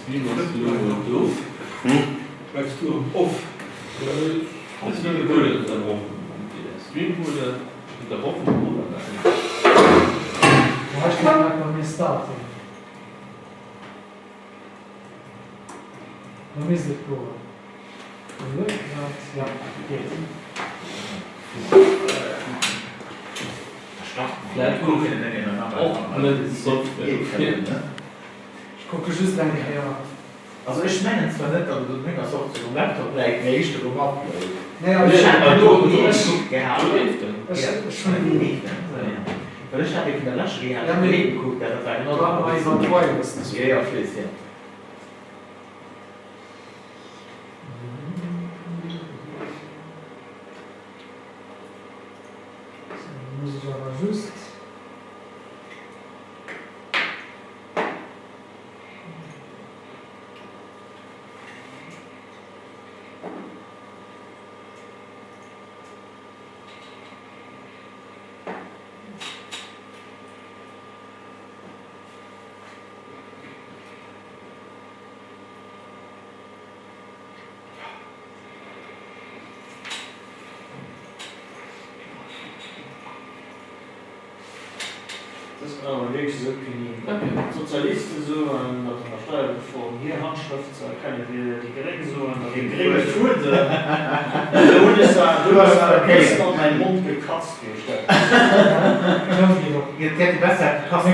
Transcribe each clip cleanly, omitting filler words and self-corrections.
Stream ass lo do. Bleifs du am Off? De Stream wurde unterbrochen. Der Stream wurde unterbrochen oder beendet. Hei steet grad bei mir Starting. Da misst et goen. Ja, geet. Vläit hunn och net Software dofir. Ech kucke just eng Kéier. Also ech mengen zwar net, datt et un menger Software um Laptop läit, mee éischter um Upload. Nee, also Ech hat Ah, elo do, do, gekuckt gehat. do leeft en. Ech, ech hunn. Well ech hat dee vun der leschter Kéier hat Ja, ech mee doheem gekuckt, dat war genau do hate mer iwwer d'Wireless Jo, jo, ech weess, jo. Sou, da muss ech awer just. Dat ass awer wierklech esou penibel. D'Sozialiste soen, datt an der Steierreform hir Handschrëft ze erkenne wier, déi Gréng soen, datt de grénge Fuedem, do hunn ech se, do hunn ech se e bëssen an mäi Mond gekatzt, wéi ech dat Et hätt besser gepasst,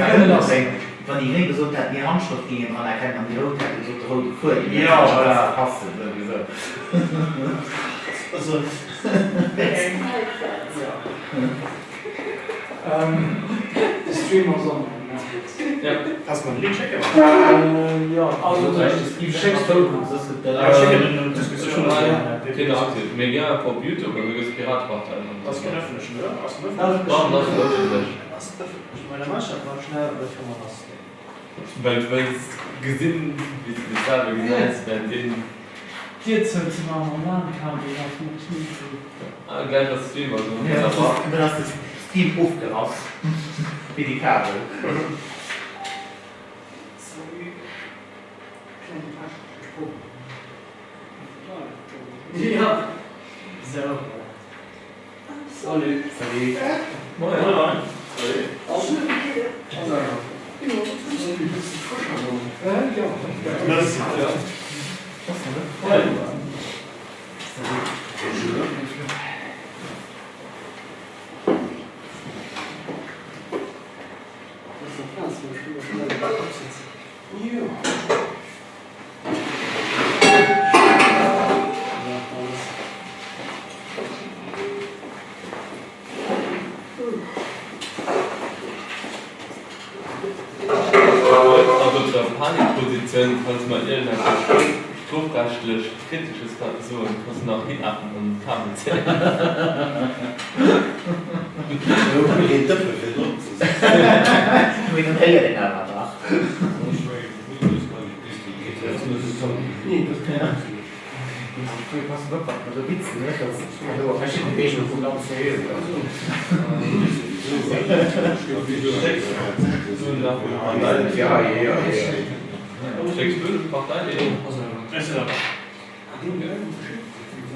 wann déi Gréng gesot hätten, hir Handschrëft géing een dran erkennen an déi Rout hätte gesot, de roude Fuedem. Dat hätt scho besser passen, souwisou. Also, ja. De Stream ass online, ne? Kanns mer de Link schécken? Jo, also du schécks de. Ech schécken en un d'Diskussioun. Mee gär op Youtube an do gëss d'Piratepartei dran. Ass keen ëffentlechen, oder? Ass en ëffentlech? Dach, en ass ëffentlech. Ass ëffentlech. Mä da maache ech dat mol schnell an da kënne mer lass goen. Well wëlls gesinn, wéi s de dech selwer gesäis, während deem. D'Dier zou ze maachen am LAN-Kabel ass net easy. Ah, gläich ass Stream also ënnerbrach. Dann ass de Stream ofgerass wéi de Kabel. Salut, klengen technesche Problem. Jo, sou. Salut. Salut. Moien. Also op der Panikpositioun, falls mer iergendeppes strofrechtlech Kritisches soen, kanns du nach hilafen an d'Kabel zéien. Mee dann héiert een awer nach.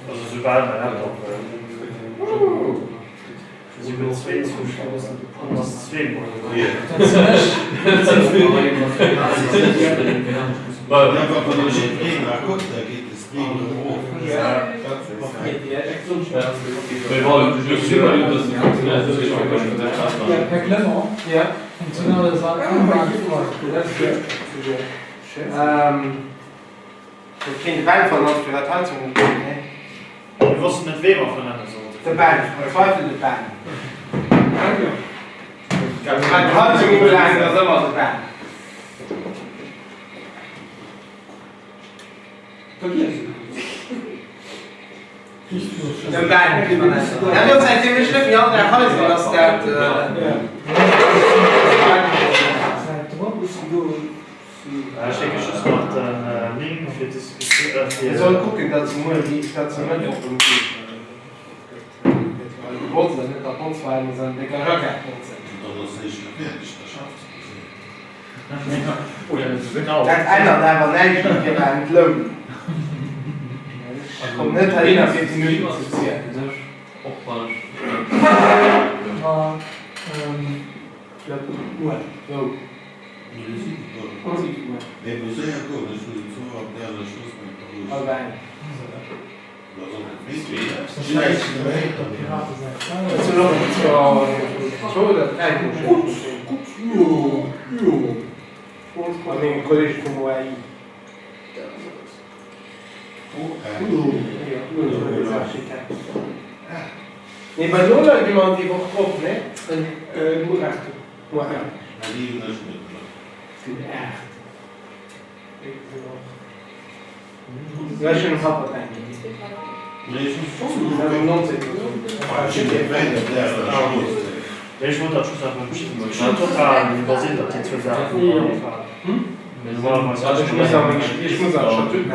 Also soubal mäi Laptop Si huet zwee Zuschauer, an ass zweemol. Här Clement, funktionell ass Huet keen de Ben vernannt fir wat Heizung ugeet, nee? Mir wossten net wee mer vernenne sollten. De Ben, am Zweifel de Ben. Wat d'Heizung ubelaangt ass ëmmer de Ben. Den Ben vernennen. Jo, säitdeem ech net méi all Dag hei sinn, ass dat. Ech schécke just nach den Link fir d'Diskussioun. Mir solle kucken, datt se muer, datt se Mëttwoch erëm geet. Gëtt gebotzt an net der Botzwein, mee se an décker Rackett botzen. Dann ass éischter fäerdeg, da schafft se bis. Oder net esou genau. Dat ännert awer näischt un hirer Entlounung. Ech kommen net heihinner fir d'Minuten ze zielen. Och wann ech Ma Muer, wou? Hallwer eng. Et sinn och zwou oder dräi Mat menge Kollege vum OAI. Nee, bei Noler gi mer déi Woch drop, ne? Muer 8. Muer 8. Sinn 8. Ech hunn hatt mat engem. Ech wollt dat just nach ech hunn total iwwersinn, datt déi zwou Saachen iwwerneefalen. Normalerweis Also ech muss awer meng, ech muss awer Statuten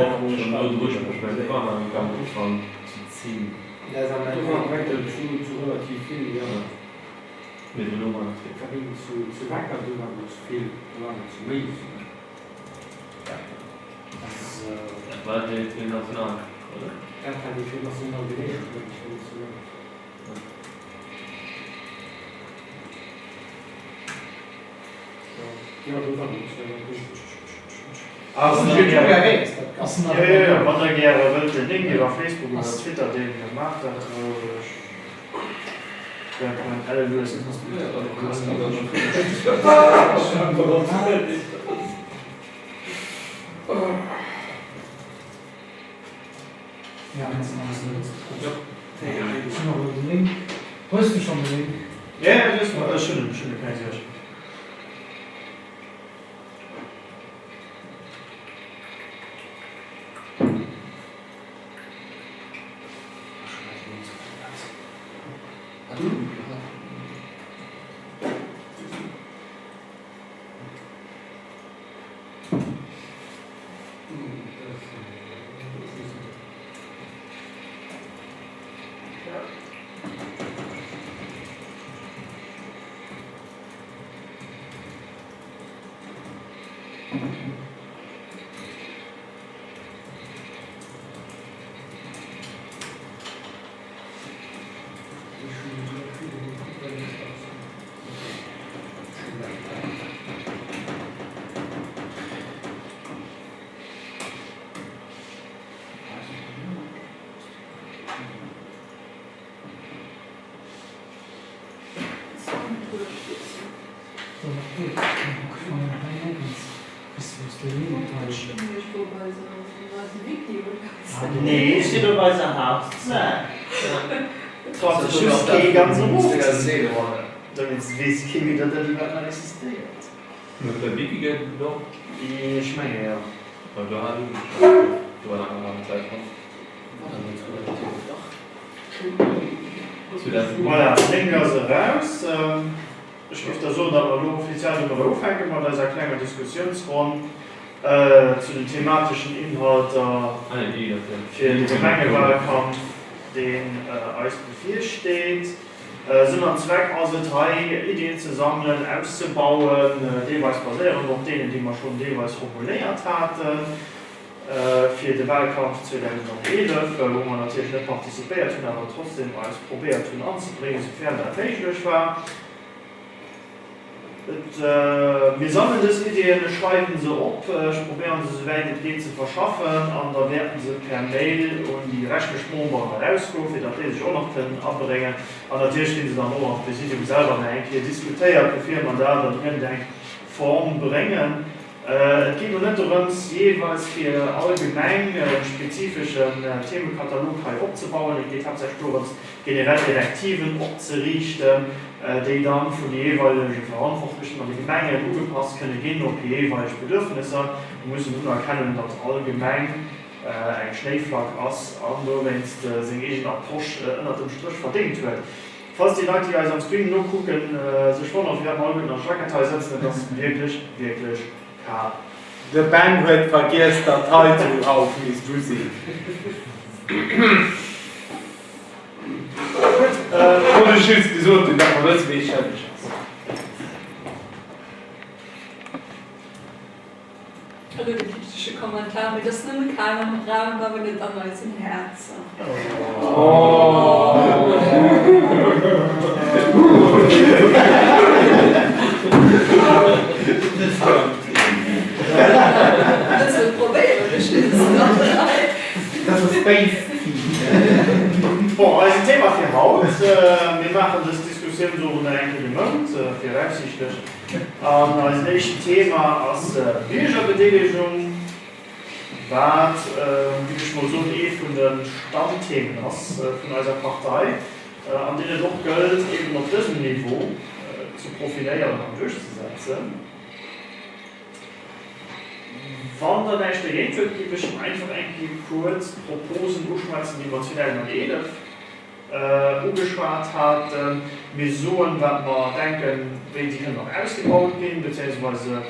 Dat war déi fir national, oder? Dat war déi fir national geléiert huet, ech wëll soen. Jo, do war et zwar gutt. Ass Ass Jo, jo, jo, wann der gäre wëllt den Link iwwer Facebook oder Twitter deelen, da maacht dat roueg. Hues du schon de Link? Ja, ja, ech hunn en, ech hunn en, keng Suerg. Nee, steet op eiser Haaptsäit. Traut sech just kee ganz erofzeziehen. Dowéinst weess kee méi, datt dat iwwerhaapt nach existéiert. Op der Wiki gëtt et och. Ech menge jo. Well do hat ech do war nach eng Haaptsäit dran. Voilà, den Link ass eraus. Ech géif da soen, datt mer elo offiziell domadder ufänke mat eiser klenger Diskussiounsronn zu den themateschen Inhalter fir de Gemengewahlkampf, deen eis bevirsteet. Sënn an Zweck ass et hei, Iddien ze sammelen, auszebauen, deelweis baséierend op deenen, déi mer schonn deelweis formuléiert haten fir de Wahlkampf 2011, wou mer natierlech net participéiert hunn, awer trotzdem eis probéiert hunn anzebréngen, soufern dat méiglech war. Et, mir sammelen dës Iddien, ech schreiwen se op, ech probéieren se souwäit et geet ze verschaffen an da wäerten se per Mail un déi reschtlech Memberen erausgoen, fir datt déi sech och nach kënnen abréngen. An natierlech ginn se dann och am Presidium selwer nach eng Kéier diskutéiert, bevir mer dat an iergendeng Form bréngen. Et geet elo net dorëms, jeeweils fir all Gemeng e spezifeschen Themekatalog hei opzebauen. Et geet haaptsächlech dorëms, generell Direktiven opzeriichten, déi da vun de jeeweilege Verantwortlechen an de Gemengen ugepasst kënne ginn op hir jeeweileg Bedürfnisser. Mir mussen unerkennen, datt all Gemeng eng Schnéiflack ass an dowéinst seng eegen Approche ënnert dem Stréch verdéngt huet. Falls déi Leit, déi eis am Stream nokucken, sech wonneren, firwat mer alleguerten am Jackett hei sëtzen, et ass wierklech, wierklech kal. De Ben huet vergiess datt d'Heizung rauf misst u sinn. Wollt ech just gesot hunn, datt mer wëssen wéi schëlleg ass. elo de kritesche Kommentar, mee et ass nëmme kal am Raum, awer net an eisen Häerzer. Net ze probéieren, ech hunn se nach hei. Dat ass Space Tea. Bon, eisen Thema fir haut, mir maachen dës Diskussiounsowend nach eng Kéier de Mount, viraussiichtlech, an eisen éischten Thema ass Biergerbedeelegung. Wat, géif ech mol soen, ee vun de Stammthemen ass vun eiser Partei, an deen et och gëllt, eben op dësem Niveau ze profiléieren an duerchzesetzen. Wann Der näischt dergéint hutt, géif ech einfach eng Kéier kuerz d'Proposen uschwätzen, déi mer 2011 ugeschwat haten. Mir soen, wat mer denken, wéi déi kënnen nach ausgebaut ginn, beziéungsweise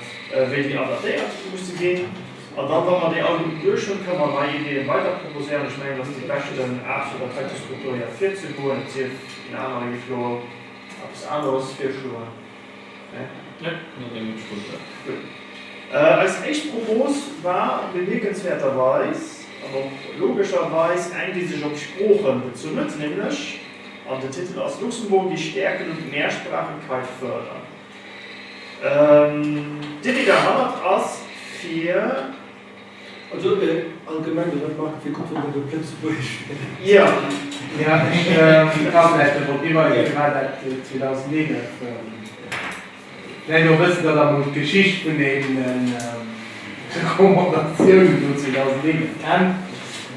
wéi déi adaptéiert musse ginn. An dann, wa mer déi alleguerten duerch hunn, kënnen mer nei Ideeën weider proposéieren. Ech mengen, dat ass déi beschten Aart, fir dat heite strukturéiert virzegoen. Et sief, een anere géif elo eppes aneres virschloen. Nee? Nee, net eng gutt Struktur. Gutt. Eis éischt Propos war bemierkenswäerterweis an och logescherweis eng, déi sech op d'Sprooche bezunn huet, nämlech, an den Titel ass Luxemburgisch stärken und Mehrsprachigkeit fördern. D'Iddi derhannert ass, fir. Also allgemeng de Remarque fir kucken wat op Lëtzebuergesch wär. Jo. Jo, ech ka vläicht nach drop hiweisen, firwat dat 2011, vläicht och e bëssen, datt Der emol d'Geschicht vun deene Recommandatiounen do 2011 kennt.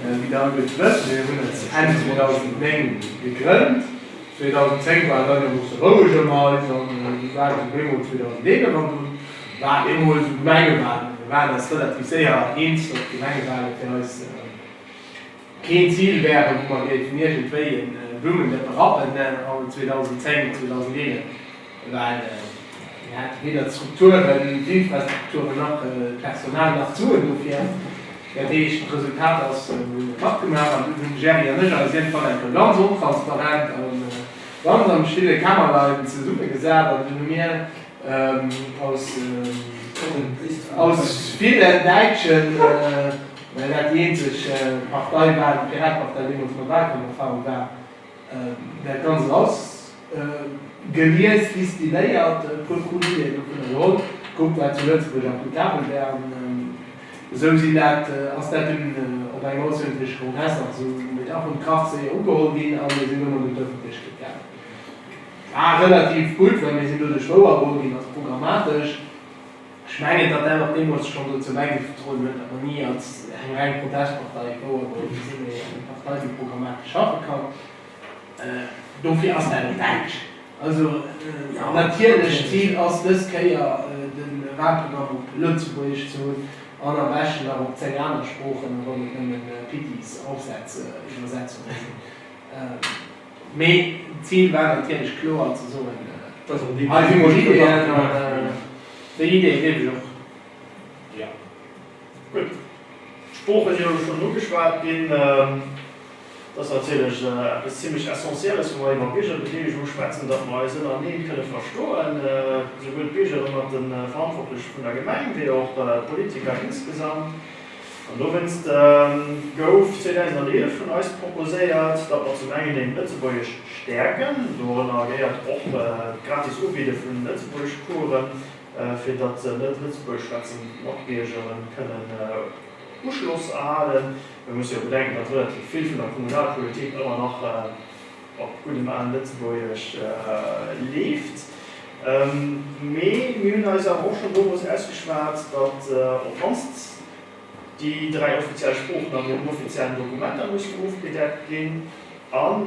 Wéi Der alleguerte wësst, mir hunn et Enn 2009 gegrënnt. 2010 war et dann jo e bësse roueg ëm eis an du war et op eemol 2011 an du war eemol esou Gemengewahlen. Mir waren eis relativ séier eens, datt d'Gemengewahlen fir eis keen Zil wären, wou mer géifen iergendwéi e Blummendëppe rappen an 2010, 2011, well mir hate weder d'Strukturen, d'Infrastrukturen nach d'Personal nach d'Suen dofir. Dat heescht, d'Resultat ass, mir hunn et matgemaach an dunn hunn de Gerry an ech eis iergendwann eng Kéier ganz ontransparent a ganz am stille Kämmerlein zesummegesat an dunn hu mir aus aus villen Däitschen, well dat déi eenzeg Partei war, déi Piratepartei deemools mat Wahlkampferfahrung war, Dat Ganzt eraus gelies, distilléiert, e puer cool Ideeën dovunner geholl, gekuckt wat zu Lëtzebuerg applicabel wär an esou sinn dat, ass dat dunn op engem aussergewéinleche Kongress nach esou mit Ach und Krach séier ugeholl ginn a mir sinn domat un d'Ëffentlechkeet gaangen. War relativ gutt, well mir sinn doduerch wouergeholl ginn als programmatesch. Ech mengen, datt dat och deemools schonn dozou bäigedroen huet, datt mer ni als eng reng Protestpartei wouergeholl gi sinn, mee eng Partei, déi programmatesch schaffe kann. Dofir ass dat och däitsch. Also natierlech, d'Zil ass dës Kéier, de Wahlprogramm op Lëtzebuergesch ze hunn an am beschten nach op 10 aner Sproochen, a wann et nëmmen Pittis Aufsätz-Iwwersetzunge sinn. Mee d'Zil war natierlech kloer ze soen, hei si mol Ideeën an déi Ideeë géif ech och. Jo. Gutt. D'Sprooche si elo schonn ugeschwat ginn. Dat ass natierlech eppes zimlech Essentielles, wa mer iwwer Biergerbedeelegung schwätzen, datt mer eis ënnerenee kënne verstoen, souwuel d'Biergere mat de Verantwortleche vun der Gemeng wéi och d'Politiker insgesamt. An dowéinst gouf 2011 vun eis proposéiert, datt mer zum engen eben d'Lëtzebuergesch stäerken, dorënner gehéiert och d'gratis Ubidde vun Lëtzebuergeschcoursen, fir datt net lëtzebuergesch schwätzend Matbiergere kënnen Uschloss erhalen. Mir musse jo bedenken, datt relativ vill vun der Kommunalpolitik ëmmer nach op guddem alen Lëtzebuergesch leeft. Mee mir hunn eis awer och schonn domols ausgeschwat, datt op d'mannst déi 3 offiziell Sproochen an den offiziellen Dokumenter mussen ofgedeckt ginn a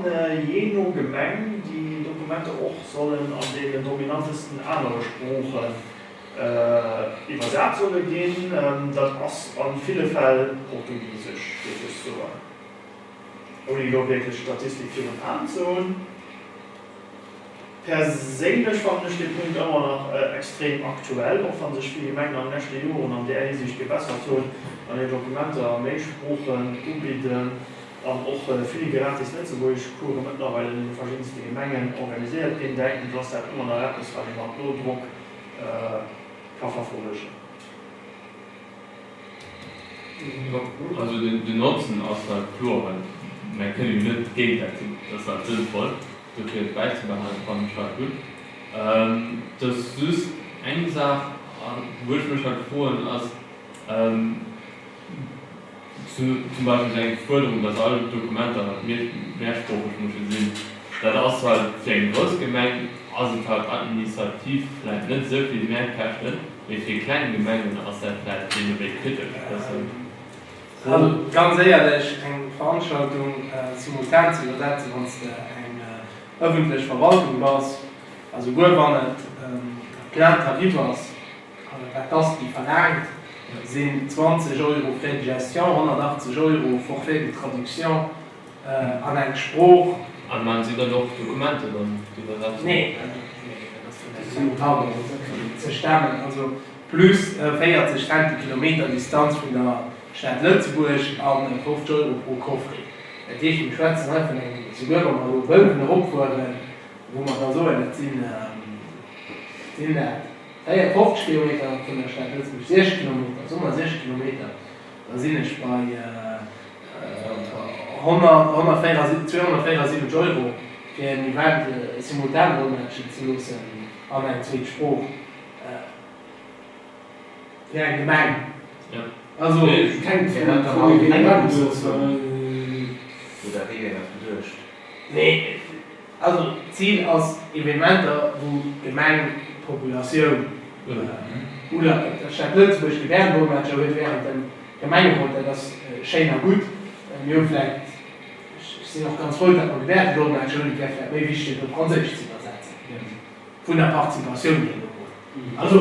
jee no Gemeng déi Dokumenter och sollen an deenen dominantesten anere Sproochen iwwersat solle ginn. Dat ass a ville Fäll Portugisesch, géif ech soen. Ouni elo wierklech Statistik virun Aen ze hunn. Perséinlech fannen ech dee Punkt ëmmer nach extrem aktuell, och wa sech vill Gemengen an de leschte Joren an där Hisiicht gebessert hunn an hir Dokumenter a méi Sproochen ubidden an och vill gratis Lëtzebuergeschcourse mëttlerweil an deene verschiddenste Gemengen organiséiert ginn, denken ech, ass dat ëmmer nach eppes, wat ee mat Nodrock ka verfollegen. Also den Notzen ass halt kloer, well mär kënne jo net géint dat sinn. Dat ass halt sënnvoll, dofir et bäizebehalen, fannen ech halt gutt. Et ass just eng Saach, wou ech mech halt froen, ass zum Beispill esou eng Fuerderung, datt all Dokumenter halt mehrsproocheg musse sinn. Dat ass halt fir eng grouss Gemeng ass et halt administrativ vläicht net esou vill Mehrkäschten. Mee fir kleng Gemengen ass dat vläicht deemno wéi kritesch e bëssen. Also ganz éierlech, eng Veranstaltung simultan ze iwwersetzen, wann s de eng ëffentlech Verwaltung bass, a souguer wann et plein tarif ass, wat d'ASTI verlaangt, sinn 20 Euro Frais de gestion, 180 Euro Forfait de traduction an eng Sprooch. An maachen si dann och Dokumenter dann d'Iwwersetzung? Nee, dat ass vun der Simultan ze stemmen. Also plus 40 Cent de Kilometer Distanz vun der Stad Lëtzebuerg a 50 Euro pro Coffret. Dat heescht, mir schwätzen hei vun engem, souguer wa mer elo Bëlwen eropfueren, wou mer da soen, dat sinn, wat sinn dat, 50 Kilometer vun der Stad Lëtzebuerg, 60 Kilometer, soe mer 60 Kilometer, da sinn ech bei 274 Euro fir en Event simultan dolmetschen ze loossen an eng zweet Sprooch fir eng Gemeng. Also. Hänkt vum Evenement of. Oder wéi wär dat geduecht? Nee, also d'Zil ass Evenementer wou d'Gemeng, d'Populatioun oder d'Stad Lëtzebuerg Gebärdendolmetscher huet während dem Gemengerot. Dat ass schéin a gutt. Mir hu vläicht, ech sinn och ganz frou, datt mer Gebärdendolmetscher hunn, et wär vläicht méi wichteg et op Franséisch ze iwwersetzen, vun der Participatioun hier elo mol. Also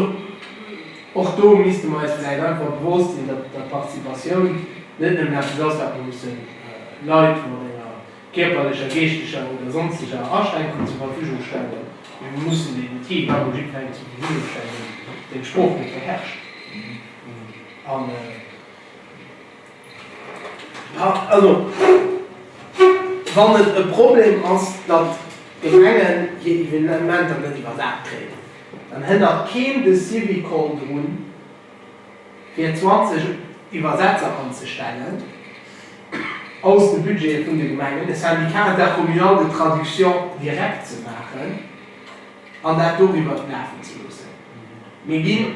och do misste mer eis vläicht einfach bewosst sinn, datt d'Participatioun net nëmmen eppes ass, wat mer musse Leit mat enger kierperlecher, geeschteger oder sonsteger Aschränkung zur Verfügung stellen, mee mir mussen deen Outil awer jiddwerengem zur Verfügung stellen, deen d'Sprooch net beherrscht. An, also, wann et e Problem ass, datt d'Gemengen hir Evenementer net iwwersat kréien, dann hënnert keen de Syvicol drun, fir 20 Iwwersetzer anzestellen aus de Budgete vun de Gemengen, e Syndicat intercommunal de traduction direkt ze maachen an dat doriwwer lafen ze loossen. Mir ginn,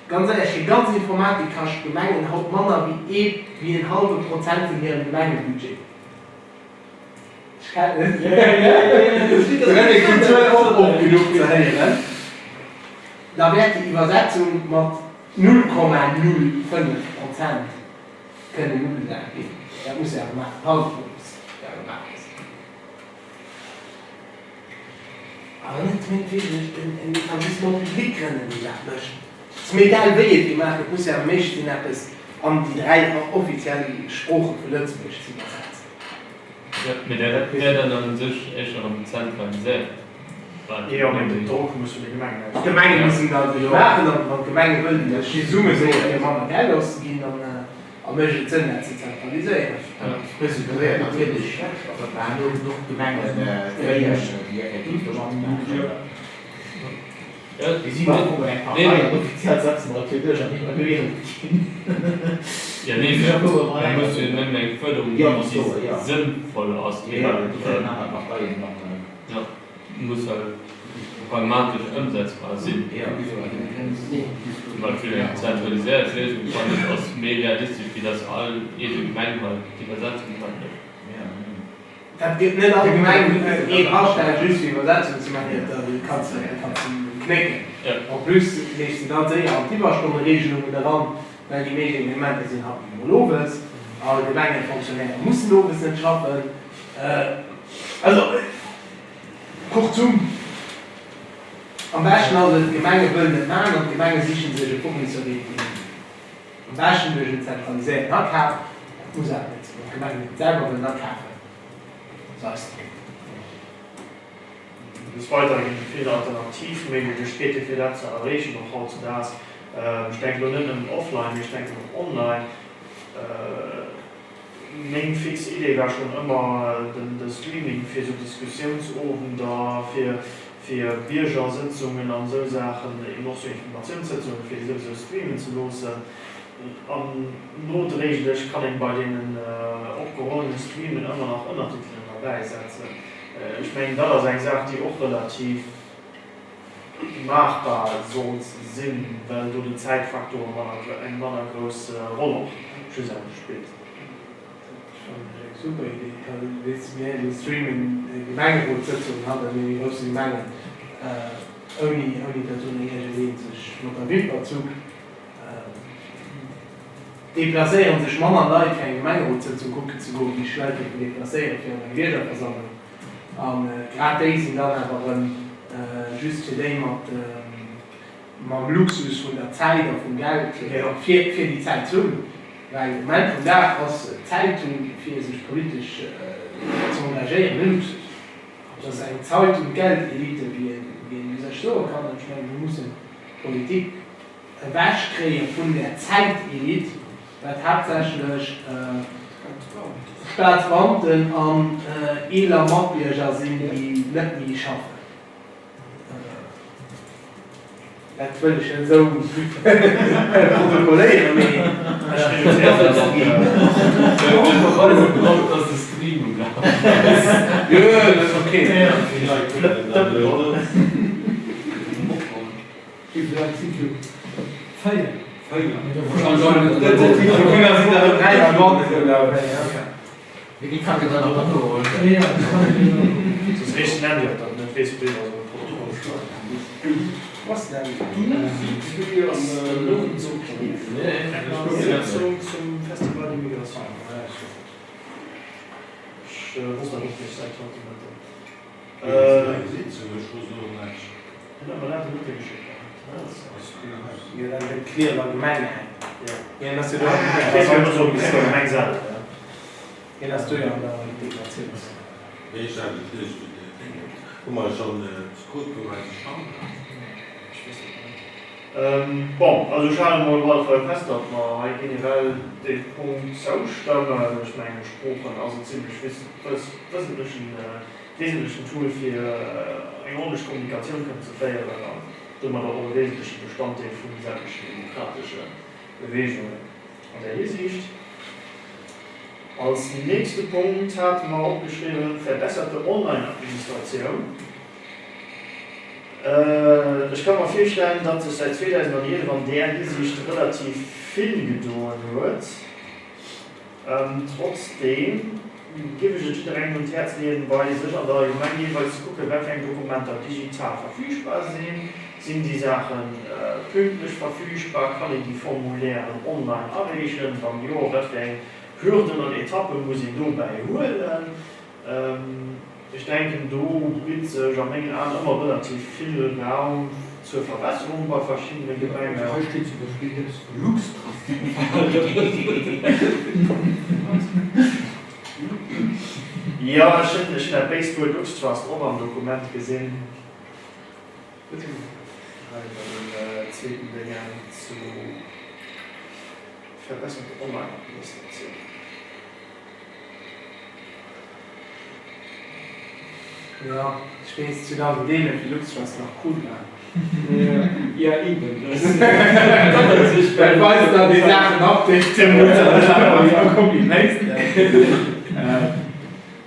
ganz éierlech, fir ganz Informatik kascht d'Gemengen haut manner wéi ee, wéi en hallwe Prozent vun hirem Gemengebudget. De René kritt d'Zuel och oft genuch ze héieren. Da wäert déi Iwwersetzung mat 0,05 Prozent kënnen ugesat ginn. Dat muss jo awer maachen, hallef muss jo awer maachen sinn. Awer net wierklech en Etablissement public grënnen, deen dat mécht. Et ass mir egal, wéi et gemaach gëtt, et muss jo awer méiglech sinn, eppes an déi 3 offiziell Sprooche vu Lëtzebuerg ze iwwersetzen. Jo, mee dat wär dann a sech éischter erëm zentraliséiert. Jo, mee den Drock muss vun de Gemengen ausgoen. D'Gemenge mussen dat jo maachen, an wann d'Gemenge wëllen dat zesumme soen, fir manner Geld auszeginn, dann mécht et Sënn, dat ze zentraliséieren. Dat presupponiert natierlech, datt mer herno genuch Gemengen kréien, déi effektiv do matmaachen. Mir sinn net vun eng Partei an offiziell setze mer et jo duerch, andeem mer gewielt ginn. Jo, nee, mä muss jo nëmmen eng Fuerderung ginn, déi sënnvoll ass. Jo, jo, déi kënnen aner Parteien dann. Jo, muss halt pragmatesch ëmsetzbar sinn. Zum Beispill eng zentraliséiert Léisung, fannen ech, ass méi realistesch, wéi dass all eege Gemeng halt d'Iwwersetzung hei mécht. Dat gëtt net all Gemeng een astellen, just fir Iwwersetzung ze maachen, dat kanns de knécken. En plus leefs de da séier an d'Iwwerstonneregelungen eran, well déi meescht Evenementer sinn haut nu mol owes a Gemengefonctionnaire mussen owes net schaffen. Also, kurzum, am beschten ass et, d'Gemenge wëllen et maachen an d'Gemenge siche sech e Fournisseur, deen et hinnen mécht. Am beschten duerch en zentraliséierten Akaf, dat muss awer net sinn, wann d'Gemengen et selwer wëllen akafen, ass eist Ding. Des Weidere ginn et vill alternativ Méiglechkeete fir dat ze erreechen, och hautzedaags. Ech denken elo net nëmmen offline, mee ech denken och online. Meng fix Idee war schonn ëmmer de Streaming fir esou Diskussiounsowender, fir fir Biergersëtzungen an esou Saachen, eben och sou Informatiounssëtzungen, fir déi souwisou streamen ze loossen. An nodréiglech kann een bei deenen opgehollene Streamen ëmmer nach Ënnertitelen derbäisetzen. Ech mengen, dat ass eng Saach, déi och relativ maachbar sollt sinn, well do den Zäitfaktor eng manner grouss Roll och schlussendlech spillt. Dat fannen ech eng super Idee. Weess de, mir streamen Gemengerotssëtzungen haut an deene grousse Gemengen, ouni datt do iergendeen sech mat der Wimper zuckt. Deplacéieren sech manner Leit fir eng Gemengerotssëtzung kucken ze goen, wéi sech Leit géifen deplacéieren fir an eng Biergerversammlung. A grad déi sinn dann awer erëm just fir déi mat mam Luxus vun der Zäit a vum Geld, fir déi Zäit ze hunn. Well um Enn vum Dag ass d'Zäit hunn, fir sech politesch ze engagéieren, e Luxus. Et ass eng Zait un d'Geldelite, wéi een u sech soe kann. An ech mengen, mir mussen d'Politik ewechkréie vun där Zäitelite, wat haaptsächlech Staatsbeamten an eeler Matbierger sinn, déi net méi schaffen. Dat wëll ech net esou protokolléieren, mee. Jo, dat ass ok. Hien ass do jo an der Integratiouns. Bon, also ech halen emol op alle Fall fest, datt mer hei generell deem Punkt zoustëmmen. Ech mengen, Sproochen ass en zimlech wesentlechen, wesentlechen Tool, fir eng ordentlech Kommunikatioun kënnen ze féieren an domadder och e wesentleche Bestanddeel vu sämtlechen demokratesche Beweegungen. An där Hisiicht, als nächste Punkt hate mer opgeschriwwen, verbesserte Online-Administratioun. Ech ka mer virstellen, datt sech säit 2011 an där Hisiicht relativ vill gedoen huet. Trotzdeem géif ech et jidderengem un d'Häerz leeën, bei sech an der Gemeng jeeweils ze kucken, wat fir eng Dokumenter digital verfügbar sinn. Sinn déi Saache pünktlech verfügbar? Kann een déi Formulairen online areechen? Wann jo, wat fir eng Hürden an Etappe muss een dobäi huelen? Ech denken, do bitt sech a mengen Aen ëmmer relativ vill Raum zur Verbesserung bei verschiddene Gemengen. Hei steet zum Beispill eppes vu Luxtrust. Jo, ech hunn dat béist Wuert Luxtrust och am Dokument gesinn. Hei bei dem zweeten Déngen zu verbesserte Online-Administratioun. Jo, ech weess, 2011, wéi Luxtrust nach cool war. Jo, eben. Dat weist dann déi Saachen updaten muss an net einfach esou copy-pasten.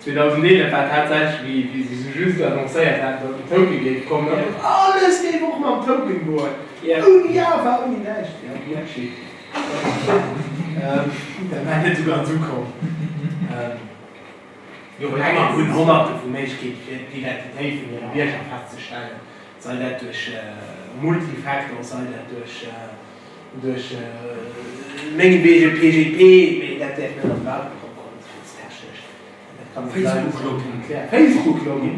2011 war tatsächlech, wéi wéi se sou just annoncéiert haten, datt den Token géif kommen, an datt alles géif och mam Token goen, ouni Java, ouni näischt. Jo, Bullshit. Dat war net esou ganz ukomm. D'Gemengen hunn Honnerte vu Méiglechkeete fir d'Identitéit vun hire Bierger festzestellen, sei dat duerch Multifactor, sei dat duerch duerch mengetwege PGP, mee dat däerf net an de Wahlprogramm kommen, dat ass vill ze technesch. Dat kann een de Leit net erklären. Facebook-Login,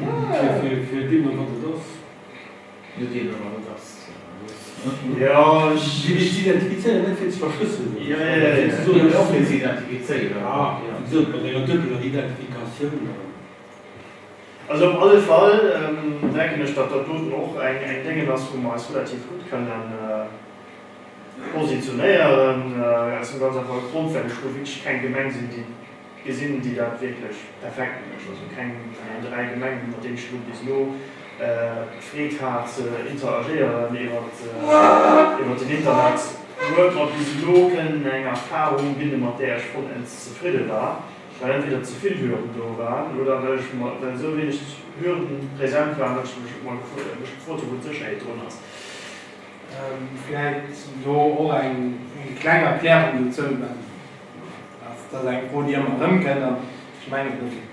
fir deemno wat et ass. Jo, deemno wat et ass. Jo, ech. Fir dech ze identifizéieren, net fir ze verschlësselen. Jo, jo, jo. Fir ze soen, Och fir ze identifizéieren. Ah, wéi gesot, mat enger duebeler Identifikatioun. Also op alle Fall denken ech, datt dat doten och eng Déngen ass, wou mer eis relativ gutt kënnen positionéieren, aus dem ganz einfache Grond, well ech do wierklech keng Gemeng sinn, déi gesinn, déi dat wierklech perfekt mécht. Also keng vun den 3 Gemengen, mat deenen ech elo bis elo d'Freed hat ze interagéieren iwwer den Internet. Huet mer bis elo kënnen eng Erfahrung bidden, mat där ech vollends zefridde war, well entweder ze vill Hürden do waren oder well ech mer, well esou wéineg Hürden present waren, datt ech mech mol mech gefrot hu wou d'Sécherheet drun ass. Vläit do och eng kleng Erklärung dozou, well dat ass eng Fro, déi ëmmer erëmkënnt an ech mengen, datt et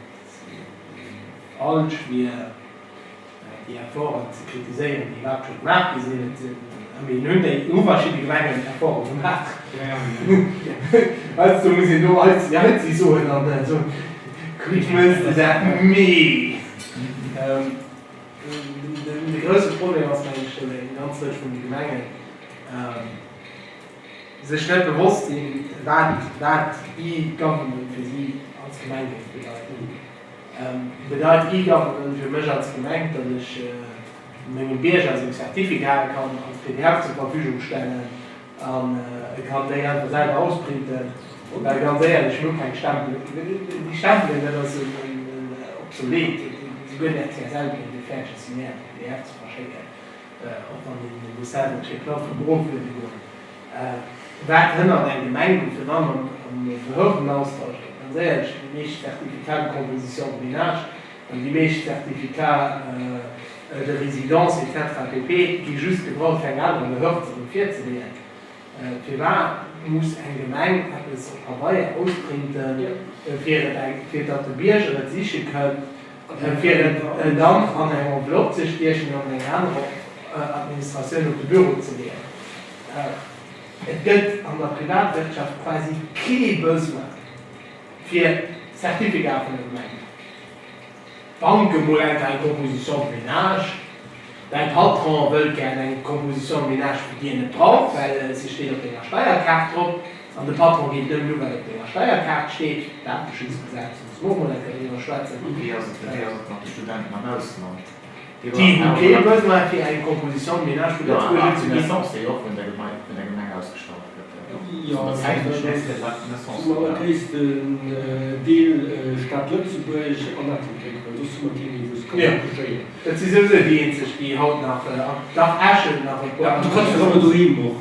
falsch wier, déi Efforten ze kritiséieren, déi iwwerhaapt scho gemaach gi sinn. Et sinn, mee hunn déi, hu verschidde Gemengen Efforte gemaach. Heiansdo muss een do eisi eisi soen an da soen, gutt mëss de dat, mee de grousse Problem ass, mengen ech, datt eng ganz Rëtsch vun de Gemengen sech net bewosst sinn, wat wat E-Government fir si als Gemeng géif bedeiten. Bedeit E-Government fir mech als Gemeng, datt ech mengem Bierger seng Certificaten kann als pdf zur Verfügung stellen an e kann déi einfach selwer ausprinten? Well ganz éierlech, mir hu keng Stempelen. Déi Stempelen, dat ass obsolet. Souguer den RTSL bréngt et fäerdeg, e signéierte pdf ze verschécken, och wann een muss selwer op hir Plattform erofluede goen. Wat hënnert eng Gemeng do virun allem am Behördenaustausch? Ganz éierlech, déi meescht Certificats de composition de ménage an déi meescht Certificats de résidence et cetera pp. Gi just gebraucht fir eng aner Behörd se erëm virzeleeën. Firwat muss eng Gemeng eppes op Pabeier ausprinten, fir et eng, fir datt de Bierger et siche kënnt, fir et dann an eng Enveloppe ze stiechen an eng aner Administratioun op de Büro ze leeën? Et gëtt an der Privatwirtschaft quasi kee Besoin fir Certificaten vun der Gemeng. D'Banke mol eng Kéier eng Composition de ménage, däi Patron wëllt gär eng Composition de ménage fir déi en net brauch, well se steet op denger Steierkaart drop an de Patron geet nëmmen u wat op denger Steierkaart steet. Dateschutzgesetz, musse mer och mol eng Kéier driwwer schwätzen. Wéi ass et mat de Studenten am Ausland? Déi hu kee Besoin fir eng Composition de ménage vu Lëtzebuerg unzeginn. Naissance, déi och vun der Gemeng ausgestallt gëtt. Jo, zum allergréissten Deel Stad Lëtzebuerg an Ettelbréck, well soss hu mer kee méi wou se kann accouchéieren. Dat si souwisou déi eenzeg, déi haut nach, dach Esch huet nach e puer. Du kanns jo ëmmer doheem och,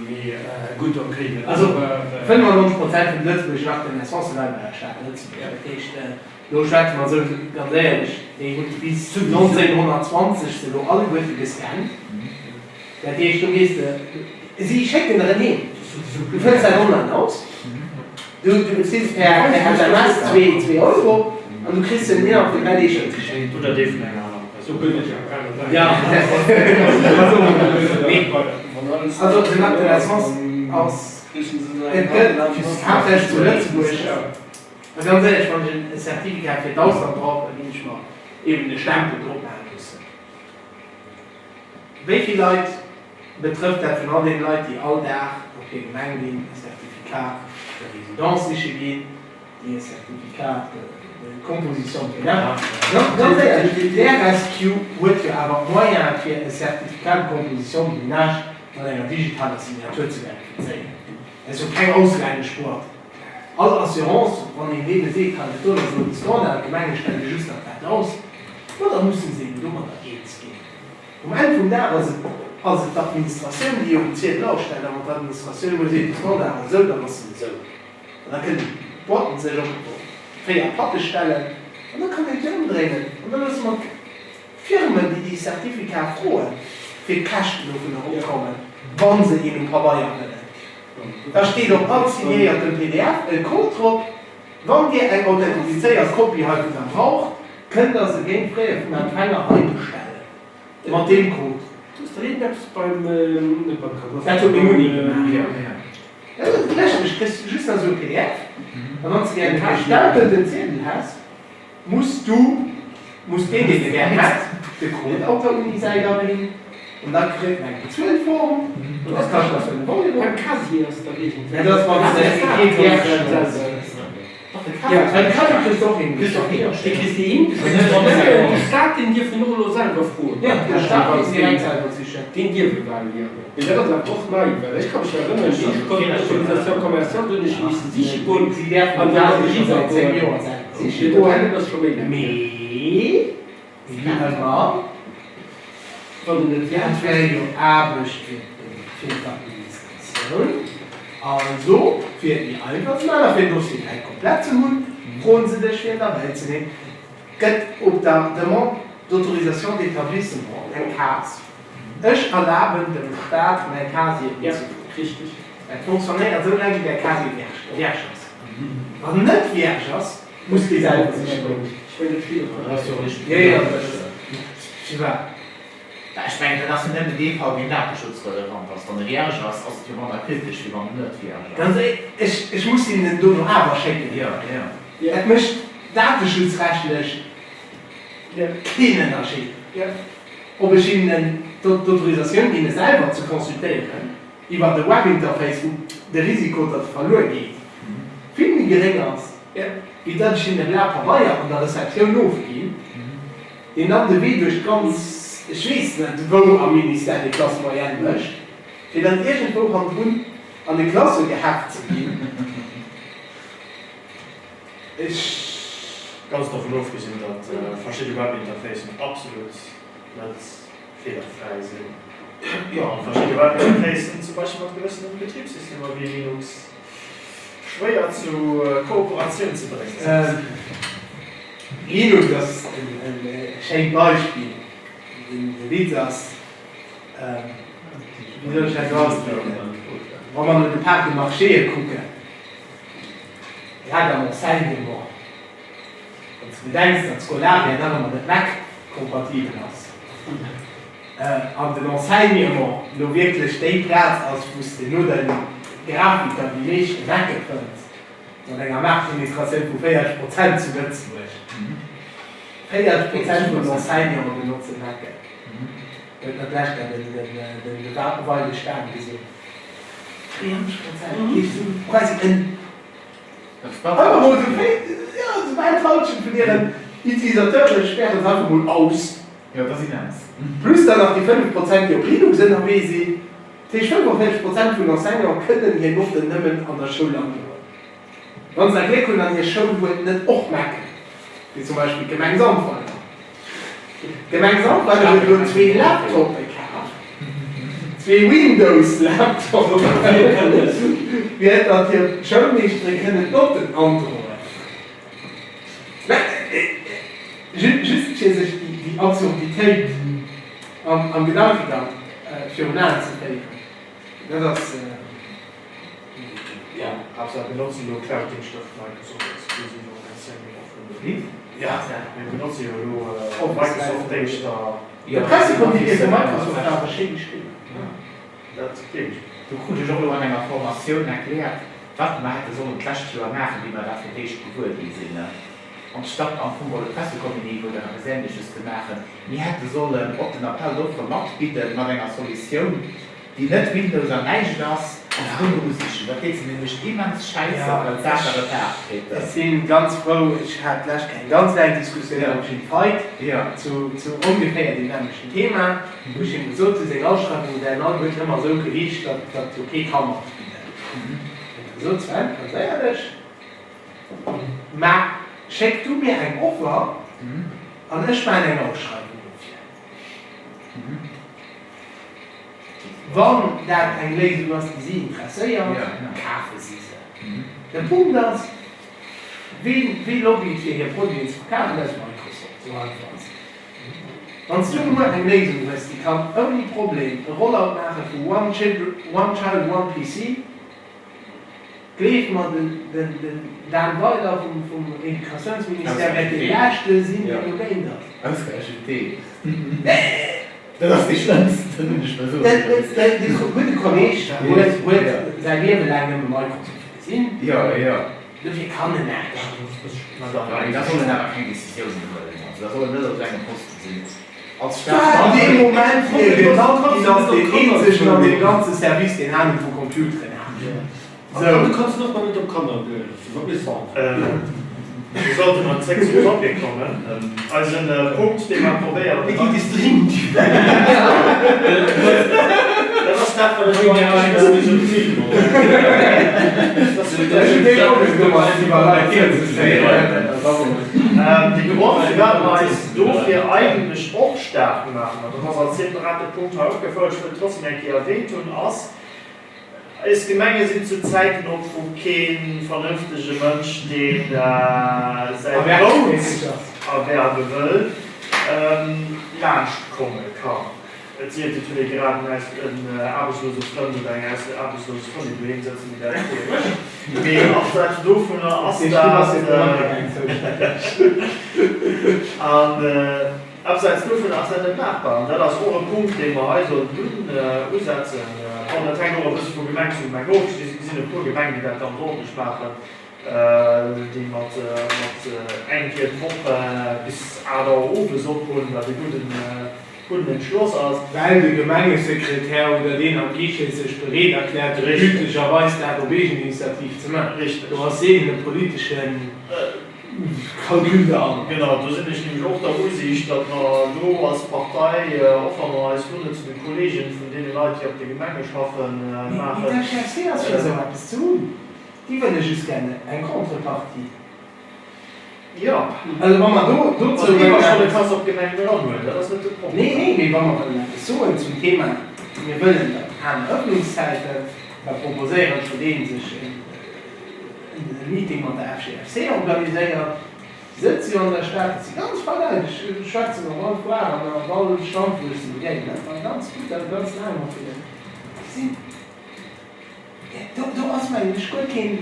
mee gutt, okay. Also 95 Prozent vun de lëtzebuergeschen Actes de naissance leie bei der Stad Lëtzebuerg. Dat heescht, Lo schwätze mer esou, ganz éierlech, déi hunn bis 1920 se elo alleguerte gescannt. Dat heescht, do gees de, si schécken der en heem, du fëlls dat online aus, du bezills per SMS zwee Euro an du kriss en innerhalb vun 3 Deeg heemgeschéckt. Oder dee vun enger anerer Persoun. Also den Acte de naissance ass, et gëtt haaptsächlech zu Lëtzebuerg. A ganz éierlech, wann ech e Certificat fir d'Ausland brauch, da ginn ech mer eben e Stempel drop maache loossen. Wéi vill Leit betrëfft dat vun all deene Leit, déi all Dag op hir Gemeng ginn, e Certificat de résidence siche ginn, déi e Certificat de composition de ménage. Ganz éierlech, d'RSQ huet jo awer d'Moyene fir e Certificat de composition de ménage mat enger digitaler Signatur ze verifizéieren. Dat ass jo keng auslännesch Boîte. All Assurance, wann een deene seet, hei dat doen ass elo de Standard, d'Gemenge stelle just nach dat aus, ma da musse se eben domadder eens ginn. Um Enn vum Dag ass et ass et d'Administratioun, déi op den Ziedel ausstellt. A wann d'Administratioun emol seet, de Standard ass esou, dann ass en esou. An da kënnen d'Boîten sech op 4 Patte stellen an da kann een et jo ëmdréinen an da loosse mer d'Firmen, déi déi Certificate froen, fir d'Käschten dovunner opkommen, wa se een um Pabeier wëllen. Da steet op all signéiertem pdf e Code drop. Wann Dir eng authentifizéiert Kopie heivunner braucht, kënnt Der se géint Fräe vum Empfänger hei bestellen, mat deem Code. Dat huet meng Uni gemaach. Dat ass lëschteg, kriss du just nach esou e pdf, a wann s de gär e gestempelten Ziedel häss, Muss du, muss deen, deen e gär hätt, de Code op der Uni-Säit aginn an da kritt en eng Bezuelform an dat kascht da 5 Euro. Beim Casier ass dat iergendwéi. Dat ass wann s de kee Viertchen. Jo, beim Casier kriss de och een geschéckt. Dee kriss de een geschéckt. Nëmmen de Staat, deen dierf en och elo selwer froen. Jo, de Staat dierf direkt selwer sichen. Deen dierf e bal, jo. Mee dat ass awer och nei, well ech ka mech erënneren, déi éischt Autorisation commerciale, do hunn ech misse siche goen Si däerfen an den dann Casier scho eriwwer säit 10 goen. Joer selwer siche Jo, goen. dat ass scho méi laang hier. Mee wéi ëmmer, Wann en net dat wär jo Aarbecht fir d'Administratioun. Persoun. Also, fir et méi einfach ze maachen a fir den Dossier direkt komplett ze hunn, froen se dech fir en derbäi ze nehmen. Gëtt op der Demande d'autorisation d'établissement eng Case. Ech erlaben dem Staat mäi Casier unzefroen. Dat fonctionnéiert esou laang wéi däi Casier vierge ass. Wann en net vierge ass, muss dee selwer siche goen. Ech mengen, dat ass jo nëmmen dee Fall, deen dateschutzrelevant ass. Wann e vierge ass, ass et jo manner kritesch, wéi wann en net vierge ass. Ganz éierlech, ech muss hinnen en dono awer schécken. Dat mécht dateschutzrechtlech keen Ënnerscheed, ob ech hinnen d'Autorisatioun ginn, e selwer ze consultéieren iwwer e Webinterface, wou de Risiko, datt e verluer geet, vill méi geréng ass, wéi datt ech hinnen e Blat Pabeier an der Receptioun ofginn, deen dann de Wee duerch d'ganz, ech weess net wou am Ministère des Classes moyennes mécht, fir dann iergendwou hannendrun an de Klasse geheft ze ginn. Ech. Ganz dovun ofgesinn, datt verschidde Webinterfacen absolut net feelerfräi sinn a verschidde Webinterfacen zum Beispill mat gewëssenen Betribssystemer wéi Linux schwéier zu Kooperatioun ze bréngen sinn. Linux ass e schéint Beispill. De Witz ass, wéi soll ech dat elo ausdrécken, wa mer no de Parts de marchéë kucken, Grad am Enseignement, wann s de bedenks, datt d'Scolaria nach ëmmer net Mac-kompatibel ass an den Enseignement lo wierklech déi Plaz ass, wou s de no de Grafiker déi meeschte Mac'e fënns, mat enger Maartpenetratioun vu 40 Prozent zu Lëtzebuerg. 40 Prozent vun den Enseignanten benotze Mac'en, huet mer d'lescht Joer de Weidig Stern gesot. 40 Prozent, dat heescht esou quasi en Einfach mol esou wéi, jo, esou bal d'Hallschent vun hiren Utilisateure spären se einfach mol aus. Jo, dat ass immens. Plus dann nach déi 5 Prozent, déi op Linux ënnerwee sinn. Dat heescht, 45 Prozent vun Enseignanten kënnen hir Notten nëmmen an der Schoul androen. Wann se da Gléck hunn an hir Schoul huet net och Macen, wéi zum Beispill d'Gemeng Sandweiler. D'Gemeng Sandweiler huet elo zwee Laptoppe kaf, zwee Windows-Laptoppen, fir datt hir Schoulmeeschtere kënnen d'Notten androen. Mä just fir sech déi Absurditéit am Gedankegang virun Aen ze féieren, dat ass. Jo, Haaptsaach mir notzen elo Cloud-Dingschter vu Microsoft exklusiv am Enseignement vun de Wéi? Mir benotze jo elo Microsoft-Déngschter. De Pressecommuniqué vu Microsoft war awer schéi geschriwwen. Dat gleef ech. Do krut ech och elo an enger Formatioun erkläert, wat mer hätte sollen d'lescht Joer maachen, wéi mer dat fir d'éischt gewuer gi sinn. Anstatt am Fong geholl e Pressecommuniqué oder eppes Ähnleches ze maachen, mir hätte sollen op den Appel d'offres matbidden mat enger Solutioun, déi net Windows an näischt ass, an se dono usichen. Dat deet se nämlech immens schäisse, well d'Saach da Retard kritt. Ech si ganz frou, ech hat d'lescht Kéier eng ganz laang Diskussioun mam Gilles Feith zu ongeféier deem nämmlechten Thema, wou ech him gesot hu seng Ausschreiwunge wären alleguerten ëmmer esou geriicht, datt jo kee ka matspillen. Huet e gesot, Sven, ganz éierlech, mä schéck du mir eng Offer an ech maachen eng Ausschreiwung dofir. Wann dat eng Léisung ass, déi si interesséiert, kafe si se. De Punkt ass, Wee wee lobbyt fir hir Produiten ze verkafen? Dat ass Microsoft. Esou einfach ass et. Wann s du muer eng Léisung hues, déi kann ouni Problem e Rollout maache vu One Child, One PC, Gleef mer, den Dan Weiler vum Educatiounsministère wäert dee Leschte sinn, deen dogéint ass. Ausgerechent deen. Dat ass dee Schlëmmsten, hunn ech mer soe gelooss. De gudde Kolleg huet säi Liewe laang nëmme Microsoft gesinn. Jo, jo. Dofir kann en näischt. Mee da soll en awer keng Decisiounen huelen. Also da soll en net op esou engem Posten sinn. Als War dee Moment wou e genannt ginn ass, deen eenzegen an deem ganze Service deen Ahnung vu Computeren hat. Sou. Du kanns en och nach net op Kanner Mir sollten erëm zréck zum Topic kommen. Eisen Punkt dee mer probéieren. Dat ass dat wat ech eigentlech e bësse subtil wollt. De Grond firwat mer eis dofir eigentlech och staark maachen, an dat ass als separate Punkt hei opgefouert, ech wëll et trotzdem eng Kéier erwähnt hunn, ass. Eis Gemenge sinn zu Zäiten op, wou kee vernënftege Mënsch, dee säi Brout erwerbe wëll, laanscht komme kann. Et sief, et huet ee grad en aarbechtslose Frënd oder eng aarbechtslose Frëndin doheem sëtzen, déi dat fir ee mécht. Mee abseits dovunner ass dat. Abseits dovun ass dat net maachbar. An dat ass och e Punkt, dee mer hei sollten usetzen. Bon, dat hänkt och e bësse vu Gemeng zu Gemeng of. Ech gesinn e puer Gemengen, déi dat ganz ordentlech maachen, déi mat eng Kéier d'Woch bis 8 Auer owes ophunn, wat e gudden Entschloss ass. Well de Gemengesekretär oder deen am Guichet sech bereet erkläert huet, gütegerweis dat op Eegeninitiativ ze maachen. Do ass seelen e politeschen. Calcul da. Genau, do sinn ech nämlech och der Usiicht, datt mer do als Partei, och wa mer eis lo net zu de Kollegen vun deene Leit, déi op de Gemenge schaffen, maachen. Mee d'FGFC ass fir esou eppes ze hunn. Déi wëlle just gär eng Contrepartie. Jo. Also wa mer do dozou wëllen. Iwwerstonne kanns de op d'Gemeng eranhuelen, dat ass net de Problem. Nee, nee, mee wa mer wëllen eppes soen zum Thema, mir wëllen dat aner Ëffnungszäiten, da proposéieren ech, datt ee sech e. E Meeting mat der FGFC organiséiert. Si sëtze jo an der Stad, dat si ganz fei Leit, ech schwätzen op all Foire an op all Stand, wou ech se begéinen, dat war ganz gutt, dat ganz laang mat hinnen. Si sinn, do, do ass mengen ech guer keen,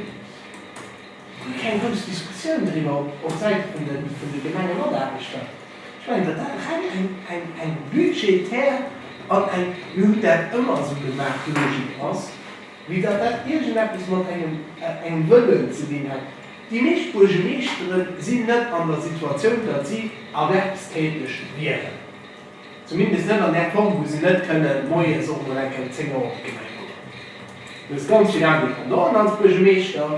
guer keng grouss Diskussioun driwwer op Säite vun de, vun de Gemengemataarbechter. Ech mengen, datt dat reng eng, eng, eng budgetär an eng, mir hunn dat ëmmer esou gemaach, Logik ass. Wéi datt dat iergendeppes mat engem engem Wëllen ze dinn hätt. Déi meescht Buergemeeschtere sinn net an der Situatioun, datt si erwerbstäteg wieren. Zumindest net an där Form, wou se net kënnen moies och emol eng Kéier um 10 Auer op d'Gemeng goen. Du hues ganz vill Independanten als Buergemeeschter.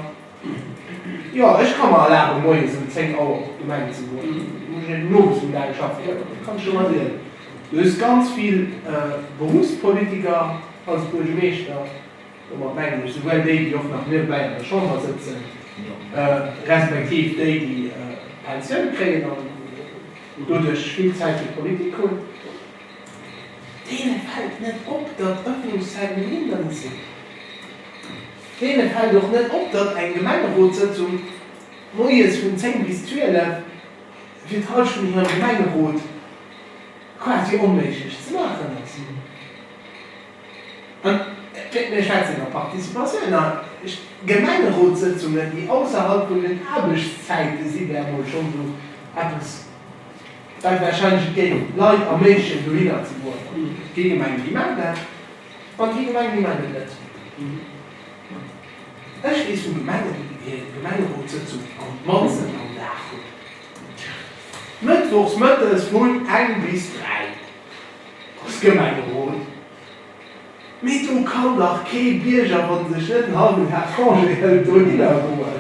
Jo, ech ka mer erlaben, moies um 10 Auer op d'Gemeng ze goen. Da muss ech eben owes um 3 schaffen. Jo, dat kann ech jo mat liewen. Du hues ganz vill Berufspolitiker. Als Buergemeeschter, domat mengen ech souwuel déi, déi och nach niewebäi an der Chamber sëtzen, respektiv déi, déi Pensioun kréien an doduerch vill Zäit fir d'Politik hunn, deene fält net op, datt d'Ëffnungszäiten en Hindernis sinn. Deene fält och net op, datt eng Gemengerotssëtzung moies vun 10 bis 12 fir d'Halschent vun hirem Gemengerot quasi onméiglech ze maachen ass. An mir schwätzen iwwer Participatioun a Gemengerotssëtzungen, déi ausserhalb vun den Aarbechtszäite si wär emol schonn esou eppes, wat warscheinlech et géif Leit erméiglechen, dohinner ze goen. Et gi Gemengen, déi maachen dat, an et gi Gemengen, déi maachen et net. Ech weess vu Gemengen, déi hir Gemengerotssëtzung an d'mannsten am Dag hunn. Mëttwochs mëttes vun eng bis 3 ass Gemengerot. Mee do kann dach kee Bierger, wann en sech net en hallwen Dag Congé hëlt, dohinner goen.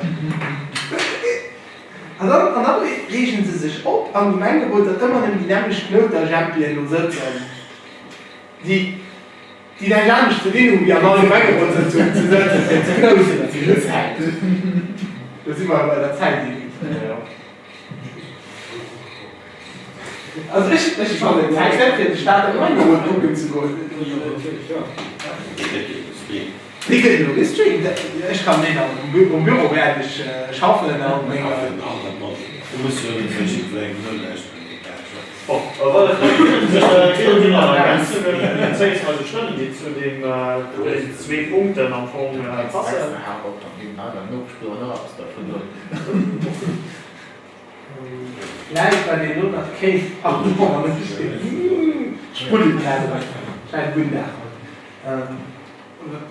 An dann, an dann reegen se sech op am Gemengerot, datt ëmmer nëmmen déi nämmlecht Knouterjämpien do sëtzen, déi, déi näischt anescht ze dinn hunn, wéi an all Gemengerotssëtzung ze sëtzen, fir ze knousen. Do si mer bei der Zäitiddi. Also ech ech fannen Zäit net fir de Stater Gemengerot kucken ze goen. Dee gëtt elo gestreamt. Ech kann deen am um Büro während ech schaffen an menger. Du muss jo net fir jiddwerengem nolauschteren, dee grad schwätzt. Bon, op alle Fall ginn et nach Ergänzungen bezéiungsweise Stëmmen, déi zu deenen zwee Punkten am Fong passen. Vläicht wat een elo nach kéint, pardon, wann ech spruddelt grad ewech, ech hat e gudden Dag haut,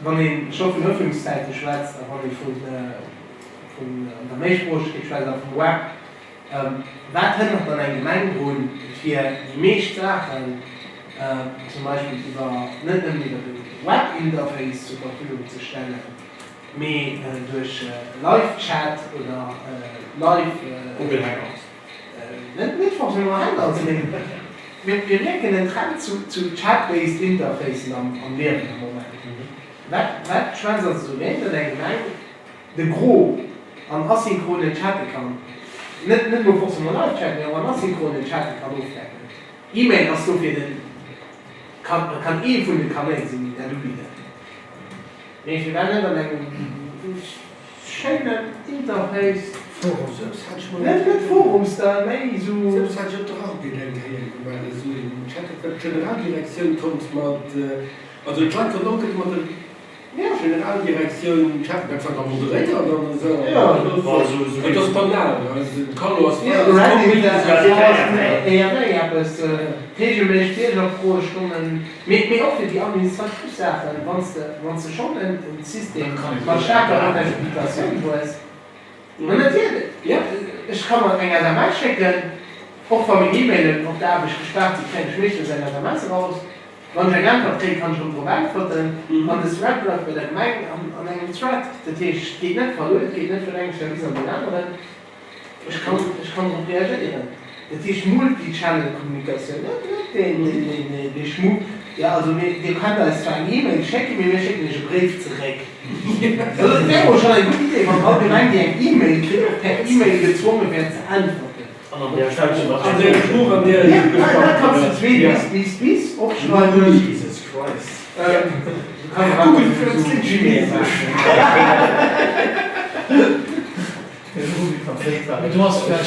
wann ee scho vun Öffnungszäite schwätzt a wann ee vun der Méisproochegkeet schwätzt a vum Web, wat hënnert dann eng Gemeng drun, fir déi meescht Saachen zum Beispill iwwer, net nëmmen iwwer de Webinterface zur Verfügung ze stellen, Mee duerch Live Chat oder Live. Google Hangouts. Net net forcément Hangouts, mee mir mierken en Trend zu zu Chat-based Interfacen am am Liewen am Moment. Wat wat schwätzt also dogéint, datt eng Gemeng de Gros an asynchronen Chatte kann, net net mol forcément Live Chat, mee och an asynchronen Chatte kann ofdecken. E-Mail ass dofir den kann kann ee vun de Kanäl sinn, déi dat ubidden. Mee firwat net an engem schéinen Interface? Forum. Net net Forum-Style, méi esou. Selbst hat ech op der Arbed eng Kéier gemaach, esou een Chat, well d'Generaldirektioun konnt mat, also d'Leit konnten och mat der Generaldirektioun chatten, dat war da moderéiert an esou, an et ass banal, also de Carlo ass Jo, Reddit, AMA, eppes, reegelméisseg Biergerfroestonnen, mee och fir déi administrativ Saachen, wann s de, wann s de schonn en System mat staarker Authentifikatioun hues. Ma natierlech, ech ka mer eng SMS schécken, och wa meng E-Mailen op der Aarbecht gespaart sinn, kréien ech meeschtens eng SMS eraus. Wann ech eng Äntwert kréien, kann ech erëm drop äntwerten. An de Thread bleift bei der Gemeng an engem Thread. Dat heescht, et geet net verluer, et geet net vun engem Service an deen aneren. Ech kann, ech kann drop reagéieren. Dat heescht Multi-Channel-Kommunikatioun, net, net deen, deen, dee Schmuck, jo also mir, Dir kennt eis zwar eng E-Mail schécken, mee mir schécken Iech e Bréif zeréck. Also et wär mol schonn eng gutt Idee, wann all Gemeng, déi eng E-Mail kritt, och per E-Mail gezwonge wär ze äntwerten. An an där Sprooch, an där Sprooch, an där se Ja, da kanns de zwee bis, bis, bis opschreiwen. Jesus Christ. Du kanns och einfach esou Gmail maachen.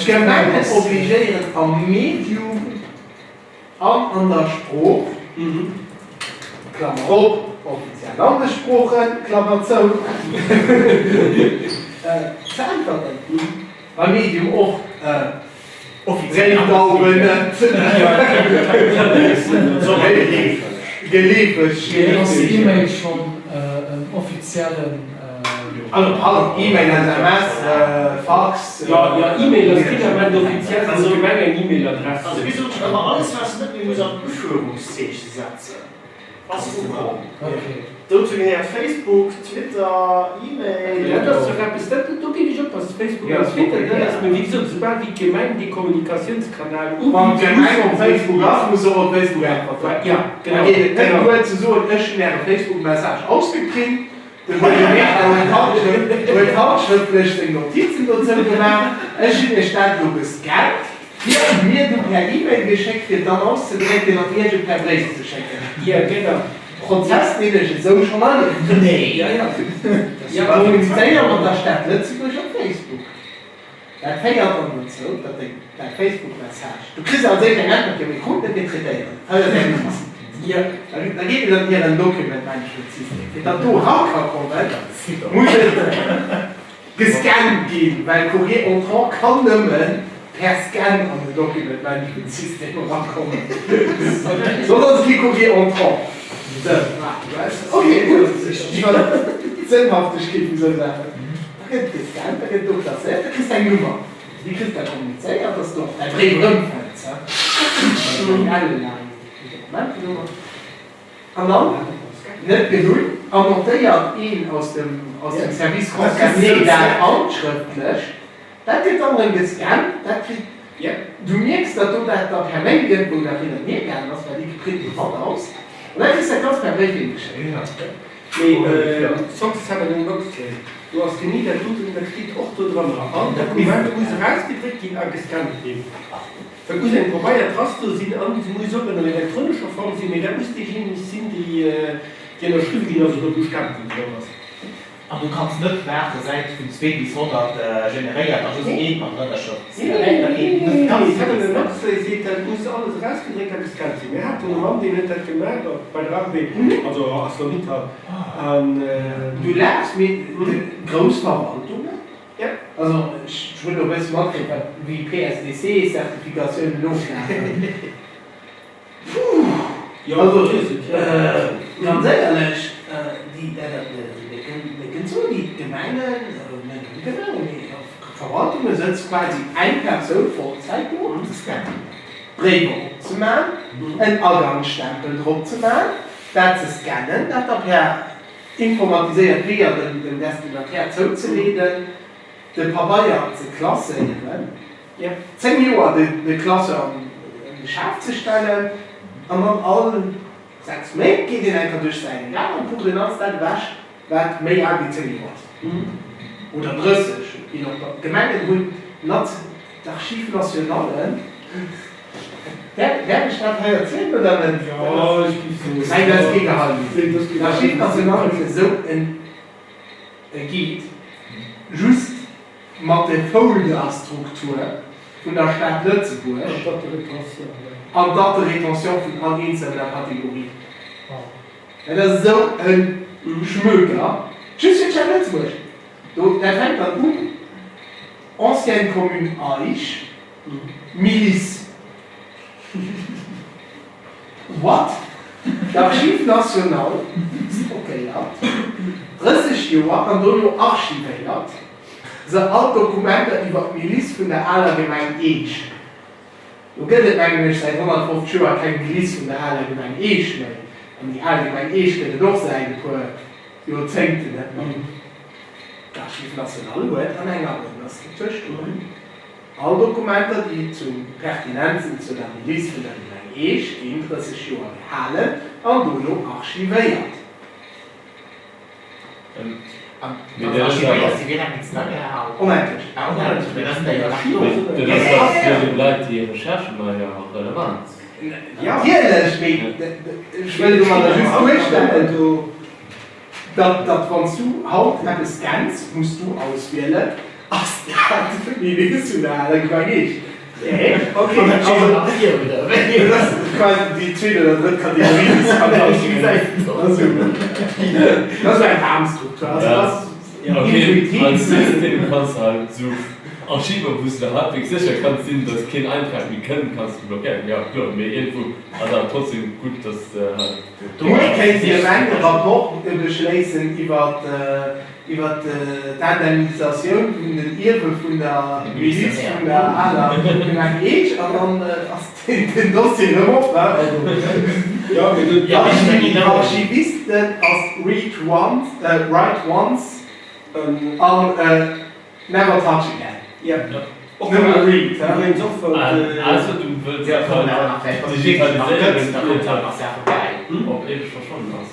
D'Gemengen obligéieren am Medium an an der Sprooch, Klammer op, offiziell Landessproochen, Klammer zou, ze äntwerten. Beim Medium och Bréifdauwen net geleefeg. Ass E-Mail schonn en offiziellen. Also pardon, E-Mail, SMS, Fax. Jo, jo, E-Mail ass deen Ament offiziell, wann d'Gemeng eng E-Mail-Adress Also wéi soll ech ëmmer alles wat s de net méi muss an Ufuerungszeeche setzen, ass ukomm. Dozou gehéiert Facebook, Twitter, E-Mail. Dat ass dach eppes, dat, do géif ech oppassen, Facebook an Twitter, dat ass, mee wéi gesot, esoubal wéi d'Gemeng dee Kommunikatiounskanal ubitt, Wann d'Gemeng op Facebook ass, muss se och op Facebook äntwerten. Ja, genau. Da geet et net duer ze soen, ech hunn Äre Facebook-Message ausgeprint, De Buergermeeschter huet handschrëftlech seng Notizen dozou gemaach. Ech hunn Iech dat elo gescannt, Dir hutt mir du per E-Mail geschéckt, fir et dann auszedrécken an Iech et per Bréif ze schécken. Jo, genau. Prozess, deen ech esou schonn erlieft hunn. Jo, jo. Kommunizéier mat der Stad Lëtzebuerg op Facebook. Dat féiert dann dozou, datt deng däi Facebook-Message, du kriss als éischt eng Äntwert, jo mir kruten et, mir traitéieren et, hei ass är Notiz. Da geet et an hiren Document Management System. Fir datt do era ka kommen, muss et gescannt ginn, well Courrier entrant kann nëmme per Scan an den Document Management System erakommen, soss ass et kee Courrier entrant. Sou, ok, gutt, iwwer d'Sënnhaftegkeet vun esou Saachen. Da gëtt gescannt, da gëtt do klasséiert, da kriss de eng Nummer. Déi kriss de da kommunizéiert, dass de och däi Bréif erëmfënns, he. Dat ass eng ellelaang Dokumentenummer. An dann, net genuch, annotéiert een aus dem, aus dem Service concerné dat handschrëftlech. Dat gëtt dann erëm gescannt, dat kritt, du mierks, datt do dat da per Mail gëtt, wou dat hin an hier gaangen ass, well déi geprint mat ass. An da kriss de dat Ganzt per Bréif heemgeschéckt. Mee Sox Seven and Moxley, do ass genee dat doten, dat steet och do dranner. All Dokument muss erausgedréckt ginn a gescannt ginn. Et muss eng Pabeiertrace do sinn an se muss och an elektronescher Form sinn, mee dat muss déijéineg sinn, déi ënnerschriwwe ginn ass oder wou Stempel drop ass. An du kanns net maachen, Säit vun 2 bis 100 generéiert a just eent mat Ënnerschrëft. Nee, nee, nee, nee, nee, Seven and Moxley seet, dat muss alles erausgedréckt a gescannt sinn. Mir haten e Mann, deen huet dat gemaach bei der Arbed, also Arcelor-Mittal, an. Du laachs, mee grouss Verwaltungen, also ech hunn elo e bësse matkritt, wat wéi PSDC-Certificatiounen oflafen. Puh! Also, ganz éierlech, déi, dat kënnt soen, déi Gemengen, net nëmmen d'Gemengen, mee Verwaltunge sëtzt quasi eng Persoun Vollzäit do, Bréiwer opzemaachen, en Agangsstempel drop ze maachen, dat ze scannen, dat da per informatiséiert Weeër dem Destinataire zouzeleeden, de Pabeier ze klasséieren. 10 Joer de Classeur an de Schaf ze stellen an dann all 6 Méint geet een eng Kéier duerch säi Regal an kuckt een alles dat ewech wat méi al wéi 10 Joer ass oder 30, je no Gemengen hunn nat d'Archives nationales. Däerf ech dat hei erzielen oder net? Jo, ech géif soen. Nein, dat ass kee Geheimnis. D'Archives nationales huet esou en. E Guide just mat der Folderstruktur vun der Stad Lëtzebuerg an Date de rétention vun all eenzelner Kategorie. Dat ass esou e Schmöker, just fir d'Stad Lëtzebuerg. Do, dat fänkt dann un, Ancienne commune Eich, Milice. What? D'Archives nationales stockéiert 30 Joer an dono archivéiert se all d'Dokumenter iwwer d'Milice vun der aler Gemeng Eech. Lo gëtt et mengen ech säit 150 Joer keng Milice vun der aler Gemeng Eech méi, an déi al Gemeng Eech gëtt et och säit e puer Joerzéngten net méi. D'Archives nationales huet an enger Ënnerstruktur stoen. All Dokumenter, déi zu pertinent sinn zu der Milice vun der Gemeng Eech, ginn 30 Joer gehalen an dono archivéiert. Onendlech. Natierlech, mee ech wëll domadder just duerstellen, Datt, datt wann s du haut eppes scanns, muss du auswielen, ass dat d'Milice vun der aler Gemeng Eech? Nee, ok, also dat ass quasi déi zweet oder drëtt Kategorie, déi s kann auswielen. Also dat ass eng Bamstruktur, also dat ass intuitiv. Als System kanns de halt esou Archiver, wou s de halbwegs sécher kanns sinn, datt keen Eintrag méi kënnt, kanns de blockéieren, jo kloer, mee iergendwou ass awer trotzdem gutt, datt s de halt. Muer kéint déi Gemeng e Rapport beschléissen iwwer d'Indemnisatioun vun den Ierwe vun der Miliz vun der aler Gemeng Eech an dann ass den Dossier erëm op. Archivisten ass read once, write once an Never touch again. Nëmme read, he? Ausser du wëlls et halt digitaliséieren, ier et halt op éiweg verschwonnen ass.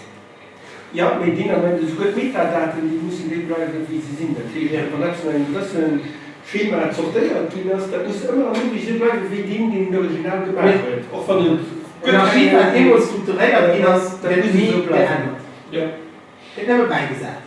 Jo, mee deen Ament, esouguer d'Metadaten, déi mussen déi bleiwen, wéi se sinn. Dat heescht, wann eppes no engem gewësse Schema zortéiert ginn ass, dat muss ëmmer an éiweg esou bleiwen, wéi deen, deen et original gemaach huet, och wann et. En Archiv, wat eemol strukturéiert ginn ass, dat gëtt muss ni esou bleiwen. geännert. Jo. Gëtt nëmme bäigesat.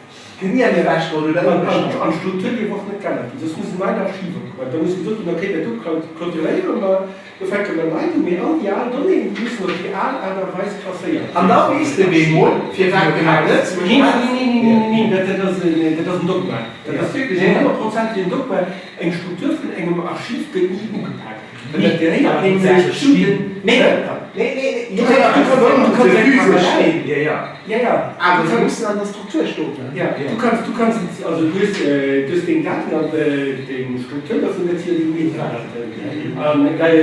Gëtt ni an hir ewechgeholl oder ëmgeschnidden. An d'Struktur dierf och net geännert ginn, soss muss en neit Archiv opgemaach. Da muss gesot ginn, okay, dat do clôturéiere mer, do fänke mer nei un, mee all déi al Donnéeën, déi mussen op déi al Aart a Weis klasséiert ginn. An da weess de bemol, firwat d'Gemeng Lëtzebuerg Neen, neen, neen, neen, neen, neen, dat ass en, dat ass en Dogma. Dat ass wierklech en honnertprozentegen Dogma. Eng Struktur vun engem Archiv gëtt ni ugepak. Well dat gehéiert nämlech zu den. Nee, nee, nee, du kanns eng parallel. Jo, jo, awer se mussen an der Struktur stoen. Jo, du kanns, du kanns, also du hues, du hues deng Daten an deng Struktur dovun, dat si jo déi Metadaten. An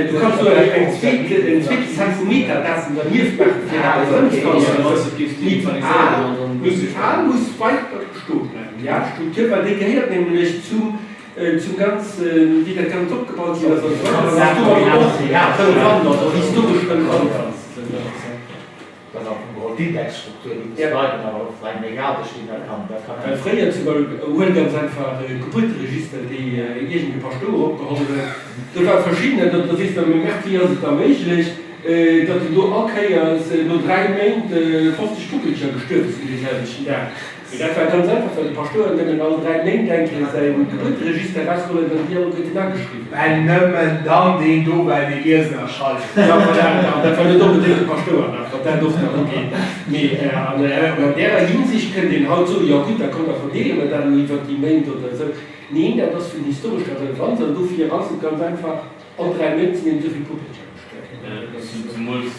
du kanns do eng zweet, en zweete Set vu Metadaten dernieft maachen, fir dat erëmzefannen. Mee déi al muss, al muss weider bestoe bleiwen, déi al Struktur, well déi gehéiert nämlech zum. Zum Ganzen, wéi dat Ganzt opgebaut ginn ass an esou weider, an ass domadder och relevant ass, och historesch relevant ass. Dat ass am Fong geholl d'Indexstruktur, déi muss bleiwen, awer och eng méi al bestinn, dat kann, dat kann. Well fréier zum Beispill, huel ganz einfach Gebuerteregister, déi iergend e Paschtouer opgeholl huet, do ware verschiddener, da da sees de, mee Merk, wéi ass et da méiglech, datt en do all Kéiers no 3 Méint 50 Puppelcher gestuerwe sinn dee selwechten Dag? Mee dat war ganz einfach, well de Paschtouer nëmmen all 3 Méint eng Kéier säi Gebuerteregister erausgeholl huet an déi alleguerten ageschriwwen. Well nëmmen dann deen do war, dee liesen a schreiwe konnt. Jo, voilà, an dat war net onbedéngt de Paschtouer nach, wat dat och nach ugeet. Mee an därer Hinsicht kënnt een haut soen, jo gutt, da kommt da verdeele mer dat elo iwwert déi Méint oder esou. Neen, dat ass vun historescher Relevanz an dofir ass et ganz einfach, all 3 Méint sinn eben esou vill Puppelcher gestuerwen. Zemools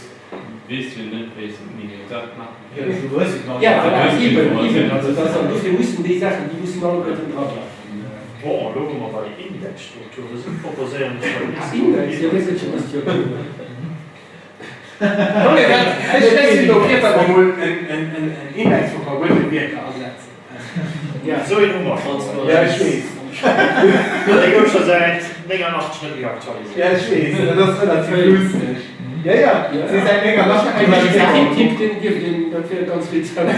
Weess jo net wéi se d'Miniature maachen. Ja voilà, eben, eben, also dass an dofir mussen déi Saachen, déi mussen alleguerten dra bleiwen. Bon, elo wou mer bei Indexstrukture sinn, proposéieren ech bei Ah, Index, jo, dee sëtzt jo dëst Joer do. Ech sinn dofir, datt mer mol en Index vu verbuedene Wierker asetzen. Esou een hu mer schonn. Ja, ech weess. Dee gouf scho säit 89 net méi aktualiséiert. Ja, ech weess. Dat ass relativ lustig. Ja, ja, si säit 89 net méi aktualiséiert. Deen Tipp, deen dierft een, dat wier ganz rezent.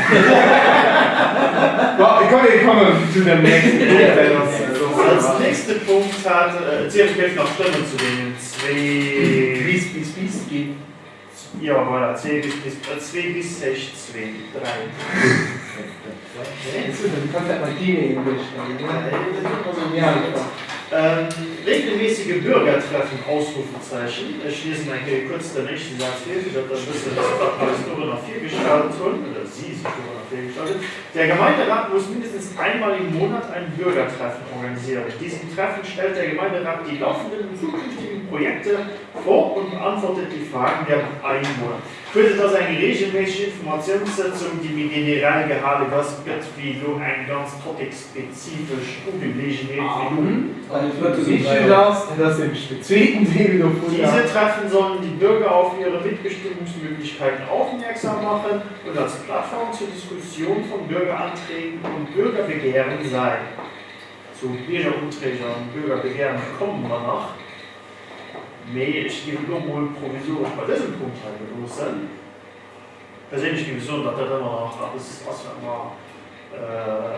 Bon, komm, mir kommen zu dem nächste Punkt, well soss, soss. Als nächste Punkt hat, et sief, et géif nach Stëmmen zu deenen zwee. Bis, bis, bis ginn. Jo, voilà, zwee bis bis, zwee bis héich zwee, dräi. Du kanns dat mat Guinéen duerstellen, ne? Regelmäßige Bürgertreffen, Ausrufezeichen. Ech liesen eng Kéier kuerz den éischte Saz vir, fir datt Der e bësse wësst, wat mer eis dorënner virgestallt hunn, oder si sech dorënner virgestallt hunn. Der Gemeinderat muss mindestens einmal im Monat ein Bürgertreffen organisieren. In diesem Treffen stellt der Gemeinderat die laufenden und zukünftigen Projekte vor und beantwortet die Fragen der Einwohner. Kuerz, et ass eng reegelméisseg Informatiounssëtzung, déi méi generell gehale gëtt wéi elo eng ganz topicspezifesch Ugeleegenheet wéi elo. An et huet wichteg ass, dat ass nämlech den zweeten Deel dovunner. Diese Treffen sollen die Bürger auf ihre Mitbestimmungsmöglichkeiten aufmerksam machen und als Plattform zur Diskussion von Bürgeranträgen und Bürgerbegehren sein. Zu Biergerunträge an Bürgerbegehren komme mer nach. Mee ech géif et elo emol provisoresch bei dësem Punkt hei beloossen. Perséinlech géif ech soen, datt dat ëmmer nach eppes ass, wat mer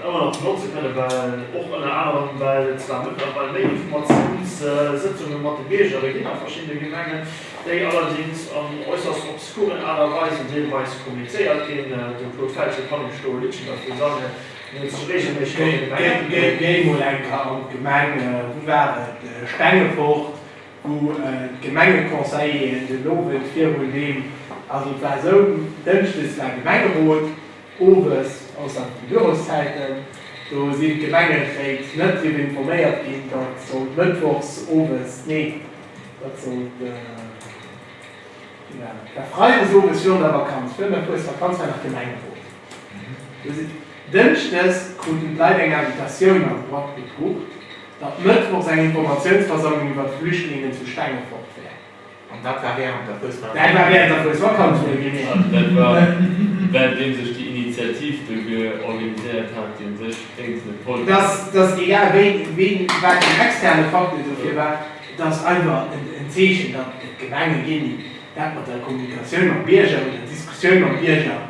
ëmmer nach benotze kënnen, well och ënner anerem, well et zwar mëttlerweil méi Informatiounssëtzunge mat de Biergere ginn a verschiddene Gemengen, déi allerdéngs an äusserst obskuren Aart a Weisen deelweis kommunizéiert ginn. De Claude Feltgen kann Iech do e Liddchen dervu sangen. Géi mol eng Kéier an d'Gemeng, wou war et, Stengefort, wou d'Gemengeconseilleren den Owend virun deem, also et war esou, Dënschdes war Gemengerot, owes, ausserhalb vun de Büroszäiten, do sinn d'Gemengeréit net driwwer informéiert ginn, datt sollt mëttwochs owes, nee, datt sollt, wéi war dat, war freides owes virun der Vakanz, virun der Fuesvakanz war nach Gemengerot. Dënschdes kruten d'Leit eng Invitatioun an d'Boîte gedruckt, datt mëttwochs eng Informatiounsversammlung iwwer d'Flüchtlingen zu Stengefort wär. An dat war wärend der Fuesvakanz? Dat war wärend der Fuesvakanz, wuelgemierkt. An dat war wärenddeem sech déi Initiativ do georganiséiert hat, déi un sech dréngend net wollt. Dass, dass egal wéi, ween, wat den externe Facteur dofir war, et ass einfach en Zeechen, datt et Gemenge ginn, déi dat mat der Kommunikatioun mam Bierger oder Diskussioun mam Bierger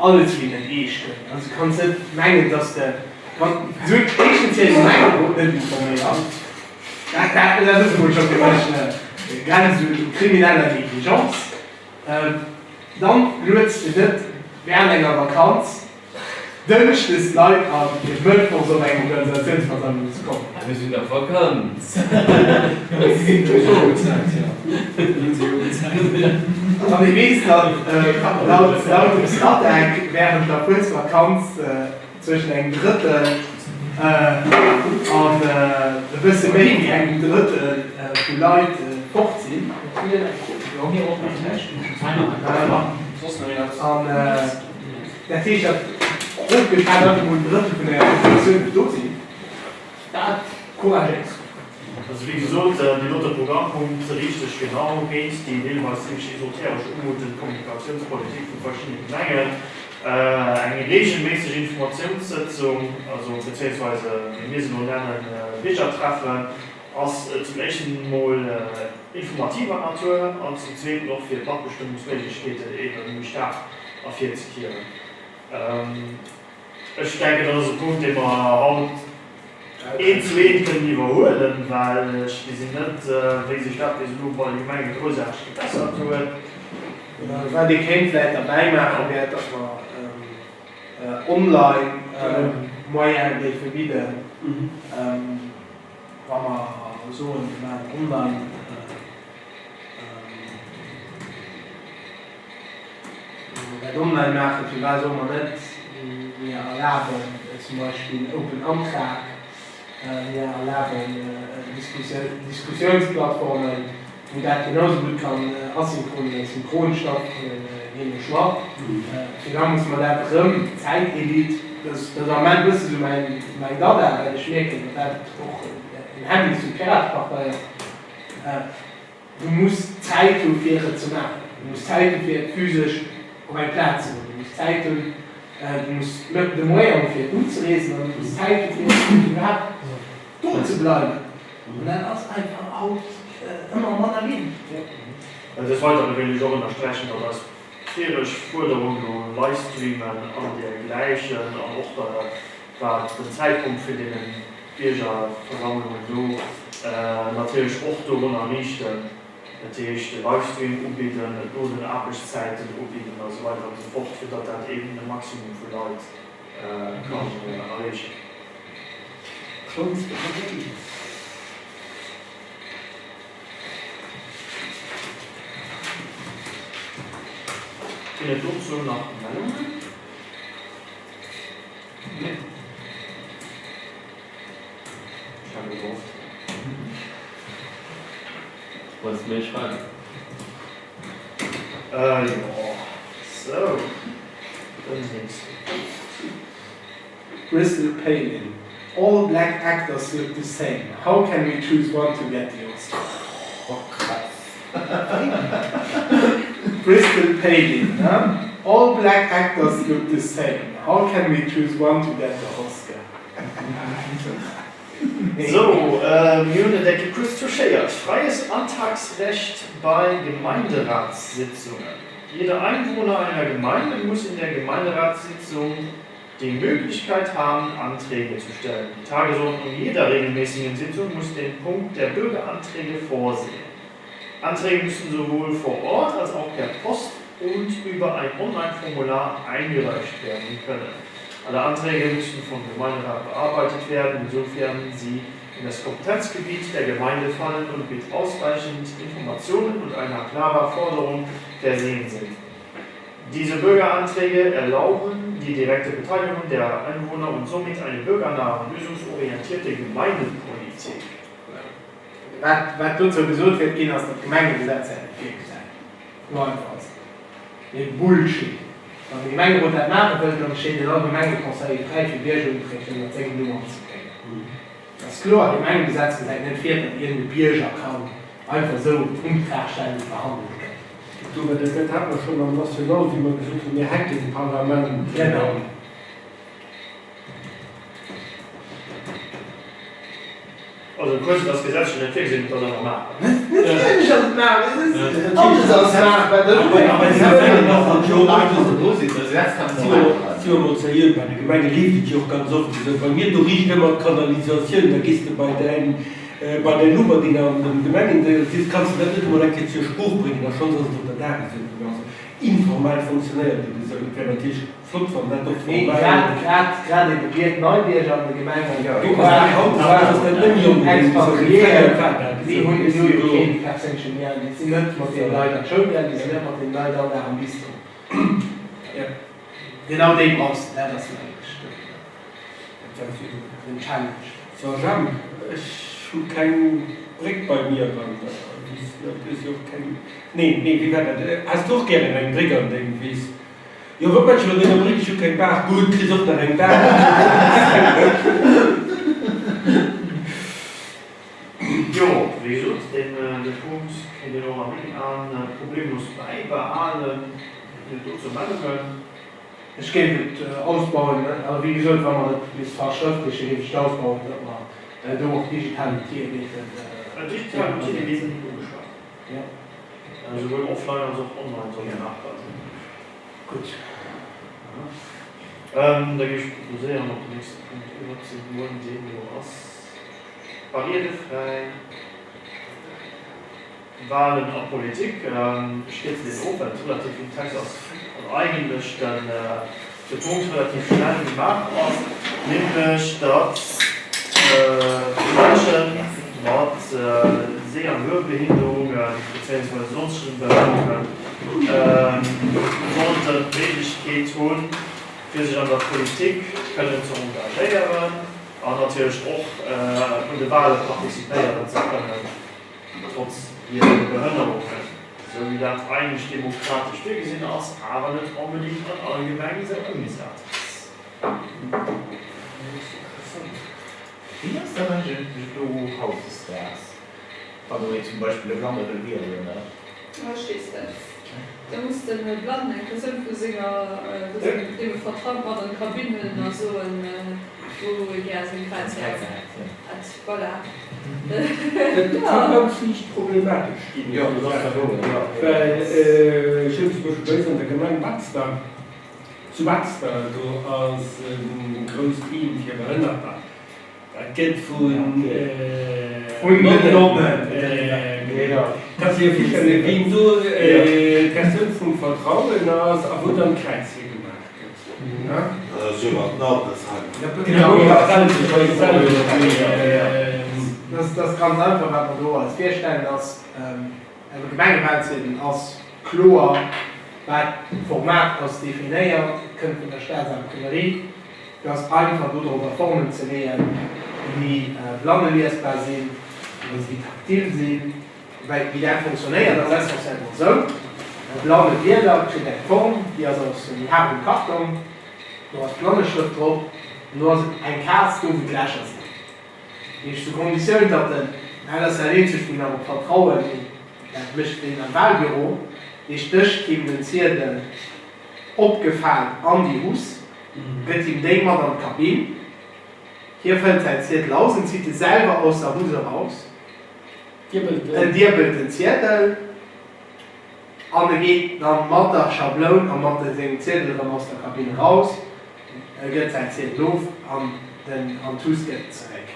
Alles wéi net eescht huelen. Also kanns net mengen dass de éischtens hir Gemengerot net informéiert, dat dat ass emol scho fir mech Grenz u krimineller Negligence. Dann lueds de net während enger Vakanz dënschdes Leit an fir mëttwochs op eng Organisatiounsversammlung ze kommen. Mir sinn a Vakanz. Wann ee weess, datt laut dem Statec wärend der Fuesvakanz zwëschen engem Drëttel an e bësse méi wéi engem Drëttel vu Leit fort sinn. An dat heescht, datt grob geschat einfach emol en Drëttel vun der Populatioun net do sinn. Dat couragéis. Also wéi gesot, deen dote Programmpunkt riicht sech genau géint déi deelweis zimmlech esoteresch umutend Kommunikatiounspolitik vu verschiddene Gemengen. Eng reegelméisseg Informatiounssëtzung, also bezéiungsweise wéi mir se elo nennen, Biergertreffen, ass zum éischten emol informativer Natur an zum zweeten och fir d'Matbestëmmungsméiglechkeeten eebe méi staark ervirzekieren. Ech denken, dat ass e Punkt, dee mer haut eent zu eent kënnen iwwerhuelen, well ech gesinn net, wéi sech dat bis elo bei de Gemenge groussaarteg gebessert huet. Wat ee kéint vläicht derbäi maachen, wär, datt mer online Moyene géife bidden, wa mer soen, mir maachen online. Dat online maachen, firwat solle mer net, mir erlaben zum Beispill Open Antrag, mir erlaben Diskussiounsplattformen, wou dat genau esou gutt kann asynchron oder synchron stattfannen, jee no Choix. Firwat musse mer dat erëm, Zäitelite, dat ass am Moment e bësse sou mäin Dada, well ech mierken, datt dat och en Hemmnis vun Piratepartei ass. Du muss Zäit hu fir et ze maachen. Du muss Zäit hu fir physesch op eng Plaz ze goen. Du muss Zäit hunn, du muss de Moyen hu fir unzereesen an du muss Zäit hu fir iwwerhaapt do ze bleiwen. An dat ass einfach haut ëmmer manner ginn. Des Weidere wéilt ech och ënnersträichen, datt eis vireg Fuerderung no Livestreamen an dergläichen an och wat den Zäitpunkt vun deene Biergerversammlungen do natierlech och dorunner riichten. Dat heescht, de Livestream ubidden, et no den Aarbechtszäiten ubidden a sou weider an esou fort, fir datt dat eeben e Maximum vu Leit kann erreechen. Ginn et dozou nach Mellungen? Nee. Ech hat elo gehofft. Wollts de méi schreiwen? Äh jo. Sou, den nächste Punkt. Bristol Palin, All black actors look the same, how can we choose one to get the Oscar? Oh krass. Bristol Palin, ne? All black actors look the same, how can we choose one to get the Oscar? Sou, mir hunn et eng Kéier kuerz touchéiert, Freies Antragsrecht bei Gemeinderatssitzungen. Jeder Einwohner einer Gemeinde muss in der Gemeinderatssitzung die Möglichkeit haben, Anträge zu stellen. Die Tagesordnung jeder regelmäßigen Sitzung muss den Punkt der Bürgeranträge vorsehen. Anträge müssen sowohl vor Ort als auch per Post und über ein Online-Formular eingereicht werden können. Alle Anträge müssen vom Gemeinderat bearbeitet werden, insofern sie in das Kompetenzgebiet der Gemeinde fallen und mit ausreichend Informationen und einer klarer Forderung versehen sind. Diese Bürgeranträge erlauben die direkte Beteiligung der Einwohner und somit eine bürgernahe und lösungsorientierte Gemeindepolitik. Wat, wat dozou gesot wäert ginn, ass, datt d'Gemengegesetz dat net virgesäit. Esou einfach ass et. Mee Bullshit! Wann de Gemengerot dat maache wëllt, dann steet et all Gemengeconseiller fräi, fir Biergerunträg ënnert sengem Numm anzebréngen. Et ass kloer, d'Gemengegesetz gesäit net vir, datt iergend e Bierger kann einfach esou en Untrag stellen, dee verhandelt gëtt. Do, well dat hate mer schonn am National, wéi mer gesot hunn, mir hacken d'Parlament. Genau. Also kuerz, et ass gesetzlech net virgesinn, et ass awer maachbar. Natierlech ass et maachbar, alles ass maachbar. Si jo emol seriö, bei de Gemenge leeft et jo och ganz oft esou, bei mir do richt ëmmer d'Kanalisatioun, da gees de bei däin, bei däin Noper deen an dem Gemengendeel sitzt, kanns de dat net emol eng Kéier zur Sprooch bréngen a schonns ass et op der Dagesuerdnung. Also informell fonctionnéiert et esou. Et wär natierlech Flott wann dat och Mee formell. grad, grad, grad ebe Bier, d'Neibierger an de Gemengen, Do ass dat haut ass dat net méi onbedéngt esou, mee fréier war dat déi esou. hunn Bis elo jo do. kee perséinleche Lien, déi sinn net mat deene Leit an d'Schoul gaang, déi sinn net mat deene Leit all Dag am Bistro. Ja. Genau déi brauchs de, dat ass mengen ech den Challenge. So Jemp, ech hu keng Bréck bei mir an der Wiss. Du hues jo och keng, nee, nee, wéi war dat, Häss du och gären eng Bréck an deng Wiss? Jo, wat mech elo denger Bréck, ech hu keng Baach, gutt, kriss och nach eng Baach. Jo, wéi gesot, deen Punkt kéint een och a mengen Aen problemlos bäibehalen. Ginn et dozou Meldungen? Ech géif et ausbauen, also wéi gesot, wa mer et misst verschrëftlechen, géif ech et ausbauen, datt mer do och digital Outile géifen. Digital Outile gi sinn ugeschwat. Jo. Souwuel offline als och online soll machbar sinn. Gutt. Da géif ech proposéieren, op den nächste Punkt iwwerzegoen, deen do ass barrièrefräi Wahlen a Politik. Ech kierzen deen of, well et relativ vill Text ass an eigentlech de Punkt relativ schnell gemaach ass, nämlech datt d'Mënsche mat Seh an Hörbehinderungen bezéiungsweise sonstegen Behënnerunge sollten d'Méiglechkeet hunn, fir sech an der Politik kënnen ze engagéieren an natierlech och un de Wahle participéieren ze kënnen. trotz hire Behënnerungen, esou wéi dat eigentlech demokratesch virgesinn ass, awer net onbedéngt an all Gemeng esou ëmgesat ass. Wéi ass dat eigentlech do hautdesdaags, wann do een zum Beispill e Blanne wëll wielen? Ech weess net. Da muss de Blannen eng Persoun vu senger, deem e vertraut, mat an d'Kabinn huelen a soen, wou e gär seng Kräiz hätt. Voilà. Dat ka ganz liicht problematesch ginn, well ech hunn zum Beispill bei eis an der Gemeng Betzder, zu Betzder, do ass e grousst Heem fir Behënnerter, Dat gëtt vun Nonnen. Kanns de dir virstellen, wien do d'Persoun vum Vertrauen ass a wou dann d'Kräiz higemaach gëtt? Dat ass jo mat den Altersheimer. Dat ass ganz einfach, wat mer do eis virstellen, ass, e Gemengewalziedel ass kloer, wat d'Format ass definéiert, et kënnt vun der Staatsimprimerie. Et ass einfach do dorobber Formen ze leeën, déi blanneliesbar sinn oder déi taktil sinn. Well wéi dat fonctionnéiert ass essentiellement esou, E blanne Wieler kritt eng Form, déi ass aus méi haardem Kartong, do ass d'Blanneschrëft drop an do ass eng Kaz do wou d'Lächer sinn. Dat heescht sous Konditioun, datt en, dat ass dat eenzegt wou nach op Vertrauen, dat mécht deen am Wahlbüro, dat heescht dëscht him den Ziedel opgefaalt an déi Housse. Gëtt him déi mat an d'Kabinn. Hie fëllt säin Ziedel aus en zitt e selwer aus der Housse eraus. En diebelt den Ziedel an e geet dann mat der Schabloun a mat sengem Ziedel erëm aus der Kabinn eraus. E gëtt säin Ziedel of an den an d'Housse gëtt en zeréck.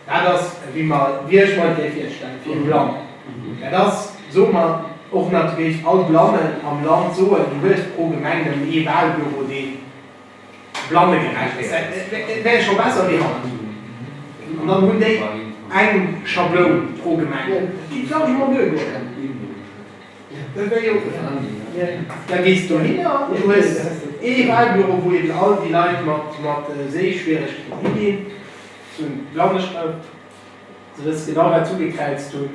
Dat ass, wéi mer, wéi ech mer et géif virstellen fir e Blannen. Dat ass, soe mer och nach, du géifs all Blannen am Land soen, du hues pro Gemeng nëmmen ee Wahlbüro, dee blannegerecht ass. Dat wär scho besser wéi haut. An dann hunn déi eng Schabloun pro Gemeng. Dat géif largement duergoen. Dat wär jo, da gees dohinner, du hues ee Wahlbüro, wou eben all déi Leit mat Séischwieregkeeten higinn. Se hunn d'Blanneschrëft, se wësse genau wat se ugekräizt hunn.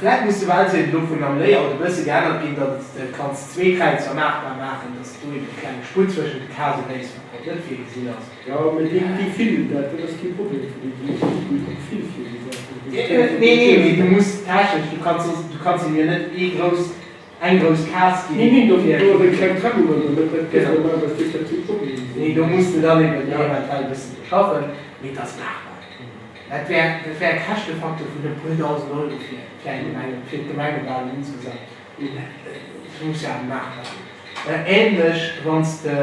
Vläit muss de Wahlziedel dovun am Layout e bësse geännert ginn, datt s de kanns zwee Kräizer maachbar maachen, datt s du eben e klenge Sputt zwëschent de Case léiss, wat haut net virgesinn ass. Jo, mee déi déi fillen dat, dat ass kee Problem fir déi, déi hunn och vill virgesat. Nee, nee, mee du muss technesch, du kanns soss, du kanns hinnen jo net ee grousst Eng grouss Kaz ginn. Nee, nee, do ass eng kleng Trennung an der Mëtt, dat gëtt normalerweis dierft dat kee Problem sinn. Nee, do muss de dann eben eventuell e bëssen dru schaffen, mee et ass maachbar. Dat wär, dat wär e Käschtefaktor vun e puer dausend Euro fir, fir eng Gemeng, fir d'Gemengewalen insgesamt. Dat muss jo awer maachbar sinn. Ähnlech, wann s de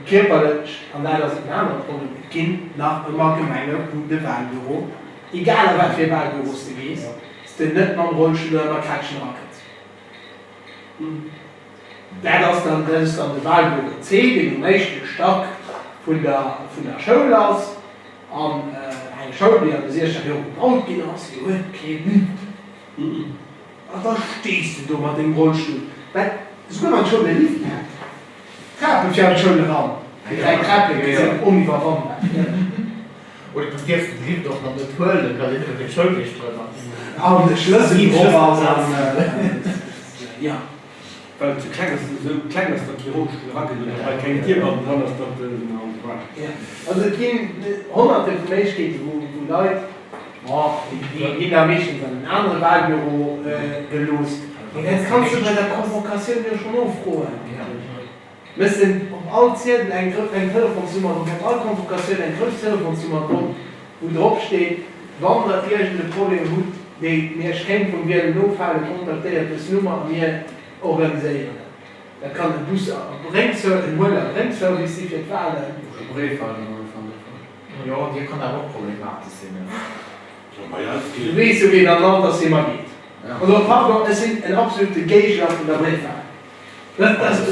kierperlech, an dat ass en anere Problem, et ginn nach ëmmer Gemenge wou de Wahlbüro, egal a wat fir e Wahlbüro s de gees, s de net mam Rollstull oder mat Krätschen erakënns. Dat ass dann, dat ass dann de Wahlbüro C, deen um éischte Stack vun der, vun der Schoul ass. An eng Schoul, déi an de siechzeger Jore gebaut ginn ass, déi huet kee Lift. An da stees de do mat dengem Rollstull, well souguer wann d'Schoul e Lift hätt, d'Trape fir an d'Schoul eran, déi 3 Träppleke sinn oniwwerwannbar. Oder du dierfs den Lift och nach net huelen, well deen nëmme fir d'Schoulmeeschteren ass. An de Schlëssel drop ass an jo. Well et sou kleng ass, esou kleng ass, datt kee Rollstull erageet oder well keng Dier bannendran ass, datt en an esou weider. Jo, also et ginn honnerte vu Méiglechkeeten, wou Leit, bon, déi ginn da meeschtens an en anere Wahlbüro gelooss, mee dat kanns de bei der Convocatioun jo schonn nofroen. Méchs de op all Ziedel eng eng Telefonsnummer drop, op all Convocatioun eng grouss Telefonsnummer drop, wou drop steet, Wann der iergend e Problem hutt, dee Iech kéint vum Wielen ofhalen, kontaktéiert dës Nummer a mir organiséieren et. Dat kann e Bus a Bréngser, en Huel a Bréngservice si fir d'Walen. Oder Bréifwalen am Fall. Jo, déi kann awer och problematesch sinn. Du weess jo wéi et an Altersheemer geet. Also pardon, ech sinn en absolute Géigner vun der Bréifwal. Dat ass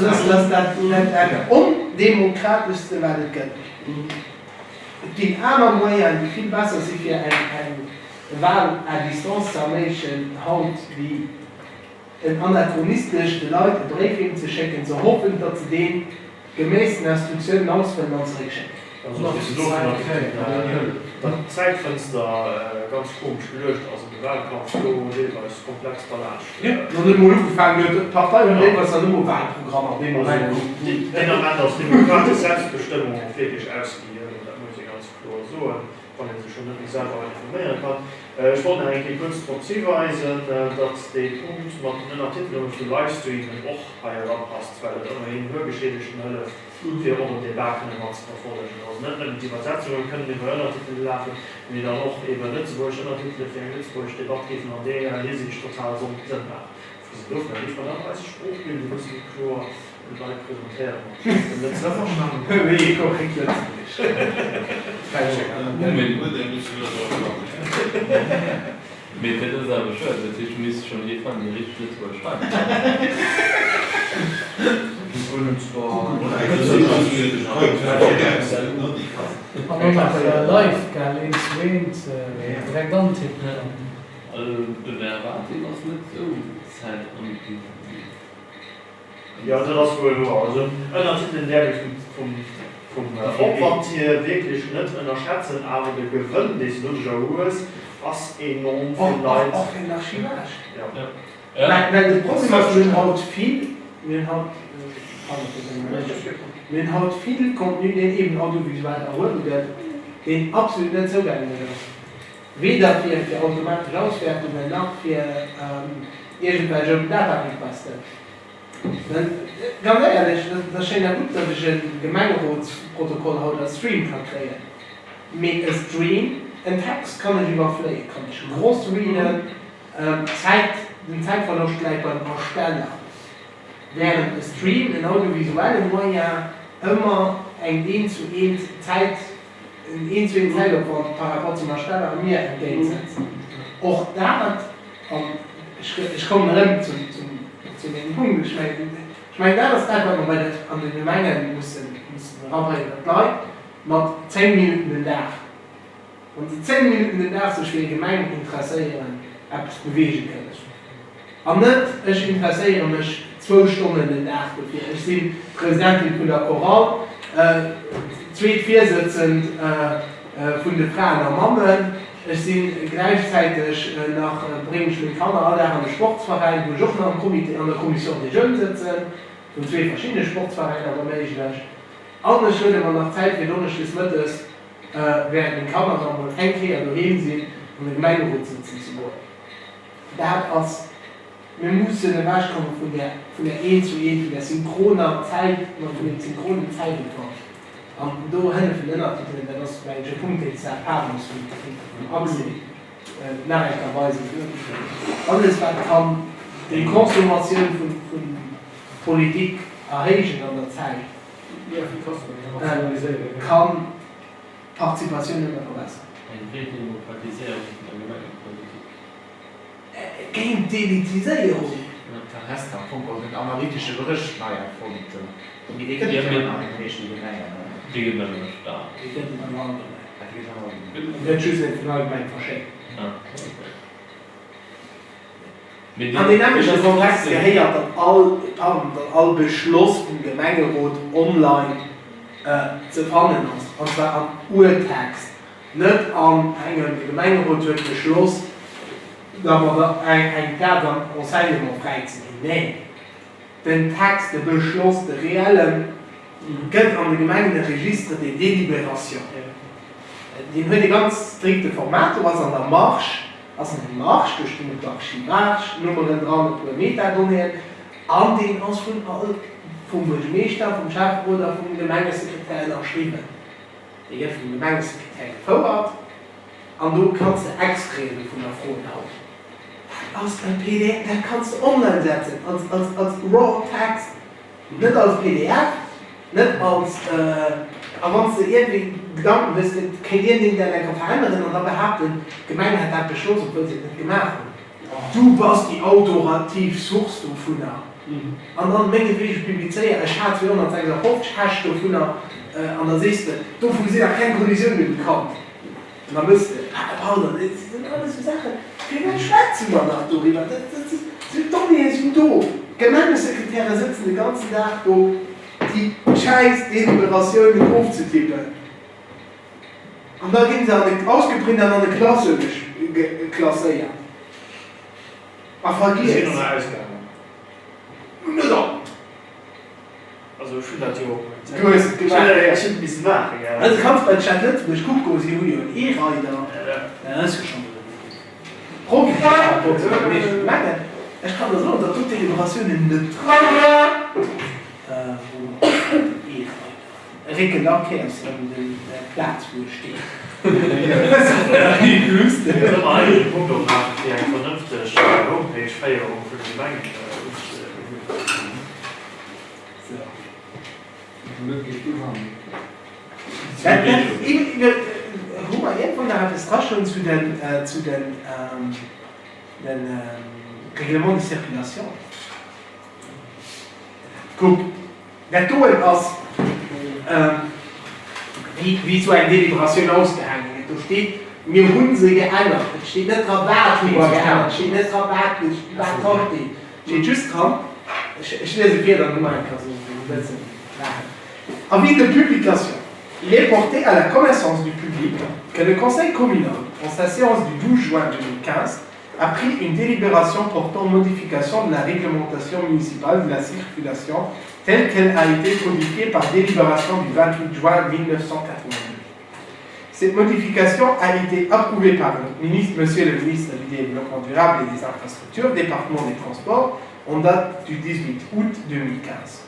dat ondemokrateschste wat et gëtt. Et ginn aner Moyenen, déi vill besser si fir eng Wal à distance ze erméiglechen haut, wéi en anachronistesch de Leit e Bréif heem ze schécken, ze hoffen, datt se dee gemäss den Instruktiounen ausfëllen an zeréckschécken. Datt d'Zäitfënster ganz komesch geluecht ass an de Wahlkampf do deelweis komplett verlaascht. Nach net emol ugefaangen huet, d'Partei hunn deelweis nach net emol Wahlprogramm an deem Moment. Deen Ament ass demokratesch Selbstbestëmmung och wierklech ausgehiewelt, dat muss ee ganz kloer soen, wann ee sech schonn net méi selwer informéiere kann. Ech wollt nach eng Kéier kuerz drop hiweisen, datt dee Punkt mat den Ënnertitelunge vu Livestreamen och hei erapasst, well et ëmmerhin Hörgeschädegten hëlleft, fir och en Debat kënne mat ze verfollegen. Also net nëmmen d'Iwwersetzunge kënnen iwwer Ënnertitele lafen, mee dann och eebe lëtzebuergesch Ënnertitele fir eng lëtzebuergesch Debatt géifen an deeër Hisiicht total Sënn maachen. Ofgesinn dovunner géife mer dann eise Sproochbild e bësse méi kloer de Leit presentéieren an d'Schrëften net ze verstanen. Wéi ee korrekt Lëtzebuergesch. Mee dat ass awer schued, dat heescht, du misst schonn ee fannen, dee richteg Lëtzebuergesch schreiwe kann. An och nach live, gell, eent zu eent, direkt antippen. Also de Verbatim ass net esou zäitintensiv. Jo, dat ass wuel wouer. Also Ënnertitelen däerf ee vum vum Opwand hier wierklech net ënnerschätzen, awer de Gewënn, dee s de doduercher hues, ass enorm fir Leit. Och fir den Archivage. Jo. Well de Problem ass, mir hunn haut vill, mir hunn haut, pardon fir d'Ënnerbriechung, mir hunn haut vill Contenu, deen eeben audiovisuell erhuewe gëtt, deen absolut net zougänglech ass. Weder fir fir automatesch Auswäertungen nach fir iergendwelch Open Data Requesten. Well ganz éierlech, et ass schéin a gutt, datt ech e Gemengerotsprotokoll haut als Stream ka kréien, mee e Stream, en Text kann ech iwwerfléien, kann ech gross readen, d'Zäit, den Zäitverloscht läit beim Ersteller, wärend e Stream, en audiovisuelle Moyen, ëmmer eng eent zu eent Zäit, en eent zu eent Zäitopwand par rapport zum Ersteller a mir entgéintsetzt. Och dat, an ech kommen erëm zu mengem Punkt, ech mengen, ech mengen dat ass dat, wat mer bei de, an de Gemenge mussen, mussen erabréngen, datt d'Leit mat 10 Minutten den Dag, wann se 10 Minutten den Dag sech fir hir Gemeng interesséieren, eppes beweege kënnen. An net, ech interesséiere mech zwou Stonnen den Dag dofir, ech si Presidentin vun der Chorale, zweet Virsëtzend vun de Fraen a Mammen, ech si gläichzäiteg nach, bréngen ech meng Kanner all Dag an de Sportsveräin, wou ech och nach am Comité, an der Commission des Jeunes sëtzen, vun zwee verschiddene Sportsveräiner wa méiglech, an ech huele mer nach Zäit fir donneschdes mëttes, während meng Kanner da mol eng Kéier doheem sinn, an de Gemengerot sëtzen ze goen. Dat ass, mir mussen ewechkomme vun där, vun där eent zu eent, vun där synchroner Zäit, vun deem synchronen Zäitopwand. An do hëllefen Ënnertitelen, dat ass, mengen ech, e Punkt, deen d'CFA muss vum Accès nach eng Kéier weisen. Alles, wat kann déi Consommatioun vu Politik erhéijen an der Zäit, kann d'Participatioun nëmme verbessern. Eng Redemokratiséierung vun der Gemengepolitik. Géint d'Elitiséierung. Den Rest am Fong och den analytesche Brécht nei erfonnt. Mee dee gëtt et jo an de meeschte Gemengen. Dee gëtt et an der Stad. Dee gëtt et an all Gemeng. Ah, dee gëtt an all Gemeng. En gëtt just net vun all Gemeng verschéckt. Ah, okay. An deen nämmlechte Kontext gehéiert, datt all, pardon, datt all Beschloss vum Gemengerot online ze fannen ass, an zwar am Urtext, net an engem, de Gemengerot huet beschloss, da mer da eng Plaz am Enseignement fräi ze ginn. Neen, den Text, de Beschloss, de reellen, gëtt an de Gemengen e Registre des délibérations. Deen huet e ganz strikte Format, do ass an der Marge, ass eng Marge, do stinn e puer Archivage-Nummeren dran, e puer Metadonnéeën, an deen ass vun all, vum Buergermeeschter, vum Schäfferot a vum Gemengesekretär ënnerschriwwen. Dee gëtt vum Gemengesekretär gefouert an do kanns de Extraiten dovunner froen haut. Dat ass e pdf, dat kanns de online setzen als, als, als raw text. Net als pdf, net als, a wann s de iergendwéi Gedanken hues, et kéint iergendeen dat eng Kéier veränneren an da behaapten, d'Gemeng hätt dat beschloss, obwuel se et net gemaach hunn. Du bass déi autorativ Source dovunner. An dann, mengetwegen, publizéier, ech hat 256 Hash dovunner, an da sees de, dovu sinn nach keng Kollisioune bekannt. An da mëss de, pardon, dat sinn alles esou Saachen, firwat schwätze mer nach doriwwer? D'Donnéeë sinn do, d'Gemengesekretäre sëtzen de ganzen Dag do, déi schäiss Deliberatiounen ofzetippen. An da gi se an e, ausgeprint an an e Classeur klasséiert a vergiess. Net all. Also ech hunn dat jo. Du hues et gemaach. Ech hunn et misse maachen, gell. Also kanns bei d'Stad Lëtzebuerg kucke goen, si hu jo en E-Reider. Dat ass jo schonn e Progrès par rapport zu de meeschte Gemengen. Ech kann der soen, datt do d'Deliberatiounen net dra sinn. Wou ass den E-Reider? Réckel all Kéiers ëm déi Plaz wou e steet. Ech wëll ëmmer hei de Punkt opmaachen, fir eng vernënfteg Homepage-Féierung vun de Gemengen unzehuelen. mer iergendwann nach eppes draschloen zu den, zu den, den Règlements de circulation. Kuck, dat doen ass, wéi, wéi esou eng Deliberatioun ausgehaange gëtt. Do steet, mir hu se geännert. Et steet net dra, wat hu mer geännert. Et steet net dra, wat, wat dra steet. Et steet just dran, ech, ech liese vir, dann hu mer eng Kéier esou e bëssen Klarheet. Avis de publication, Il est porté à la connaissance du public que le Conseil communal, en sa séance du 12 juin 2015, a pris une délibération portant modification de la réglementation municipale de la circulation telle qu'elle a été codifiée par délibération du 28 juin 1982. Cette modification a été approuvée par le ministre, Monsieur le ministre du Développement durable et des Infrastructures, département des Transports, en date du 18 août 2015.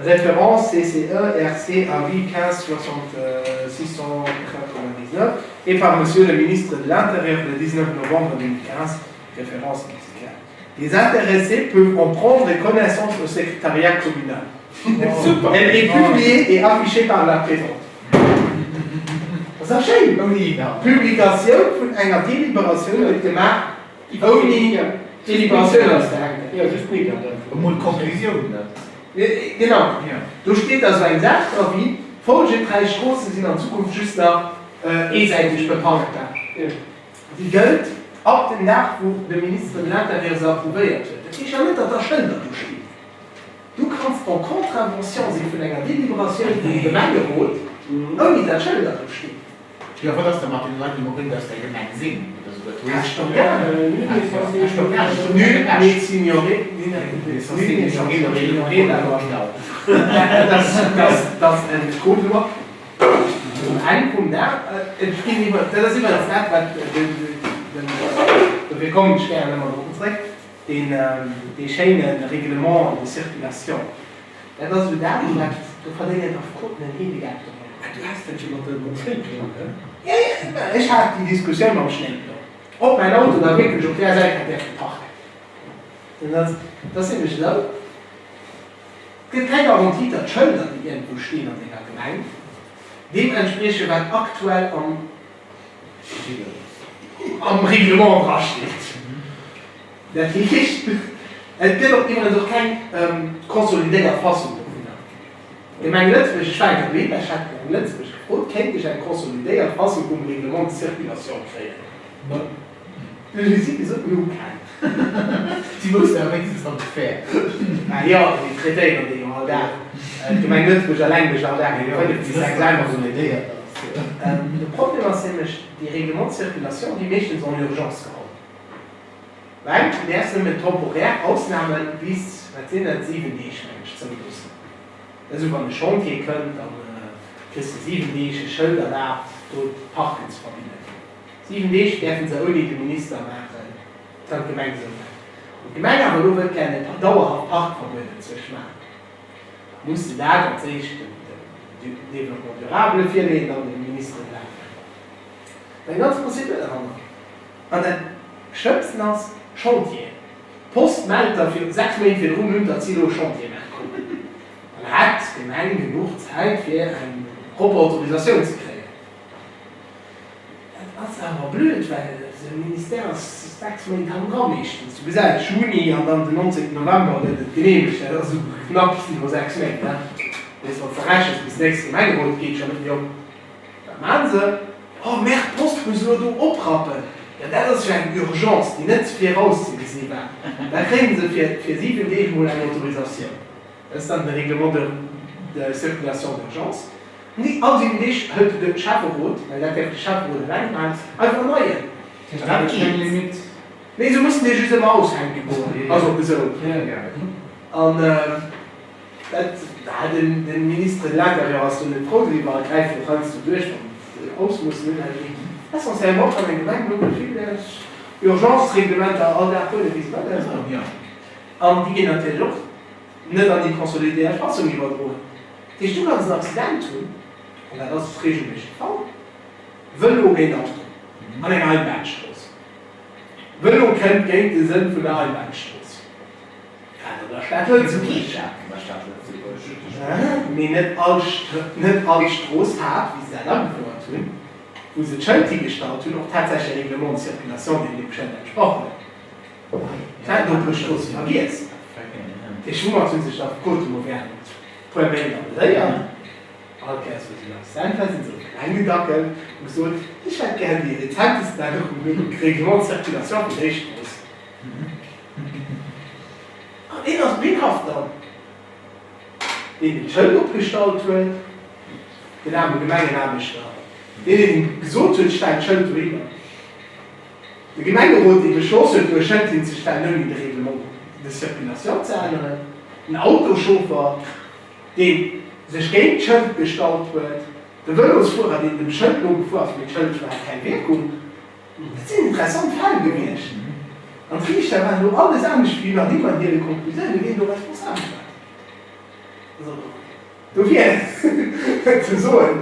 Référence CCE RC avis 15 699 et par Monsieur le ministre de l'Intérieur le 19 novembre 2015, référence musicale. Les intéressés peuvent en prendre connaissance au secrétariat communal. Elle est publiée et affichée par la présente. Dat ass schéin! D'Publikatioun vun enger Deliberatioun gëtt gemaach Ouni Deliberatioun auszehänken. Jo, just d'Media däerfen. Emol d'Konklusioun net. Genau. Do steet da sou eng Saach dra wéi, Folgend 3 Stroosse sinn an Zukunft just nach eesäiteg beparkbar. Déi gëllt ab dem Dag, wou de Ministre de l'Intérieur se approuvéiert huet. Dat heescht jo net, datt da Schëlder do stinn. Du kanns en contravention si vun enger Deliberatioun vum Gemengerot, ouni datt Schëlder do stinn. Jo, wat ass da mat den Leit, déi mobil aus der Gemeng sinn oder sou? Dat heescht Nul n'est ignoré, nul n'est censé ignorer la loi. Dat ass en Code loi. Um Enn vum Dag, et ginn iwwer, dat ass iwwerens dat, wat den, dofir kommen ech gären ëmmer dorop zréck, deen, dee schéine Règlement de circulation, Dat ass esou dat, wat do verdéngen Affekoten en Heedegeld domadder. Ah, du has dat jo mat dem Schnéiplo, ne? Jo, jo, ech hat déi Diskussioun mam Schnéiplo, ob mäin Auto da wierklech op där Säit hätt däerfe parken. Dat ass nämlech esou, et gëtt keng Garantie, datt d'Schëlder, déi iergendwou stinn an denger Gemeng, deem entspriechen, wat aktuell am am Reglement drasteet. Dat heescht, et gëtt och iwwerens och keng konsolidéiert Fassung dovunner. D'Gemeng Lëtzebuerg, ech war eng Kéier dohin, ech hat d'Gemeng Lëtzebuerg gefrot, kéint ech eng konsolidéiert Fassung vum Règlement de circulation kréien? Du hu si gesot, mir hu keng. Si woussten awer wéinstens, datt et wär. Mä jo, si traitéieren déi jo all Dag. D'Gemeng Lëtzebuerg eleng mécht all Dag eng 5 bis 6 Ännerungen. De Problem ass nämlech, déi Règlements de circulation gi meeschtens en urgence geholl. Well du däerfs nëmmen temporär Ausname bis, wat sinn dat, 7 Deeg, meng ech, zouloossen. Esou wann e Chantier kënnt, da kriss de 7 Deeg e Schëld erlaabt, do d'Parken ze verbidden. 7 Deeg däerfe se ouni de Minister maachen, dat kann d'Gemeng esou maachen. Wann d'Gemeng awer elo wëllt gären e dauerhaft Parkverbuet enzwousch maachen, muss se dat als éischt dem Développement durable virleeën, dann dem Ministre de l'Intérieur. Eng ganz Prozedur derhannert. An dat Schlëmmsten ass, Chantieren. D'Post mellt da fir 6 Méint virdrun un, datt si elo e Chantier maache kommen. Dann hätt d'Gemeng genuch Zäit fir eng propper Autorisatioun ze kréien. Dat ass awer blöd, well de Ministère ass 6 Méint hannendra meeschtens. Du gesäis, Juni an dann den 19 November gëtt et geneemegt. Dat ass esou knapps no 6 Méint. Weess, wann s de rechens bis nächste Gemengerot, geet scho net méi op. Wat maan se? Oh merde, d'Post muss elo do oprappen. Jo, dat ass jo eng Urgence, déi net virauszegesi war. Da kréien se fir 7 Deeg mol eng Autorisatioun. Dat ass dann de Règlement de circulation d'urgence. Ni all 7 Deeg hëlt de Schäfferot, well dat däerf de Schäfferot eleng maachen, einfach en neien. Dat geet keng Limite. Nee, se mussen dee just ëmmer aushänke goen. Also esou. An. Dat, den Ministre de l'Intérieur ass do net frou driwwer a gräift och heiansdo duerch, wann et Ausmoossen unhält. Mee essentiellement kann eng Gemeng elo wéi vill Urgence-Reglementer all Dag huelen, wéi se wëllen. An déi ginn natierlech och net an déi consolidéiert Fassung iwwerdroen. Dat heescht, du kanns en Accident hunn, an dat ass regelméisseg de Fall, Vëlo géint Auto an enger Einbahnstrooss. Vëlo kënnt géint de Sënn vun der Einbahnstrooss. Grad an der Stad Lëtzebuerg. Mee net all net all Strooss hat, wéi se dat agefouert hunn. wou se d'Schëld higestallt hunn, och tatsächlech e Règlement de circulation, deen deem Schëld entsprach huet. Se haten do e puer Stroosse vergiess. Dat heescht, woumat hu sech da d'Côte mol während e puer Méint ameséiert? All Kéiers wou se en Accident war, sinn se op d'Gemeng gedackelt hu gesot, ech hätt gär déi rezentesten Ännerungen um Règlement de circulation fir déi Strooss. An deen ass Binghaff dann, deen den Schëld opgestallt huet, den aarme Gemengenaarbechter, deen deen gesot huet, stell d'Schëld dohinner, de Gemengerot, dee beschloss huet, do e Schëld hinzestellen, ouni de Règlement de circulation ze änneren, den Autoschauffer, dee sech géint d'Schëld gestallt huet, de Vëlosfuerer, deen dem Schëld nogefuer ass, mee d'Schëld hat keng Wierkung. Dat sinn interessant Fäll gewiescht. An d'Riichter waren do alles anescht wéi unanime an hire Konklusiounen, wien do responsabel war. Also dofir ze soen,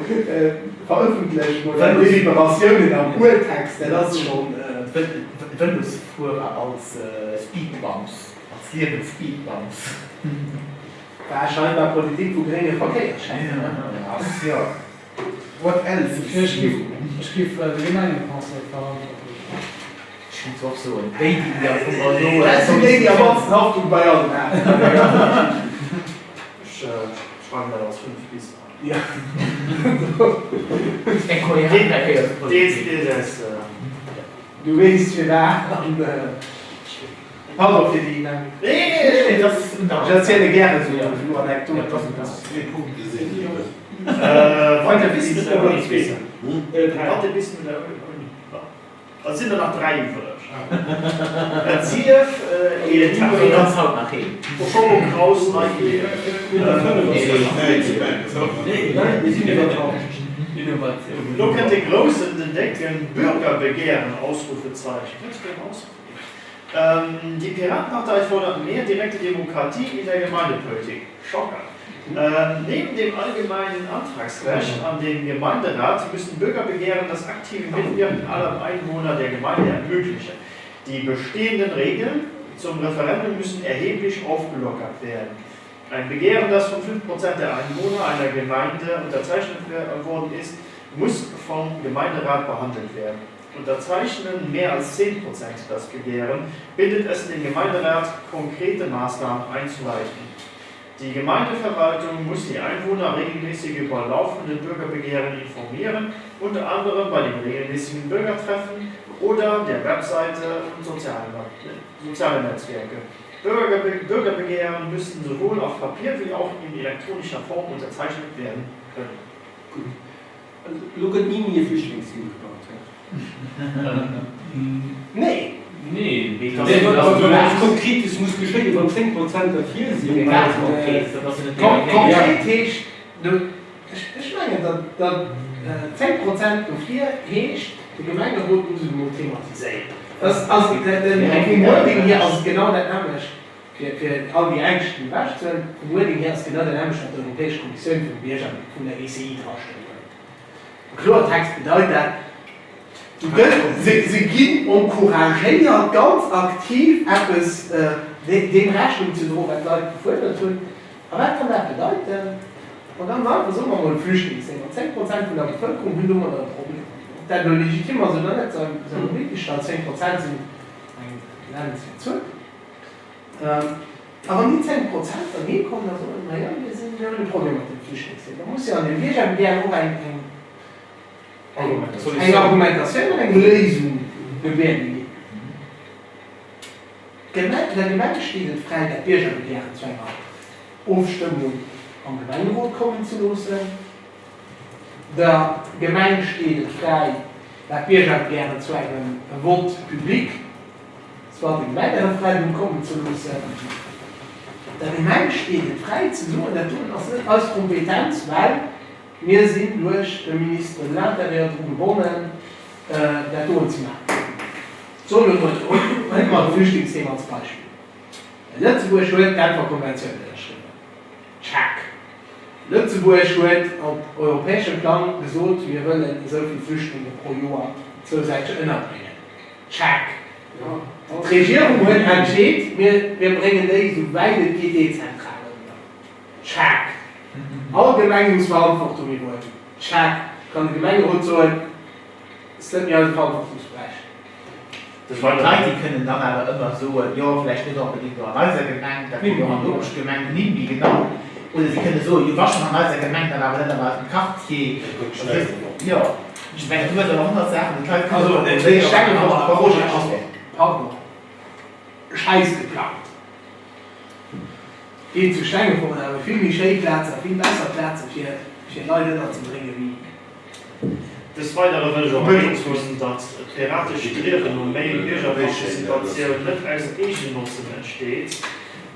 verëffentlech mol deng Deliberatiounen am Urtext, dat ass schonn. Vëlosfuerer als Speedbumps, als liewend Speedbumps. War scheinbar Politik vu grénge Verkéierscheffen. Ass jo. What else is new? Ech giff de Gemengeconseil verantwortlech maachen. Ech géif och soen, déi déi am Fong all do. Dat sinn déi déi am mannsten Haftung bei allem haten. Ech schreiwen dat als 5 bis an. Jo. Eng kohärent Verkéierspolitik. Deels, deels. Du weess firwat an. Pardon fir déi laang. Nee, nee, dat ass un der. Ech erziele gäre sou Anekdoten. Zwee Punkte sinn et. Warte bis no der Uni. Warte bis no der Uni. Et sinn der nach 3 iwwreg. Et sief een. Ganz haut nach een. Schongo Kraus nei Ideeën. Lo kënnt de groussen, den décken Bürgerbegehren, Ausrufezeichen. Die Piratenpartei fordert mehr direkte Demokratie in der Gemeindepolitik. Schocker. Neben dem allgemeinen Antragsrecht an den Gemeinderat müssen Bürgerbegehren das aktive Mitwirken aller Einwohner der Gemeinde ermöglichen. Die bestehenden Regeln zum Referendum müssen erheblich aufgelockert werden. Ein Begehren, das von 5 Prozent der Einwohner einer Gemeinde unterzeichnet worden ist, muss vom Gemeinderat behandelt werden. Unterzeichnen mehr als 10 Prozent das Begehren, bindet es den Gemeinderat, konkrete Maßnahmen einzuleiten. Die Gemeindeverwaltung muss die Einwohner regelmäßig über laufende Bürgerbegehren informieren, unter anderem bei den regelmäßigen Bürgertreffen oder der Webseite und soziale Netzwerke. Bürgerbegehren müssen sowohl auf Papier wie auch in elektronischer Form unterzeichnet werden können. Gutt. Also elo gëtt ni méi e Flüchtlingsheem gebaut, hä? Nee. Nee. Eppes Konkretes muss geschéien, wann 10 Prozent derfir sinn. Konkret heescht, ech mengen, datt 10 Prozent dofir heescht, de Gemengerot muss et emol thematiséieren. Vum Wording hier ass et genau dat nämmlecht, fir all déi Ängschten ewechzehuelen, vum Wording hier ass genau dat nämmlecht, wat d'Europäesch Kommissioun vum Bierger vun der ECI drastoen huet. Am Kloertext bedeit dat, du gëss, se ginn encouragéiert, ganz aktiv eppes deem Rechnung ze droen, wat d'Leit gefuerdert hunn. A wat kann dat bedeiten? Ma ganz einfach, soe mer emol Flüchtlingsthema, 10 Prozent vun der Bevëlkerung hunn domadder e Problem. Ob dat elo legitim ass oder net, sei dohigestallt, 10 Prozent sinn eng nennenswäert Zuel. A wann déi 10 Prozent dann heekommen a soen, Majo, mir sinn, mir hunn e Problem mat dem Flüchtlingsthema, da muss jo an deem Biergerbegehren och eng, eng eng Argumentatioun an eng Léisung gebuede ginn. D'Gemeng, der Gemeng steet et fräi, dat Biergerbegehren zu enger Ofstëmmung am Gemengerot kommen ze loossen. Der Gemeng steet et fräi, dat Biergerbegehren zu engem Vote public, soit e Gemengereferendum, kommen ze loossen. Der Gemeng steet et fräi ze soen, dat doen ass net eis Kompetenz, well mir sinn duerch de Ministre de l'Intérieur dru gebonnen, dat doen ze maachen. Soe mer emol, huele mer d'Flüchtlingsthema als Beispill. Lëtzebuerg huet d'Genfer Konventioun ënnerschriwwen. Check. Lëtzebuerg huet op europäeschem Plang gesot, mir wëllen esou vill Flüchtlinge pro Joer zousäitlech ënnerbréngen. Check. D'Regierung huet entscheet, mir bréngen déi esou wäit et geet dezentral ënner. Check. All Gemeng muss Verantwortung iwwerhuelen. Check. Kann de Gemengerot soen. Ass net méi eise Verantwortungsberäich. D'Leit, déi kënnen dann awer ëmmer soen, jo, vläicht net onbedéngt do an eiser Gemeng, dat geet och an Nopeschgemengen, NIMBY, genau. Oder si kënne soen, jo, wa schonn an eiser Gemeng, dann awer net an eisem Quartier. Jo, ech mengen, du hues awer 100 Saachen, déi d'Leit kënne proposéieren. Also, pardon, Schäiss geplangt. Ginn zu Stengefort awer vill méi schéi Plaze a vill besser Plaze fir Leit ënnerzebrénge wéi. Des Weidere wëll ech och erwähnt hunn, datt d'piratesch Striewen no méi Biergerparticipatioun net aus Eegennotzen entsteet,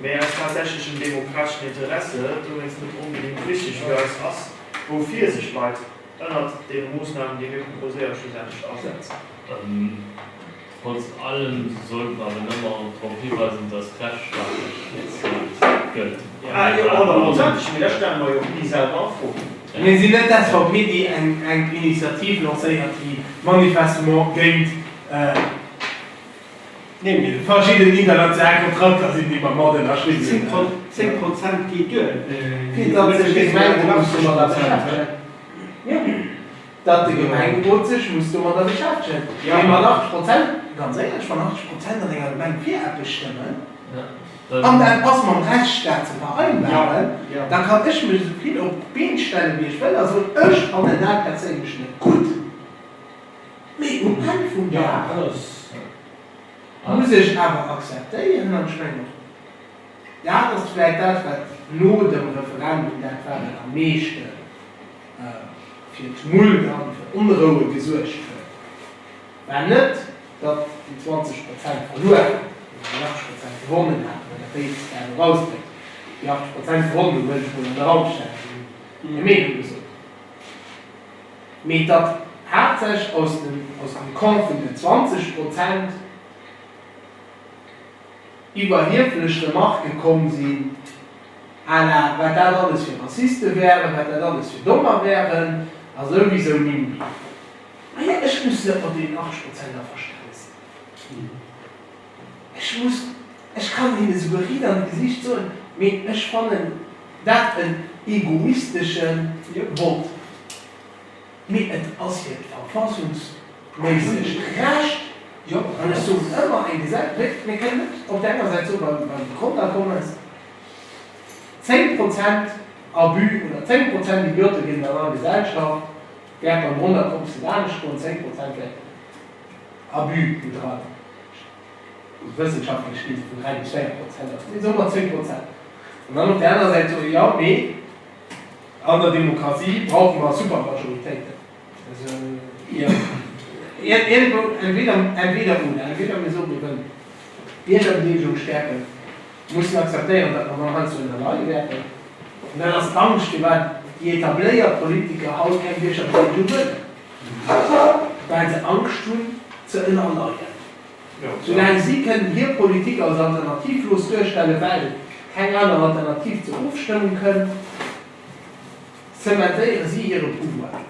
mä aus tatsächlechem demokrateschen Interesse, dowéinst net onbedéngt wichteg fir eis ass, woufir sech d'Leit ënnert deene Moossnamen, déi mir proposéieren, schlussendlech asetzen. Trotz allem sollt mer awer nëmmer drop hiweisen, dass d'Rechtsstaatlechkeet gëllt. Ah jo, honnertprozenteg, mee dat stelle mer jo och ni selwer a Fro. Mir sinn net d'SVP, déi eng Initiativ lancéiert, déi manifestement géint verschidden international Kontrakter sinn, déi mer mat ënnerschriwwen hunn. 10 Prozent geet duer. Fir datt sech de Gemengerot muss domadder beschäftegen. Datt de Gemengerot sech muss domadder beschäftegen. Mee mat 80 Prozent, ganz éierlech, wann 80 Prozent an enger Gemeng fir eppes stëmmen, an dat ass mam Rechtsstaat ze vereinbaren, da kann ech mech esou vill op d'Been stellen, wéi ech wëll, a soen, ech fannen dat perséinlech net gutt, mee um Enn vum Dag muss ech awer akzeptéieren, an ech mengen och dat ass vläicht dat, wat no dem Referendum dat war, wat am meeschte fir Tumult an fir Onroue gesuergt huet, war net, datt déi 20 Prozent verluer haten oder déi 80 Prozent gewonnen haten, oder wéi s de dat och ausdrécks. Déi 80 Prozent gewonnen hunn, wëll ech mol an de Raum stellen, si hunn hir Meenung gesot. Mee datt haaptsächlech aus dem, aus dem Camp vun den 20 Prozent iwwerhieflech Remarquë komm sinn, à la wat dat alles fir Rassiste wären, wat dat alles fir Dommer wären a souwisou Nimby. Maja, ech muss net mat deenen 80 Prozent averstane sinn. Ech muss, ech kann hinne souguer riit an d'Gesicht soen, mee ech fannen dat en egoistesche Vott. Mee et ass hiert verfassungsméissegt Recht. An ech soen ëmmer, eng Gesell, mir kënnen net op där enger Säit soen, beim Grondakommes, 10 Prozent Abus oder 10 Prozent Idiote ginn et an all Gesellschaft, wäert beim Grondakommes net anescht goen, 10 Prozent wäerten Abus bedreiwen. Wëssenschaftlech gi se vun 3 bis 4 Prozent aus, mee soe mer 10 Prozent. An dann op där anerer Säit soe jo, mee an der Demokratie brauche mer Supermajoritéiten. Also iergendwou, entweder, entweder oder, entweder mir soen, mir wëllen d'Biergerbedeelegung stäerken, mussen akzeptéieren, datt mer dann heiansdo ënnerleie wäerten. An dat ass d'Angscht, firwat déi etabléiert Politiker haut keng Biergerbedeelegung wëllen, well se Angscht hunn ze ënnerleien. Soulaang si kënnen hir Politik als alternativlos duerstellen, well keng aner Alternativ zur Ofstëmmung kënnt, zementéiere si hire Pouvoir.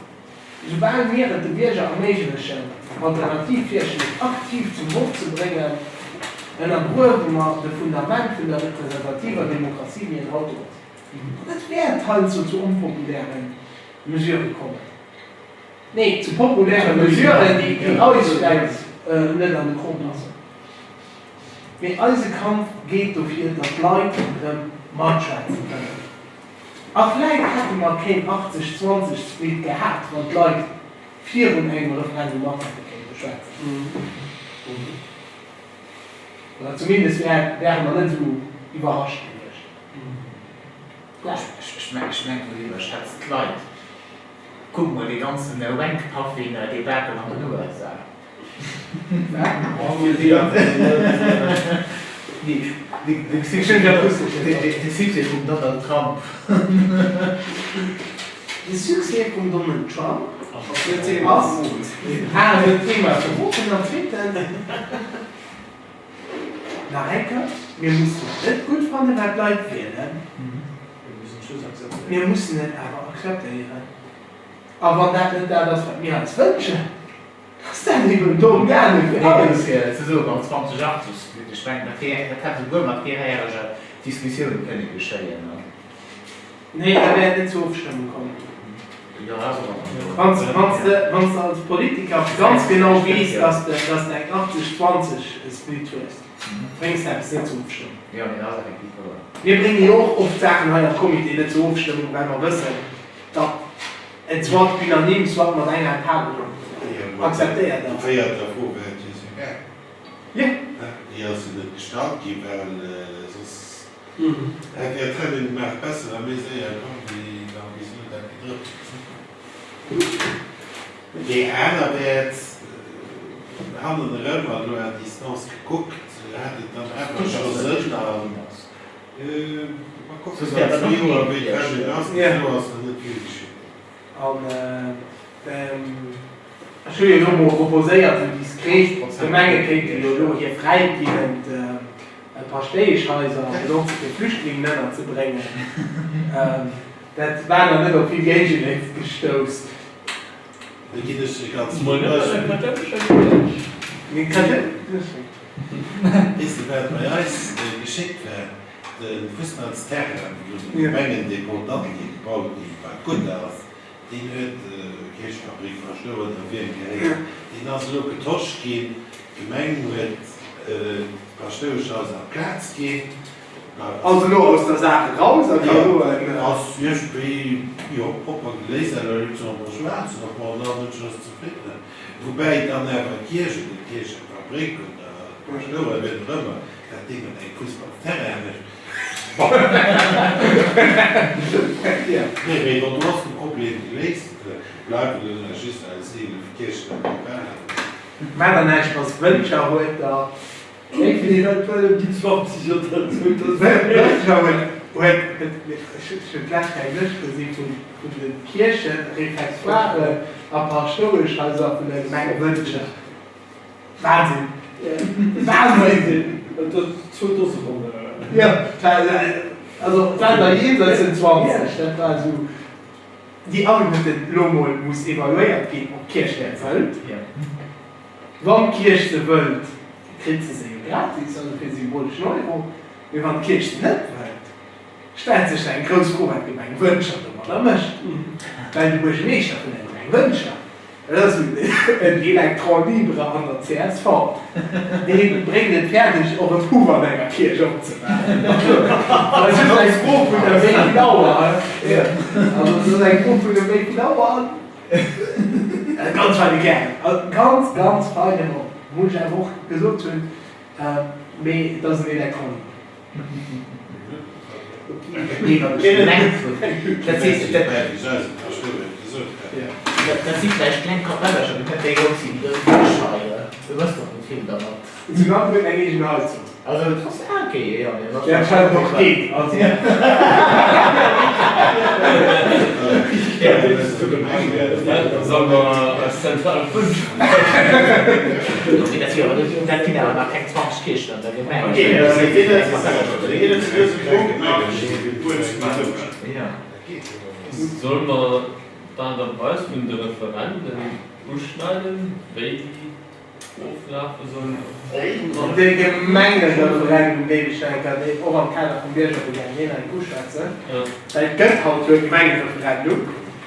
Soubal mir et de Bierger erméiglechen, alternativ Virschléi aktiv zum Vott ze bréngen, ënnergruewe mer de Fundament vun der representativer Demokratie, wéi en haut do ass. An et wäert heiansdo zu onpopuläre Mesurë kommen, nee, zu populäre Mesuren, déi eis vläicht net an de Krom passen. Mee eise Kampf geet dofir, datt d'Leit erëm matschwätze kënnen. A vläit hätte mer keen 80, 20 Split gehat, wann d'Leit virun engem Referendum mat hätte kéinte schwätzen. Oder zumindest wäre mer net esou iwwerrascht gewiescht. Ech mengen, du iwwerschätz d'Leit. Kuck mol dee ganzen Wank-Puffin-Debakel an den USA. De Succès vum Donald Trump. De Succès vum Donald Trump ass A net Thema vum Wochen an zweetens, nach eng Kéier, mir mussen et net gutt fannen, wat d'Leit wielen, mir mussen et awer akzeptéieren. A wann dat net dat ass, wat mir eis wënschen, da ass dat eben domm gaange fir eis. Fir ze soen, mam 2080 Split, ech mengen, dat wär, dat hätt esouguer mat mehrjähreger Diskussioun kënne geschéien. Nee, dat wäert net zur Ofstëmmung kommen. Wann s de als Politiker ganz genau weess, dass de eng 80, 20 Split hues, bréngs de eppes net zur Ofstëmmung. Mir brénge jo och oft Saachen hei am Comité net zur Ofstëmmung, well mer wëssen, datt et soit unanime, soit mat enger Enthalung akzeptéiert ass. Déi véiert Fro wär et jo souguer. Jo. Déi ass jo net gestallt ginn, well soss hätt jo d'Trennung gemaach besser a méi séier komm wéi dann bis elo dat gedrëppelt. Déi aner wäert hannen erëm, an elo à distance gekuckt, hätt et dann awer scho Sënn a mer kucken an zwee Joer wéi d'Trennung ass. Bis elo ass nach net vill geschitt. An ech hu jo elo mol proposéiert, esou diskret, d'Gemenge kéinte jo elo hir fräigehend Paschtéieschhaiser benotze fir Flüchtlingen ënnerzebréngen. Dat war nach net op vill Géigeléift gestouss. Do ginn ech e ganz gutt Beispill. Weess de wat bei eis geschéckt war? De Fussballsterrain, wou de Gemengendepot d'Atelier gebaut ginn, wat gutt ass, deen huet Kierchfabrik verstoen a wiem gehéiert. Deen ass elo getosch ginn. D'Gemeng huet d'Paschtoueschhaus an d'Plaz ginn. Ass elo aus der Saach eraus a ka soen. Ass iergendwéi, jo, propper geléist à la luxembourgeoise, och wann dann net just zefridden. Woubäi dann awer d'Kierch oder d'Kierchefabrik oder d'Paschtouer, wien och ëmmer, Dat Ding mat engem Fussballterrain mécht. Bon. Nee, mee bon, do ass de Problem geléist. Bleiwen elo nach just eis 11 Kierchen an Kapellen. Maat der näischt, wanns Wëncher huet der. Wéi vill Leit wëllen déi 20 oder esou? Wëncher huet, huet, ech hunn d'lescht eng Lëscht gesi vun de Kierchen, Refectoiren a Paschtoueschhaiser vun der Gemeng Wëncher. Wahnsinn! Wahnsinn! Et ass zwou Dose ronn. Jo, also et waren der jeeweils en 20, dat war esou. Déi Argumenten, elo mol muss evaluéiert ginn, ob d'Kierch dat wëllt. Wann d'Kierch se wëllt, kritt se se jo gratis, also fir e symboleschen Euro. Mee wann d'Kierch se net wëllt, stellt sech eng grouss Fro, wat d'Gemeng Wëntger domadder mécht. Well de Buergermeeschter vun der Gemeng Wëntger, Dat ass en Electron libre an der csv. Dee bréngt et fäerdeg, och e Puff an enger Kierch opzemaachen. Dat ass just eng Fro vun der wéi vill Auer. Also et ass eng Fro vun der wéi vill Auer. E ganz feine Kerl, e ganz, ganz feine Mann, muss ech awer och gesot hunn. Mee et ass en Electron libre. Dat si vläicht kleng Kapellercher, mee net déi grouss déi déi grouss hei. Du mëss doch net vill dermat. Se hunn alleguerten eng eegen Heizung. Also et ass ok, jo, mee et ass. Ja, well et och geet, also. Solle mer eis zentral Wënsch. Dat ginn awer nach keng 20 Kierchen an der Gemeng. Solle mer d'Aart a Weis vun de Referenden uschneiden, wéi déi oflafe sollen? De Gemengereferendum géif ech nach eng Kéier, och am Kader vum Biergerbegehren, deen eng uschwätzen, well et gëtt haut jo e Gemengereferendum.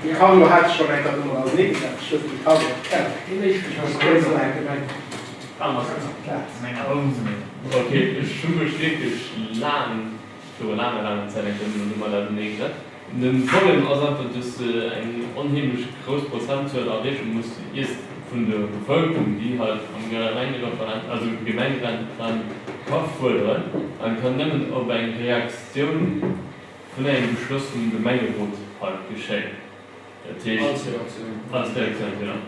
De Carlo hat sech schonn eng Kéier domat auserneegesat, ech loossen de Carlo erklären. Ok, ech hu mech wierklech laang, viru laanger, laanger Zäit eng Kéier domat auserneegesat. De Problem ass einfach, dass de eng onheemlech grouss Prozentzuel erreeche muss, iers vun der Bevëlkerung, déi halt am Gemengereferendum, also Gemengereferendum ka fuerderen an kann nëmmen op eng Reaktioun vun engem Beschloss vum Gemengerot halt geschéien. Dat heescht. Als Reaktioun. Als Reaktioun, genau.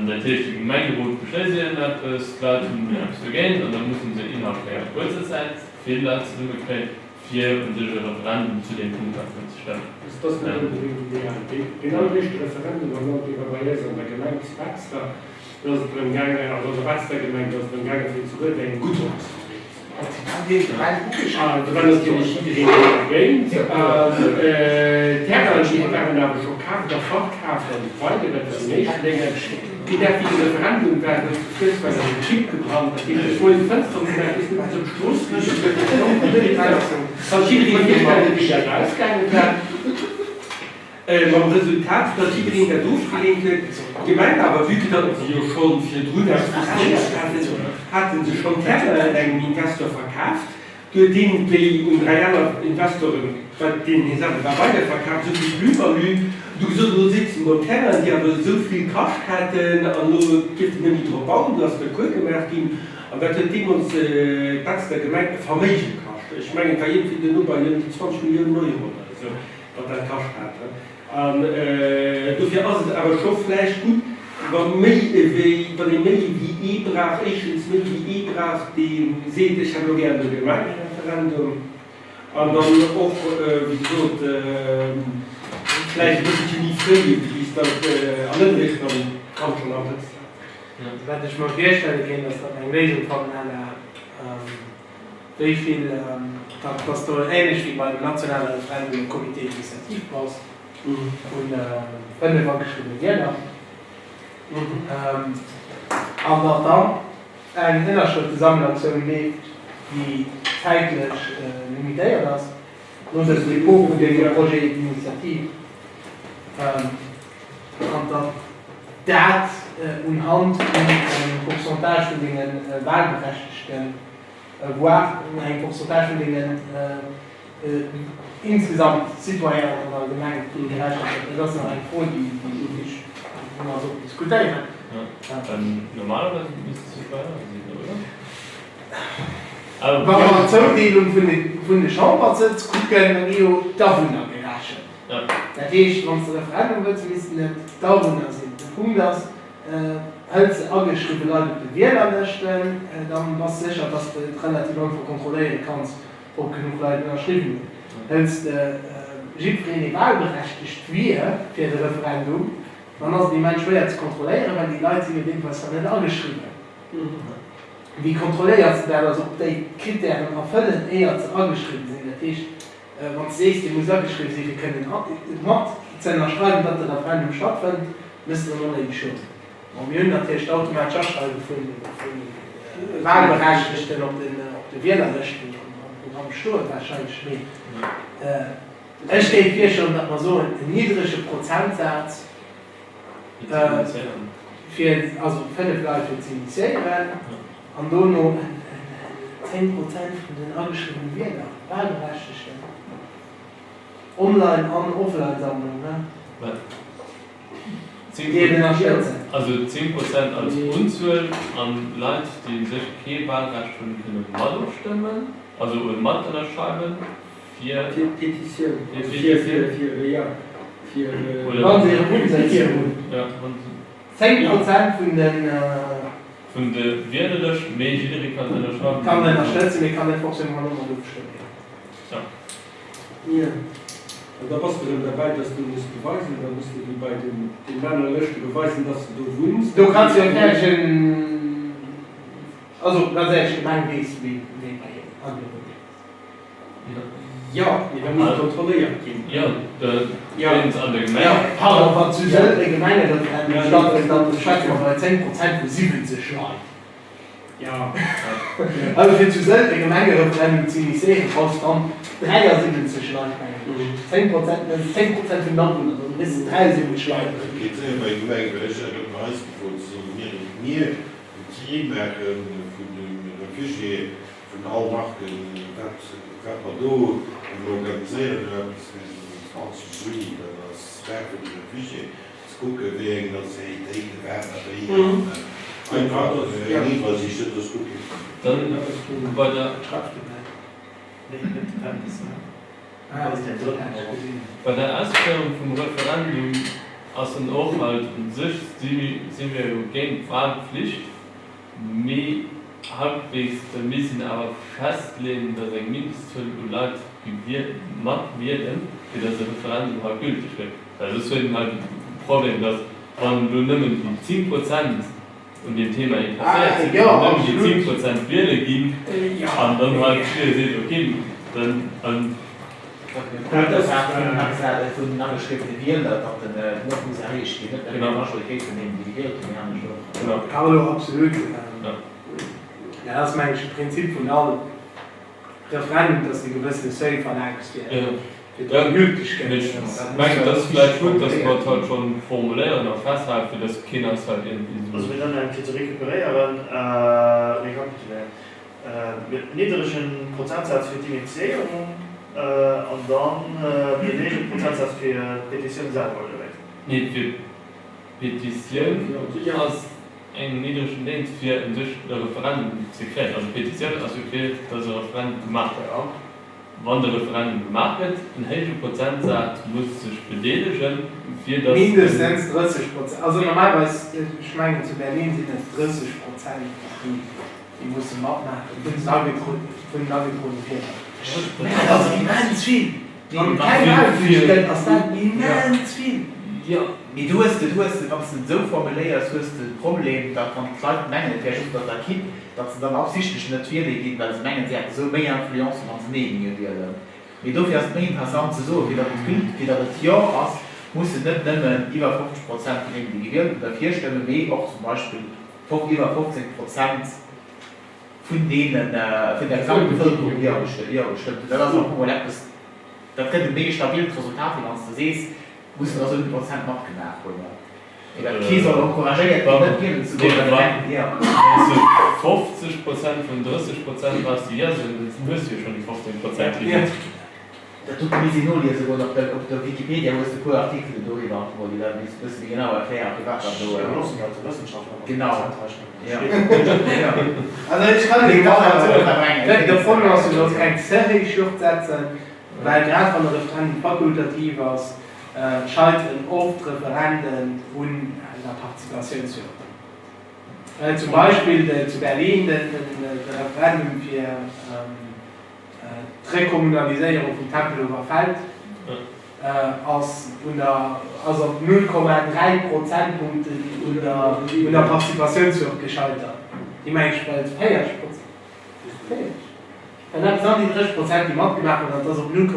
Dat heescht, de Gemengerot beschléisst iergendeppes, d'Leit hunn eppes dogéint an da musse se innerhalb vun enger kuerzer Zäit vill Leit zesummekréien, fir u sech e Referendum zu deem Punkt einfach ze stellen. Dat ass net onbedéngt ideal. Deen alleréischte Referendum am Land, dee war bei eis an der Gemeng zu Betzder, do ass et drëm gaangen, also an der Betzder Gemeng, do ass et drëm gaangen, fir zu Rëdeleng Goudronstree ze Do war natierlech jiddereen dogéint. D'Terrainen, déi waren awer scho kaaft a verkaaft an esou weider, dat war den éischten Déngen. Déi Dag, wéi de Referendum war, huet zu Fluessweiler eng Kipp gebrannt. Dat heescht, ech wollt d'Fënster opmaachen, bis net bis op d'Strooss geliicht huet. Kann sech jidderee virstellen, wéi dat ausgaange war. Mam Resultat, datt jiddereen dat ofgeleent huet. D'Gemeng awer, vue que datt se jo scho virdrun eppes decidéiert haten, hate se schonn Terrainen engem Investor verkaaft. Du huet deen déi un 3 aner Investoren, wat deenen hir selwer war, weiderverkaaft, esou vill Plus-value. Du gesot, elo sétzen mer op Terrainen, déi awer esou vill kascht haten an elo dierft een net méi drop bauen. Du ass de Recours gemaach ginn an dat huet deemools d'Betzder Gemeng e Verméige kascht. Ech mengen, et war iergendwéi duerno bei ëm déi 20 Milliounen Euro oder esou, wat dat kascht hat. An dofir ass et awer scho vläicht gutt, wa méi ewéi, wann ee méi ewéi ee brauch, éischtens méi ewéi ee brauch, dee seet, ech hätt elo gären e Gemengereferendum, an dann och, wéi gesot, vläicht e bësselche méi fréi, ewéi s dat an net eréischt dann kann schonn am Hëtztlag. Wat ech mer virstelle kéint, ass, datt mer eng Léisung fannen à la wéi vill, datt do ähnlech wéi beim nationale Referendum e Comité d'initiative bass vu 5 ageschriwwene Wieler an datt dann eng Ënnerschrëftesammelaktioun leeft, déi zäitlech limitéiert ass no dem Dépôt vun deem Projet d'initiative an datt dat unhand vun engem Pourcentage vun deene Wahlberechtegten voire engem Pourcentage vun deenen insgesamt Citoyenen an der Gemeng gerechent gëtt. Dat ass nach eng Fro, déi ech, wou mer sollten diskutéieren. Normalerweis misst et Citoyene sinn, oder? Wa mer d'Zoudeelung vun de Chambersëtz kucken, da gi jo d'Awunner gerechent. Dat heescht, wann s de Referendum wëlls, missten et d'Awunner sinn. De Punkt ass, Hëls de ageschriwwe Leit op de Wielerlëschten, dann bass de sécher, dass de et relativ einfach kontrolléiere kanns, ob genuch Leit ënnerschriwwen hunn. Hëls de jiddwereen, dee wahlberechtegt wier fir de Referendum, dann ass et immens schwéier ze kontrolléieren, well déi Leit sinn jo deelweis dann net ageschriwwen. Wéi kontrolléiers de dat? Also ob déi d'Krittären erfëllen, éiert se ageschriwwen sinn. Dat heescht, Wann s de sees, dir musst ageschriwwen sinn, fir kënnen mat ze ënnerschreiwen, datt de Referendum stattfënnt, méchs de der onnéideg Schued. Bon, mir hunn natierlech d'automatesch Aschreiwe vu Wahlberechtegten op de Wielerlëschten am Programm stoen warscheinlech, mee ech géif virschloen, datt mer soen, en niddrege Prozentsaz fir, also 5 Leit fir ze initiéieren an dono 10 Prozent vun den ageschriwwene Wieler, Wahlberechtegten, Online an Offline-Sammlung, ne? Déi et ënnerstëtzen. Also 10 Prozent als Unzuel an Leit, déi u sech kee Wahlrecht hunn, kënne mat ofstëmmen, also mat ënnerschreiwen. Fir d'Petitioun, fir, jo, fir. Wa se hire Wunnsëtz hunn. 10 Prozent vun de. Vun de Wielerlëscht, mee jidderee kann ënnerschreiwen. Kann ënnerstëtzen, mee kann net forcément elo mat ofstëmmen. Jo. Jo. An da bass de erëm derbäi, dass du muss beweisen, da muss de wéi bei den anere Lëschte beweisen, dass de do wunns. Do kanns du jo e fäerdegen, also ganz éierlech, d'Gemeng weess, wien bei hir agewunnt huet. Jo, mee da muss et kontrolléiert ginn. Jo, wéinst an der Gemeng. Pardon, wann zu Sëll e Gemengereferendum stattfënnt, dann schwätze mer bei 10 Prozent vu 70 Leit. Jo. Also fir zu Sëll e Gemengereferendum ze initiéieren, brauchs de dann 73 Leit, mengen ech. 10 Prozent, dat ass 10 Prozent vun den Awunner, dann hues de 73 Leit. Et geet séier bei Gemenge, well ech hat och bei eis gefrot, se solle mir mir en Tri maache vun de Refugiéen. Vun all Marken, wat wat mer do hunn. Mir organiséieren elo eppes fir den 20 Juni, dat ass Dag vun de Refugiéen, ze kucken, wéi eng Nationalitéite wat a wéi an einfach eng Iwwersiicht, dat ass guer kee Problem. Dann bei der. Bei der Ausféierung vum Referendum ass en och halt, u sech si mir jo géint d'Wahlpflicht, Mee halbwegs misst een awer festleeën, datt eng Mindestzuel u Leit mat wielen, fir datt e Referendum hei gülteg gëtt. Well soss huet een hei de Problem, datt wann elo nëmmen déi 10 Prozent un deem Thema interesséiert sinn, dann nëmmen déi 10 Prozent wiele ginn an dann hei jidderee seet, ok, dann. Dat ass vun den ageschriwwene Wieler, datt den och muss erreecht ginn, net nëmmen eng Majoritéit vun deenen, déi gewielt hunn, mee anescht och. Carlo, Absolut. Dat ass, meng ech, de Prinzip vun all Referendum, datt s de e gewëssene Seuil verlaangs, fir. Fir datt en gülteg gëtt. Ech mengen, et ass vläicht gutt, datt mer et halt schonn formuléieren a festhalen, fir datt keen eis halt iergendwéi esou. Also fir dann eng Kéier ze récupéréieren, récapituléieren, niddregen Prozentsaz fir d'Initiéierung an dann méi héije Prozentsaz fir d'Petitioun selwer, oder wéi? Nee, fir d'Petitioun ass eng niddregen Déngt, fir u sech e Referendum ze kréien. Also d'Petitioun ass jo fir, datt e Referendum gemaach gëtt. Wann de Referendum gemaach gëtt, en héije Prozentsaz muss sech bedeelegen, fir datt den. Mindestens 30 Prozent, also normalerweis, ech mengen zu Berlin sinn et 30 Prozent, déi musse matmaachen vun den agedroene Wieler. Mä dat ass immens vill! Wann et keng Wahlpflicht gëtt, ass dat immens vill! Jo, mee do hues de, do hues de, wann s de et esou formuléiers, hues de de Problem, datt wann d'Leit mengen, et wär just op der Kipp, datt se dann absichtlech net wiele ginn, well se mengen, se hätte sou méi Influence, wann se Nee ginge wielen. Mee dofir ass et méi interessant ze soen, fir datt et güllt, fir datt et Jo ass, mussen net nëmmen iwwer 50 Prozent vun deenen, déi gewielt hunn, derfir stëmmen, mee och zum Beispill iwwer 15 Prozent vun deenen, vun der Gesamtbevëlkerung Jo gestëmmt hunn. Dat ass am Fong mol eppes, dat gëtt e méi stabilt Resultat, wéi wann s de sees, mussen der esou vill Prozent matgemaach hunn. Mee datt kee soll encouragéiert ginn, net wielen ze goen, well e mengt, jo. Wann s du 50 Prozent vun 30 Prozent brauchs, déi Jo soen, dann hues du jo schonn déi 15 Prozent, déi net. Dat dote misst een noliese goen. Op der, op der Wikipedia hues de e puer Artikelen doriwwer, wou déi dat e bësse méi genau erklären, firwat dat do. Jo, loosse mer dat de Wëssenschaftler mat de Genau. Prozentrechnungen Jo. stinn. Jo. Also ech kann Mee et dat awer ze ënnerbrengen. De Problem ass, du solls keng ze héich Hürd setzen, well grad wann e Referendum fakultativ ass, scheiteren oft Referenden un der Participatiounshürd. Zum Beispill zu Berlin de Referendum fir d'Rekommunaliséierung vum Tempelhofer Feld ass un der ass op 0,3 Prozentpunkten un der Participatiounshürd gescheitert. Déi mengen ech well 40 Prozent. Dann hat es an déi 30 Prozent, déi matgemaach hunn, an et ass op 0,3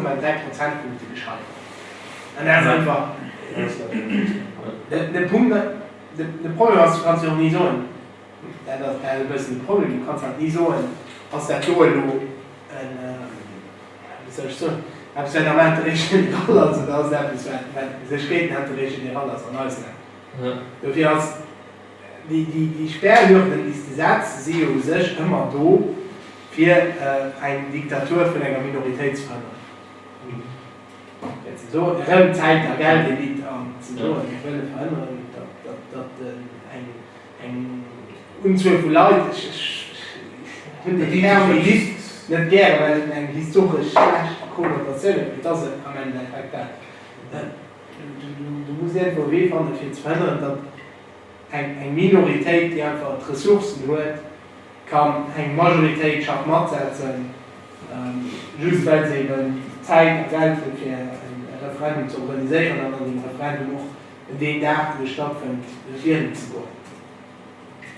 Prozentpunkte gescheitert. An dat ass einfach de Punkt. De Problem ass, du kanns jo och ni soen, dat ass e bëssen de Problem, du kanns halt ni soen, ass dat do elo en, wéi soll ech soen, eppes wat am Intérêt général ass oder ass et eppes, wat u sech géint den Intérêt général ass an eisen Aen. Dofir ass. Déi Sperrhürden, déi s de setz, si jo u sech ëmmer do, fir eng Diktatur vun enger Minoritéit ze verhënneren. Fir ze soen, erëm Zäit a Geldelite an ze soen, mir wëlle verhënneren, datt eng Unzuel vu Leit, ech hunn den Term Elite net gären, well en eng historesch schlecht Konnotatioun huet, mee et ass am Endeffekt dat. Du muss iergendwou e Wee fannen, fir ze verhënneren, datt eng Minoritéit, déi einfach d'Ressourcen huet, kann eng Majoritéit schachmatt setzen, just well se eben Zäit a Geld huet, fir e Referendum ze organiséieren an an deem Referendum och deen Dag, wou e stattfënnt, wielen ze goen.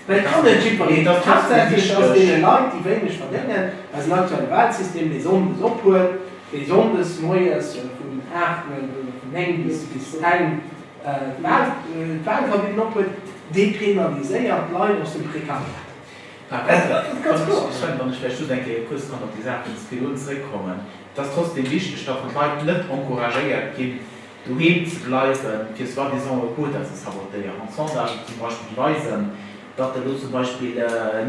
Well et kann net jiddwereen, haaptsächlech aus deene Leit, déi wéineg verdéngen, eisen aktuelle Wahlsystem, dee sonndes ophuet, déi sonndes moies vun 8 oder vun 9 bis eng d'Wahlkabinnen ophuet, dee penaliséiert d'Leit aus dem Prekariat. Par contre, Sven, wann ech vläicht just eng Kéier kuerz kann op déi Saach vun virdrun zréckkommen, et ass trotzdem wichteg, datt d'Leit net encouragéiert ginn, doheem ze bleiwen, fir soi-disant e Quota ze sabotéieren. An d'Sondagen zum Beispill, déi weisen, datt elo zum Beispill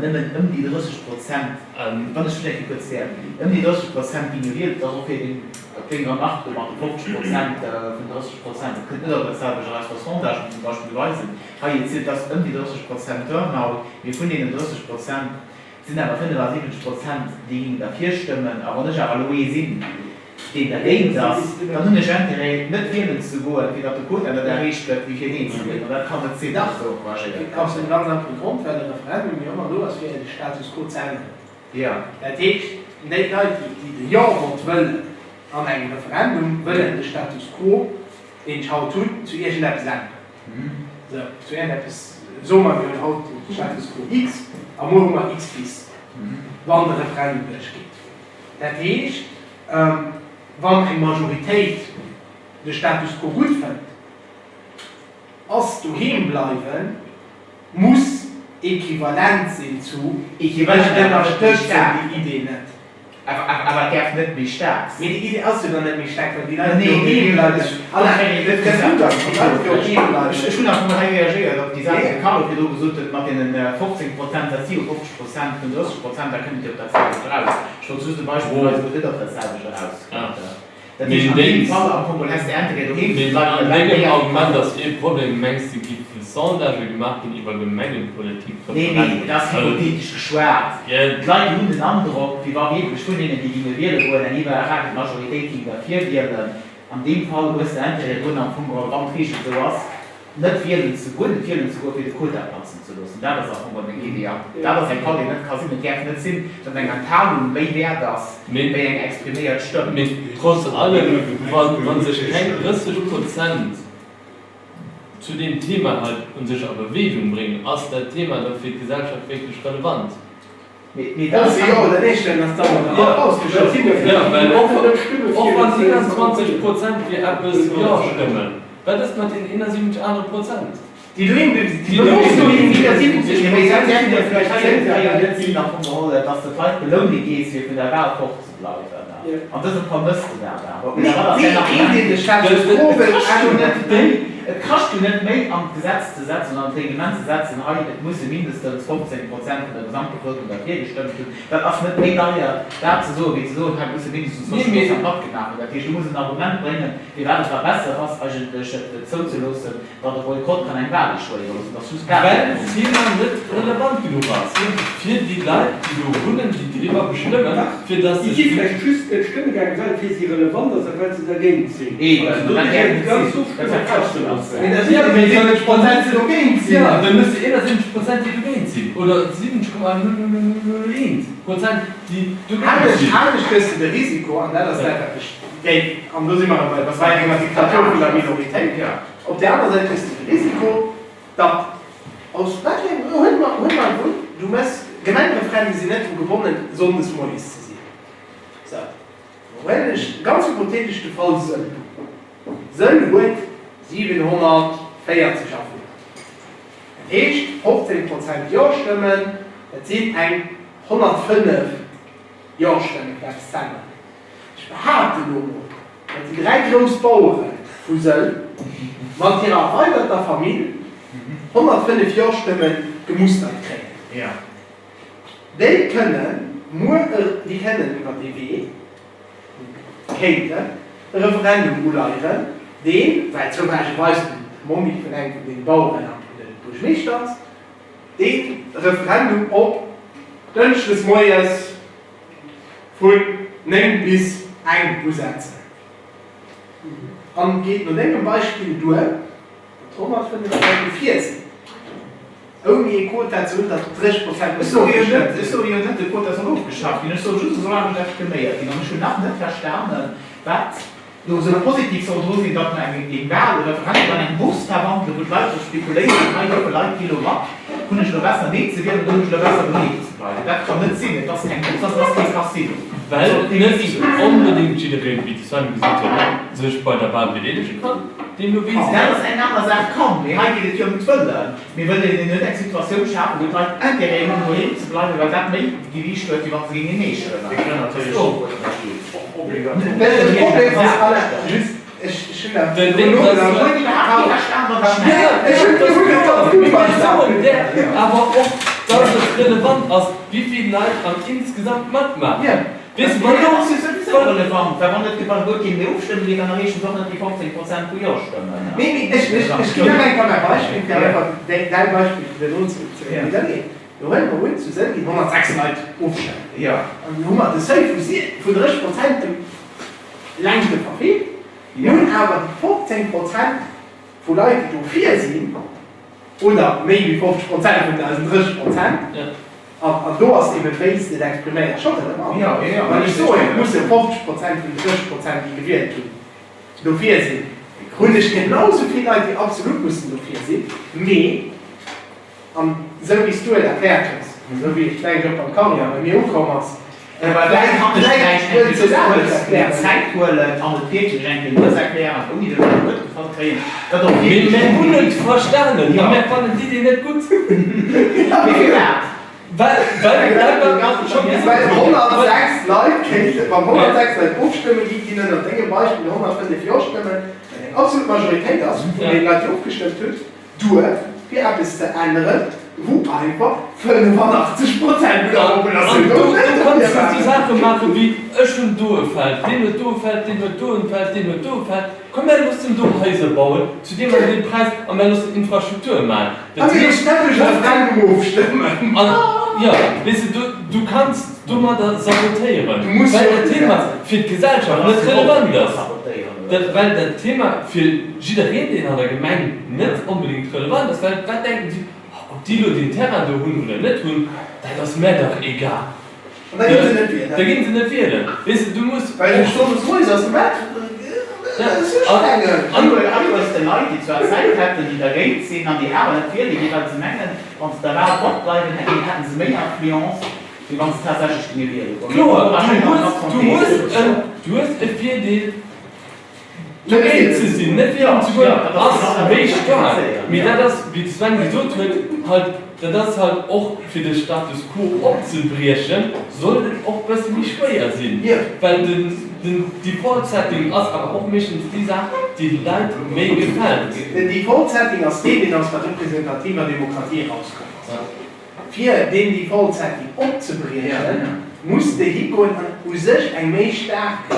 nëmmen ëm déi 30 Prozent, wann ech vläicht kuerz däerf, ëm déi 30 Prozent ginn gewielt. Dat ass och fir deen, op deng Remarque do mat de 50 Prozent vun 30 Prozent, dat kënnt net op dat selwecht eraus, wa Sondagen zum Beispill weisen, hei et sinn, et ass ëm déi 30 Prozent Turnout, mee vun deenen 30 Prozent sinn awer 75 Prozent, déi gingen derfir stëmmen. A wann ech awer elo ee sinn, deen dergéint ass, dann hunn ech Intérêt, net wielen ze goen, fir datt de Quota net erreecht gëtt, wéi fir Neen ze wielen. An dat kann net sinn, datt esou encouragéiert gëtt. Aus dem ganz einfache Grond, well e Referendum jo ëmmer do ass, fir de Status quo ze änneren. Jo. Dat heescht, déi Leit, déi de Jo-Vott wëllen an engem Referendum, wëllen de Status quo, deen ech haut hunn, zu iergendeppes änneren. Sou, zu iergendeppes, soe mer, mir hunn haut de Status quo X a muer hu mer X bis, wann de Referendum duerchgeet. Dat heescht, wann eng Majoritéit de Status quo gutt fënnt, ass doheem bleiwen muss equivalent sinn zu ech ënnerstëtzen déi Idee net. Awer et däerf net méi staark sinn. Mee déi Idee ass jo dann net méi staark, well déi Leit jo doheem bleiwen. Alain, et gëtt gutt an déi Leit jo doheem bleiwen. Ech hunn einfach mol hei reagéiert op déi Saach, déi de Carlo virdru gesot huet, mat deenen 15 Prozent, dat si jo 50 Prozent vun 30 Prozent, da kënnt et jo op dat selwecht eraus. Ech wollt just e Beispill weisen, wou et net op dat selwecht erauskënnt. Dat heescht, an deem Fall am Fong geholl häss de Intérêt doheem ze Mee bleiwen, an well dat dengem méi Argument effikass ass ee Problem, mengs de giffe Sondagë gemaach ginn iwwer Gemengepolitik, Nee, mee Referenden? et ass hypothetesch geschwat. D'Leit hunn den Androck, wéi wa wierklech vun hinnen, déi ginge wiele goen, eng iwwerragend Majoritéit ging derfir wielen. An deem Fall hues de Intérêt drun, am Fong geholl, wann d'Reegel esou ass, net wielen ze goen, net wielen ze goen, fir de Quota platzen ze loossen. Dat ass am Fong geholl meng Idee. An dat ass eng Fall, déi net ka sinn. Et däerf net sinn, datt eng Enthalung méi wäert ass wéi eng expriméiert Stëmm. Mee trotz allem, wa sech keng 30 Prozent zu deem Thema hei u sech a Bewegung bréngen, ass dat Thema da fir d'Gesellschaft wierklech relevant? Mee dat ass jo oder nee stellen ass dauernd Jo, ausgeschloss. jo, well och wann 21 Prozent fir eppes Jo stëmmen, wat ass mat den 71 anere Prozent? Déi doheem bliwwe sinn. Déi doheem bliwwe sinn. Mee dat däerf jo vläicht hei jo net sinn am Fong geholl, dass de d'Leit beloune gees fir vun der Wahl fortzebleiwen. An dësem Fall mëss de dat awer. Oder wat ass däin Argument? Et kascht jo net méi, et kascht jo net méi an d'Gesetz ze setzen oder an d'Reglement ze setzen, hei et musse mindestens 15 Prozent vun der Gesamtbevölkerung derfir gestëmmt hunn. Dat ass net méi deier dat ze soen, wéi ze soen, hei musse mindestens 50 Prozent matgemaach hunn. Dat heescht, du muss en Argument bréngen, firwat et da besser ass eigentlech et zouzeloossen, datt e Boykott kann eng Wahl échouéiere loossen. Dat ass just dat. Well d'Thema net relevant genuch ass fir déi Leit, déi do wunnen, déi driwwer bestëmmen, fir datt Déi sech. si vläicht just net stëmme gaangen, well et fir si relevant ass a well se dergéint sinn. Eben, Also dat dofir däerf déi net ganz sinn. Dat Ofstëmmung wär auszeloossen. Mee da sinn jo 70 Prozent déi dogéint sinn. Jo, dann hues de 71 Prozent, déi dogéint sinn, oder 70,0001 Prozent, déi dogéint sinn. Anescht hues de de Risiko, an dat ass dat, wat ech géif, an do si mer erëm bei enger Diktatur vun der Minoritéit, Op där aner Säit hues de de Risiko, datt aus wat fir engem, huele mer, huele mer einfach un, du méchs, Gemengereferende sinn net dru gebonnen, sonndes moies ze sinn. Sou, lo huelen ech ganz hypothetesch de Fall Sëll. Sëll huet 740 Awunner. Dat heescht 15 Prozent Jo-Stëmmen, dat sinn eng 105 Jo-Stëmmen, knapps Zännel. Ech behaapten elo mol, datt déi 3 grouss Bauere vu Sëll mat hirer erweiderter Famill 105 Jo-Stëmme gemustert kréien. Déi kënnen muer, déi kënnen iwwer dee Wee, kéinten e Referendum uleieren, deen, well zoufällegerweis de Monni vun engem vun deene Baueren an de Buergermeeschter ass, dee Referendum op dënschdes moies vun 9 bis eng usetzen an geet no dengem Beispill duer, datt 105 Leit dofir sinn, ouni ee Quota ze hunn, datt 30 Prozent Ech soe jo net, ech soe jo net, de Quota soll ofgeschaaft ginn. Ech soe just, e soll anescht expriméiert ginn. An ech hunn nach net verstanen, wat do esou positiv soll dru sinn, datt mer eng Wahl, e Referendum an eng Bourse verwandelen, wou d'Leit sech spekuléieren, hei goufe Leit gi lo mat, hunn ech elo besser Nee ze wielen oder hunn ech elo besser doheem ze bleiwen. Dat kann net sinn. Et ass keng Bourse an et ass kee Casino. Well net onbedéngt jiddereen, wéi de Sven gesot huet, sech bei der Wahl bedeelege kann, deemno wéi se. Dat ass eng aner Saach, kann, mee hei geet et jo ëm d'Wëllen. Mir wëllen jo net eng Situatioun schafen, wou d'Leit Intérêt hunn, doheem ze bleiwen, well dat méi Gewiicht huet, wéi wa se géingen Nee stëmmen. Dat ass do, wou et drëm geet. Den Ding ass, awer och, dass et relevant ass, wéi vill Leit an insgesamt matmaachen. Weess de, wann dat ass jo souwisou relevant, well wann et wann guer keen méi ofstëmme geet, dann erreechen se och net déi 15 Prozent vu Jo-Stëmmen. Nee, mee ech, ech, ech ginn nach eng Kéier mäi Beispill, fir einfach däi, däi Beispill virdrun ze, ze widderleeën. Do huele mer un, zu Sëll ginn 106 Leit ofstëmmen. An do hu mer de Seuil vu sie, vun 30 Prozent ëm Längte verfeelt. Mir hunn awer déi 15 Prozent vu Leit, déi dofir sinn, oder méi wéi 50 Prozent vun eisen 30 Prozent, an do ass eben, wéi s de et expriméiers, scho relevant. Wann ech soen, et musse 50 Prozent vun den 30 Prozent, déi gewielt hunn, dofir sinn, hunn ech genau esou vill Leit, déi absolut mussen dofir sinn. Mee, an esou wéi s du et erkläert hues, an esou wéi et vläicht och beim Carlo bei mir ukomm ass, Vläicht kann ech vläicht eng Kéier just kuerz mir Zäit huelen an et wierklech eng Kéier lues erklären, ouni datt ech e Wuert gefall kréien, datt och Mee wierklech mär hunn et jiddereen. verstanen a mär fannen d'Idee net gutt. Mee firwat? Well, well, well, well, scho gesot. Well 106 Leit kéinten, wann 106 Leit ofstëmme ginn, ginn ënner dengem Beispill 105 Jo stëmmen, wat eng absolut Majoritéit ass vun deene Leit, déi ofgestëmmt hunn, duer, fir eppes ze änneren, wou einfach 85 Prozent vun der Populatioun An do, net do dofir kanns du waren. sou Saache maachen wéi, ech hunn do e Feld, deen huet do e Feld, deen huet do e Feld, deen huet do e Feld, komm mär loossen do Haiser bauen zu deem an deem Präis a mär loossen Infrastrukture maachen. A Dat mir heescht, loossen dat duerch e Referendum ofstëmmen. An, jo, weess de, du, du kanns domadder sabotéieren, Du muss well jo dat Thema gesetzt. fir d'Gesellschaft net relevant ass. Dat, well dat Thema fir jiddereen, deen an der Gemeng net onbedéngt relevant ass, well wat denken si, Ob déi elo deen Terrain do hunn oder net hunn, dat ass mär dach egal. An da ginn se net wielen. Da ginn se net wielen. Weess de, du muss. Well de Stonnes Moies ass de Matt An alleguerten de Leit, déi zwar Zäit hätten, déi dergéint sinn an déi awer net wiele ginn, well se mengen, wa se der Wahl fortbleiwen, hätten se méi Influence, wéi wa se tatsächlech géinge wiele goen. Kloer, du hues e Virdeel. Dogéint ze sinn, net wielen ze goen, ass méi staark. Mee dat ass, wéi de Sven gesot huet, halt, dat ass halt och fir de Status quo opzebriechen, sollt et och bësse méi schwéier sinn, well den Default Setting ass awer och meeschtens déi Saach, déi de Leit méi gefält. Den Default Setting ass deen, deen aus der representativer Demokratie erauskomm ass. Fir deen Default Setting opzebriechen, muss de higoen an u sech eng méi staark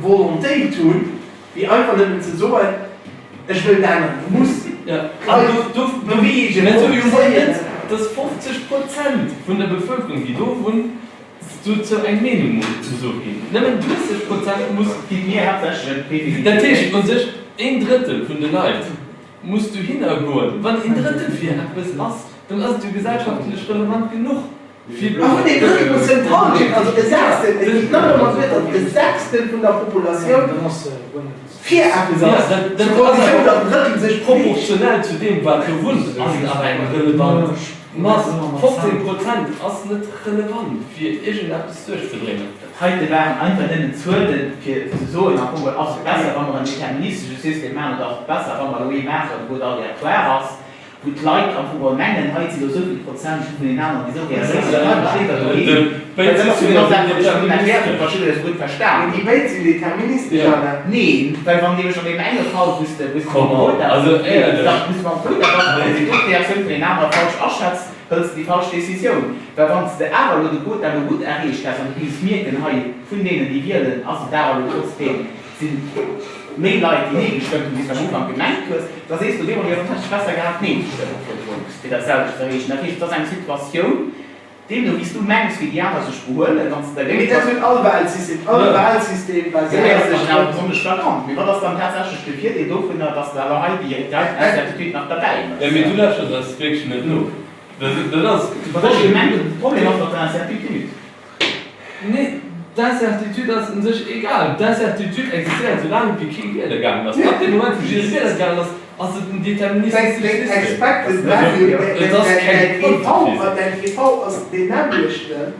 Volontéit hunn, wéi einfach nëmmen ze soen, ech wëll et änneren. Du muss d'Leit beweegen, mobiliséieren. Dass 50 Prozent vun der Bevëlkerung, déi do wunnt, dozou eng Meenung muss ofginn. Nëmmen 30 Prozent muss. Geet mir haaptsächlech ëm d'Privilegien. Dat heescht u sech een Drëttel vun de Leit muss dohinner goen. Wann een Drëttel fir eppes ass, dann ass et jo gesellschaftlech relevant genuch fir. A vun een Drëttel muss en d'Hallschent, also e Sechstel, et geet nach ëmmer duer, datt e Sechstel vun der Populatioun fir eppes ass, zur Konditioun, datt en Drëttel sech beweegt. Proportionell zu deem, wat do wunnt, ass et awer eng relevant Mass. 15 Prozent ass net relevant fir iergendeppes duerchzebréngen. Heite waren einfach nëmmen Zuelen, fir ze soen, am Fong ass et besser, wa mer en deterministesche System maachen, oder ass et besser, wa mer elo ee maachen, wou et aléatoire ass, wou d'Leit am Fong mengen, hei si elo esou vill Prozent vun deenen aneren, déi esou reagéieren, an dann steet der doheem. Well dat ass jo genau dat, wat ech virun erkläert hunn, wat jidderee esou gutt verstan Mee déi béid sinn deterministesch, Alain. Neen, well wann nämlech an deem enge Fall, wou s de, wou s de mam Quota, wou s de mam Quota bass, an wann s de do d'Reaktioun vun deenen anere falsch aschätz, hëls de déi falsch Décisioun, well wann s de awer elo de Quota elo gutt erreecht häss an du géifs mierken, hei vun deenen déi wielen ass et awer elo trotzdeem si méi Leit déi Nee gestëmmt hunn, wéi s de am Ufank gemengt hues, da sees de op eemol, jo dann hätt ech besser gehat Nee ze stëmmen virdrun, fir dat selwecht ze erreechen. Dat heescht, et ass eng Situatioun, deemno wéi s du mengs wéi déi aner sech behuelen, wann s de Mee dergéint dat bass. huet all Wahlsystem, all Wahlsystem baséiert sech drop. Besonnesch flagrant. Mee wat ass dann tatsächlech de Virdeel dovunner, dass de awer hei déi heiten Incertitude nach derbäi mëss? Jo, mee du lauschters eis wierklech net no. Dat ass de Wat ech Problem. gemengt hunn, de Problem ass mat der Incertitude. Nee, d'Incertitude ass un sech egal. D'Incertitude existéiert esou laang wéi kee wiele gaangen ass. Ab deem Moment wou jidderee wiele gaangen ass, ass et en deterministesche Deng System. expected value, Et ass keng däin EV, Quantephysik. däin EV ass deen nämmlechten,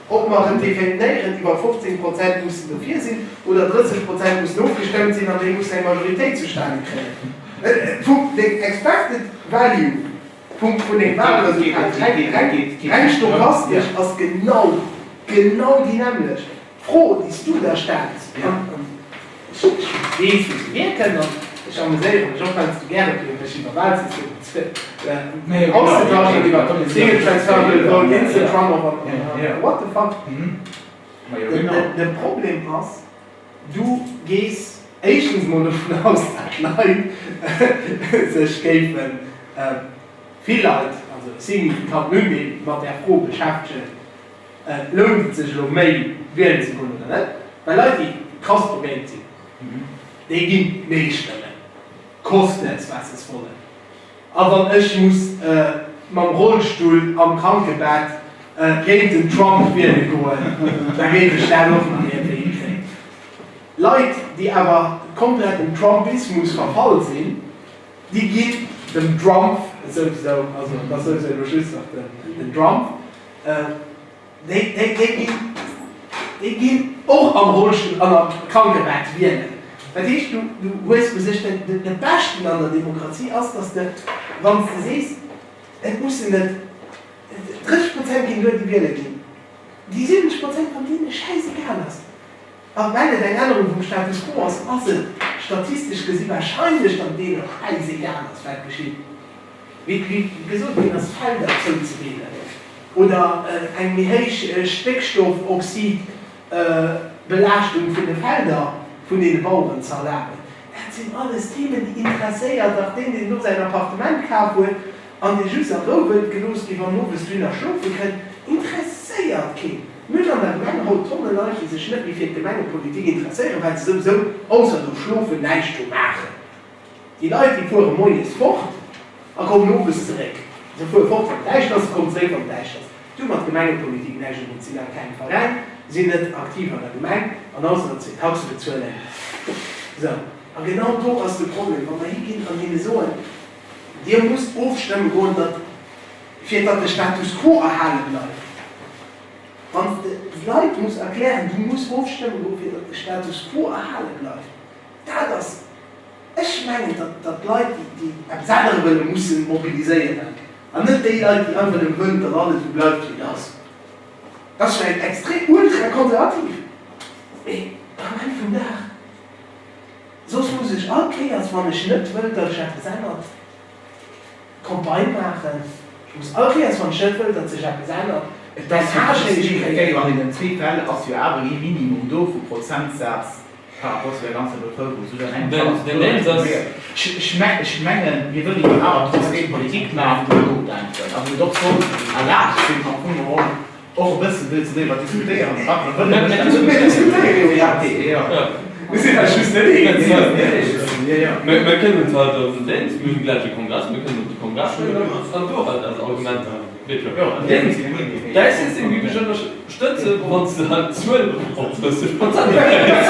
ob mer en definéieren iwwer 15 Prozent mussen dofir sinn oder 30 Prozent mussen ofgestëmmt sinn an déi mussen eng Majoritéit zustane kréien. Deng expected value Punkt vun dem Wahlresultat reng stochastesch ass genau, genau déi nämmlecht. D'Fro, déi s du der stells, an ech weess, wou se hierkënnt, an ech ameséiere mech och, well s du gäre fir mech iwwer Wahlsystemer ze auszetauschen, iwwer Single Transferable Vote, Instant Runoff an what the fuck. De Problem ass, du gees éischtens mol dovun aus, dat d'Leit sech géifen, vill Leit, also e signifikanten Undeel, mat där Fro beschäftegen, lount et sech elo méi wielen ze goen oder net? Well Leit, déi krass dogéint sinn, déi ginn Nee stëmmen, koste es was es wolle. A wann ech muss mam Rollstull am Krankebett géint den Trump wiele goen, da géif ech dat och nach iergendwéi hikréien. Leit, déi awer komplett dem Trumpismus verfall sinn, déi ginn dem Drumpf souwisou, also et ass souwisou elo just nach den Drumpf, Déi, déi, déi ginn, déi ginn och am Rollstull an am Krankebett wielen. Dat heescht, du, du hues u sech den, den, de Beschten an der Demokratie ass, dass de, wann s de sees, et mussen net 30 Prozent. Prozent ginn duer, déi wiele ginn. Déi 70 Prozent, wann deene schäisegal ass, a well et eng Ännerung vum Status quo ass, ass et statistesch gesi wahrscheinlech, datt et deene schäisegal ass, wat geschitt. Wéi gesot ginn ass, Felder zouzedeelen oder eng méi héich Stéckstoffoxid-Belaaschtung vun de Felder vun deene Baueren ze erlaben, dat sinn alles Themen, déi interesséiert dach deen, deen do säin Appartement kaf huet an dee just a Rou wëllt gelooss ginn, wann en owes dohinner schlofe kënnt, interesséiert keen. Mir hunn an der Gemeng haut Tonne Leit, déi sech net méi fir d'Gemengepolitik interesséieren, well se souwisou ausser do schlofen näischt do maachen. Déi Leit, déi fuere moies fort a kommen owes zeréck. Se fuere fort, wann et däischter ass, se kommen zeréck, wann et däischter ass. Si hu mat Gemengepolitik näischt um Hutt, sinn a kengem Veräin, sinn net aktiv an der Gemeng an ausser datt se Taxe bezuelen. Sou, a genau do ass de Problem, wa mer higinn an hinne soen, Dir musst ofstëmme goen, datt, fir datt de Status quo erhale bleift. Wann s de de Leit muss erklären, du muss ofstëmme goen, fir datt de Status quo erhale bleift, dat ass, Ech mengen, datt datt d'Leit, déi eppes ännere wëllen, mussen mobiliséieren, an net déi Leit, déi einfach nëmme wëllen, datt alles esou bleift, wéi et ass. Dat ass vläicht extrem ultrakonservativ, mee am Enn vum Dag, soss muss ech all Kéiers, wann ech net wëll, datt sech eppes ännert, Campagne maachen. Ech muss all Kéiers, wann ech net wëll, datt sech eppes ännert, Et ass jo trotzdem okay, an deenen zwee Fäll ass jo awer ee Minimum do vu Prozentsaz par rapport zu der ganzer Bevëlkerung, sou datt engem Fall ass kloer, ech mengen, mir wëlle jo awer trotzdem Politik maachen an nodenken, a wou et och soll erlaabt sinn, am Fong geholl och e bëssen wëlle ze driwwer diskutéieren, wat mer wëllen. Mir diskutéiere jo grad. Mir sinn eis just net eens. Mir kënnen et halt op den Dings, mir hunn gläich e Kongress, mir kënnen op de Kongress goen an do halt eis Argumenter Däi System géif ech ënnerstëtzen, wann s de halt d'Zuel op 30 Prozent kréis.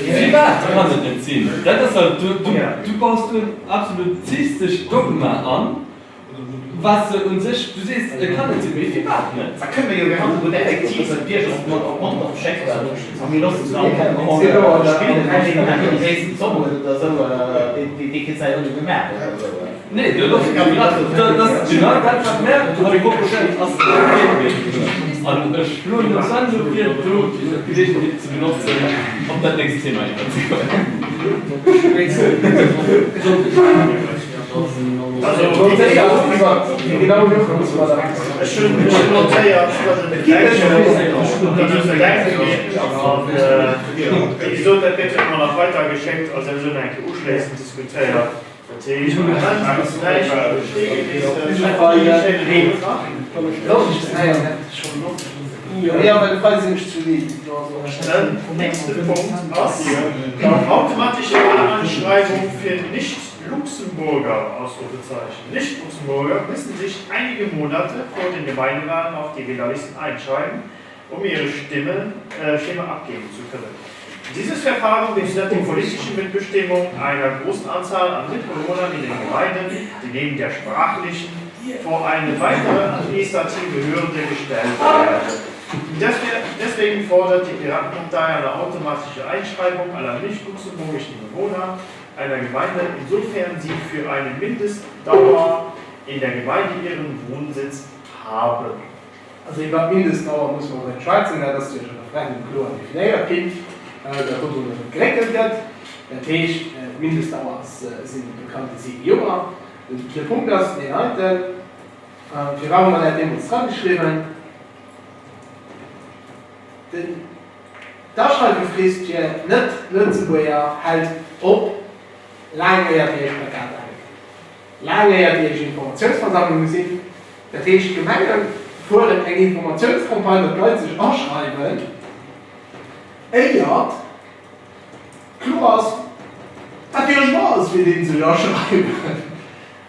Firwat kann et net sinn? Dat ass halt, du baus do en absolutistescht Dogma an. Wat se un sech, du sees, et kann net sinn, mee firwat net? Da kënne mir jo genauso gutt effektiv d'Bierger op Mondorf schécken a mir loosse se dann spillen, an deen deen déi gréissten Zomm huet oder esou, dee kritt säi Rôle gemaach oder esou. Nee, dat ass genau dat, wat mär hei reprochéieren, ass net méiglech. An ech schloen dem Sven elo vir, do d'Geleegenheet ze benotzen, op dat nächst Thema iwwerzegoen. Ech hunn notéiert, datt et Bedenke ginn. An wéi gesot, dat gëtt jo ëmmer nach weider geschéckt a souwisou nach eng Kéier uschléissend diskutéiert. Dat heescht, am Moment ass näischt a Stee gemeesselt. Den nächste Punkt ass automatische Wahleinschreibung fir nicht. Luxemburger, Ausrufezeichen. Nicht-Luxemburger müssen sich einige Monate vor den Gemeindewahlen auf die Wählerlisten einschreiben, um ihre Stimme, äh, Stimme abgeben zu können. Dieses Verfahren behindert die politische Mitbestimmung einer großen Anzahl an Mitbewohnern in den Gemeinden, die neben der sprachlichen vor eine weitere administrative Hürde gestellt werden. Deswegen fordert die Piratenpartei eine automatische Einschreibung aller nicht-luxemburgischen Bewohner einer Gemeinde, insofern sie für eine Mindestdauer in der Gemeinde ihren Wohnsitz haben. Also iwwert d'Mindestdauer musse mer net schwätzen, dat ass duerch e Referendum kloer definéiert ginn, datt dodrunner net geréckelt gëtt. Dat heescht, d'Mindestdauer ass, sinn déi bekannte 7 Joer. De Punkt ass deen heiten, Firwat hu mer dat deemools drageschriwwen? Den. D'Aschreiwefrist fir Net-Lëtzebuerger hält op, laang éier déi éischt Plakater hänken, laang éier déi éischt Informatiounsversammlunge sinn. Dat heescht, d'Gemenge fueren eng Informatiounscampagne, datt d'Leit sech aschreiwen, éiert kloer ass, wat fir e Choix ass, fir deen sech aschreiwen.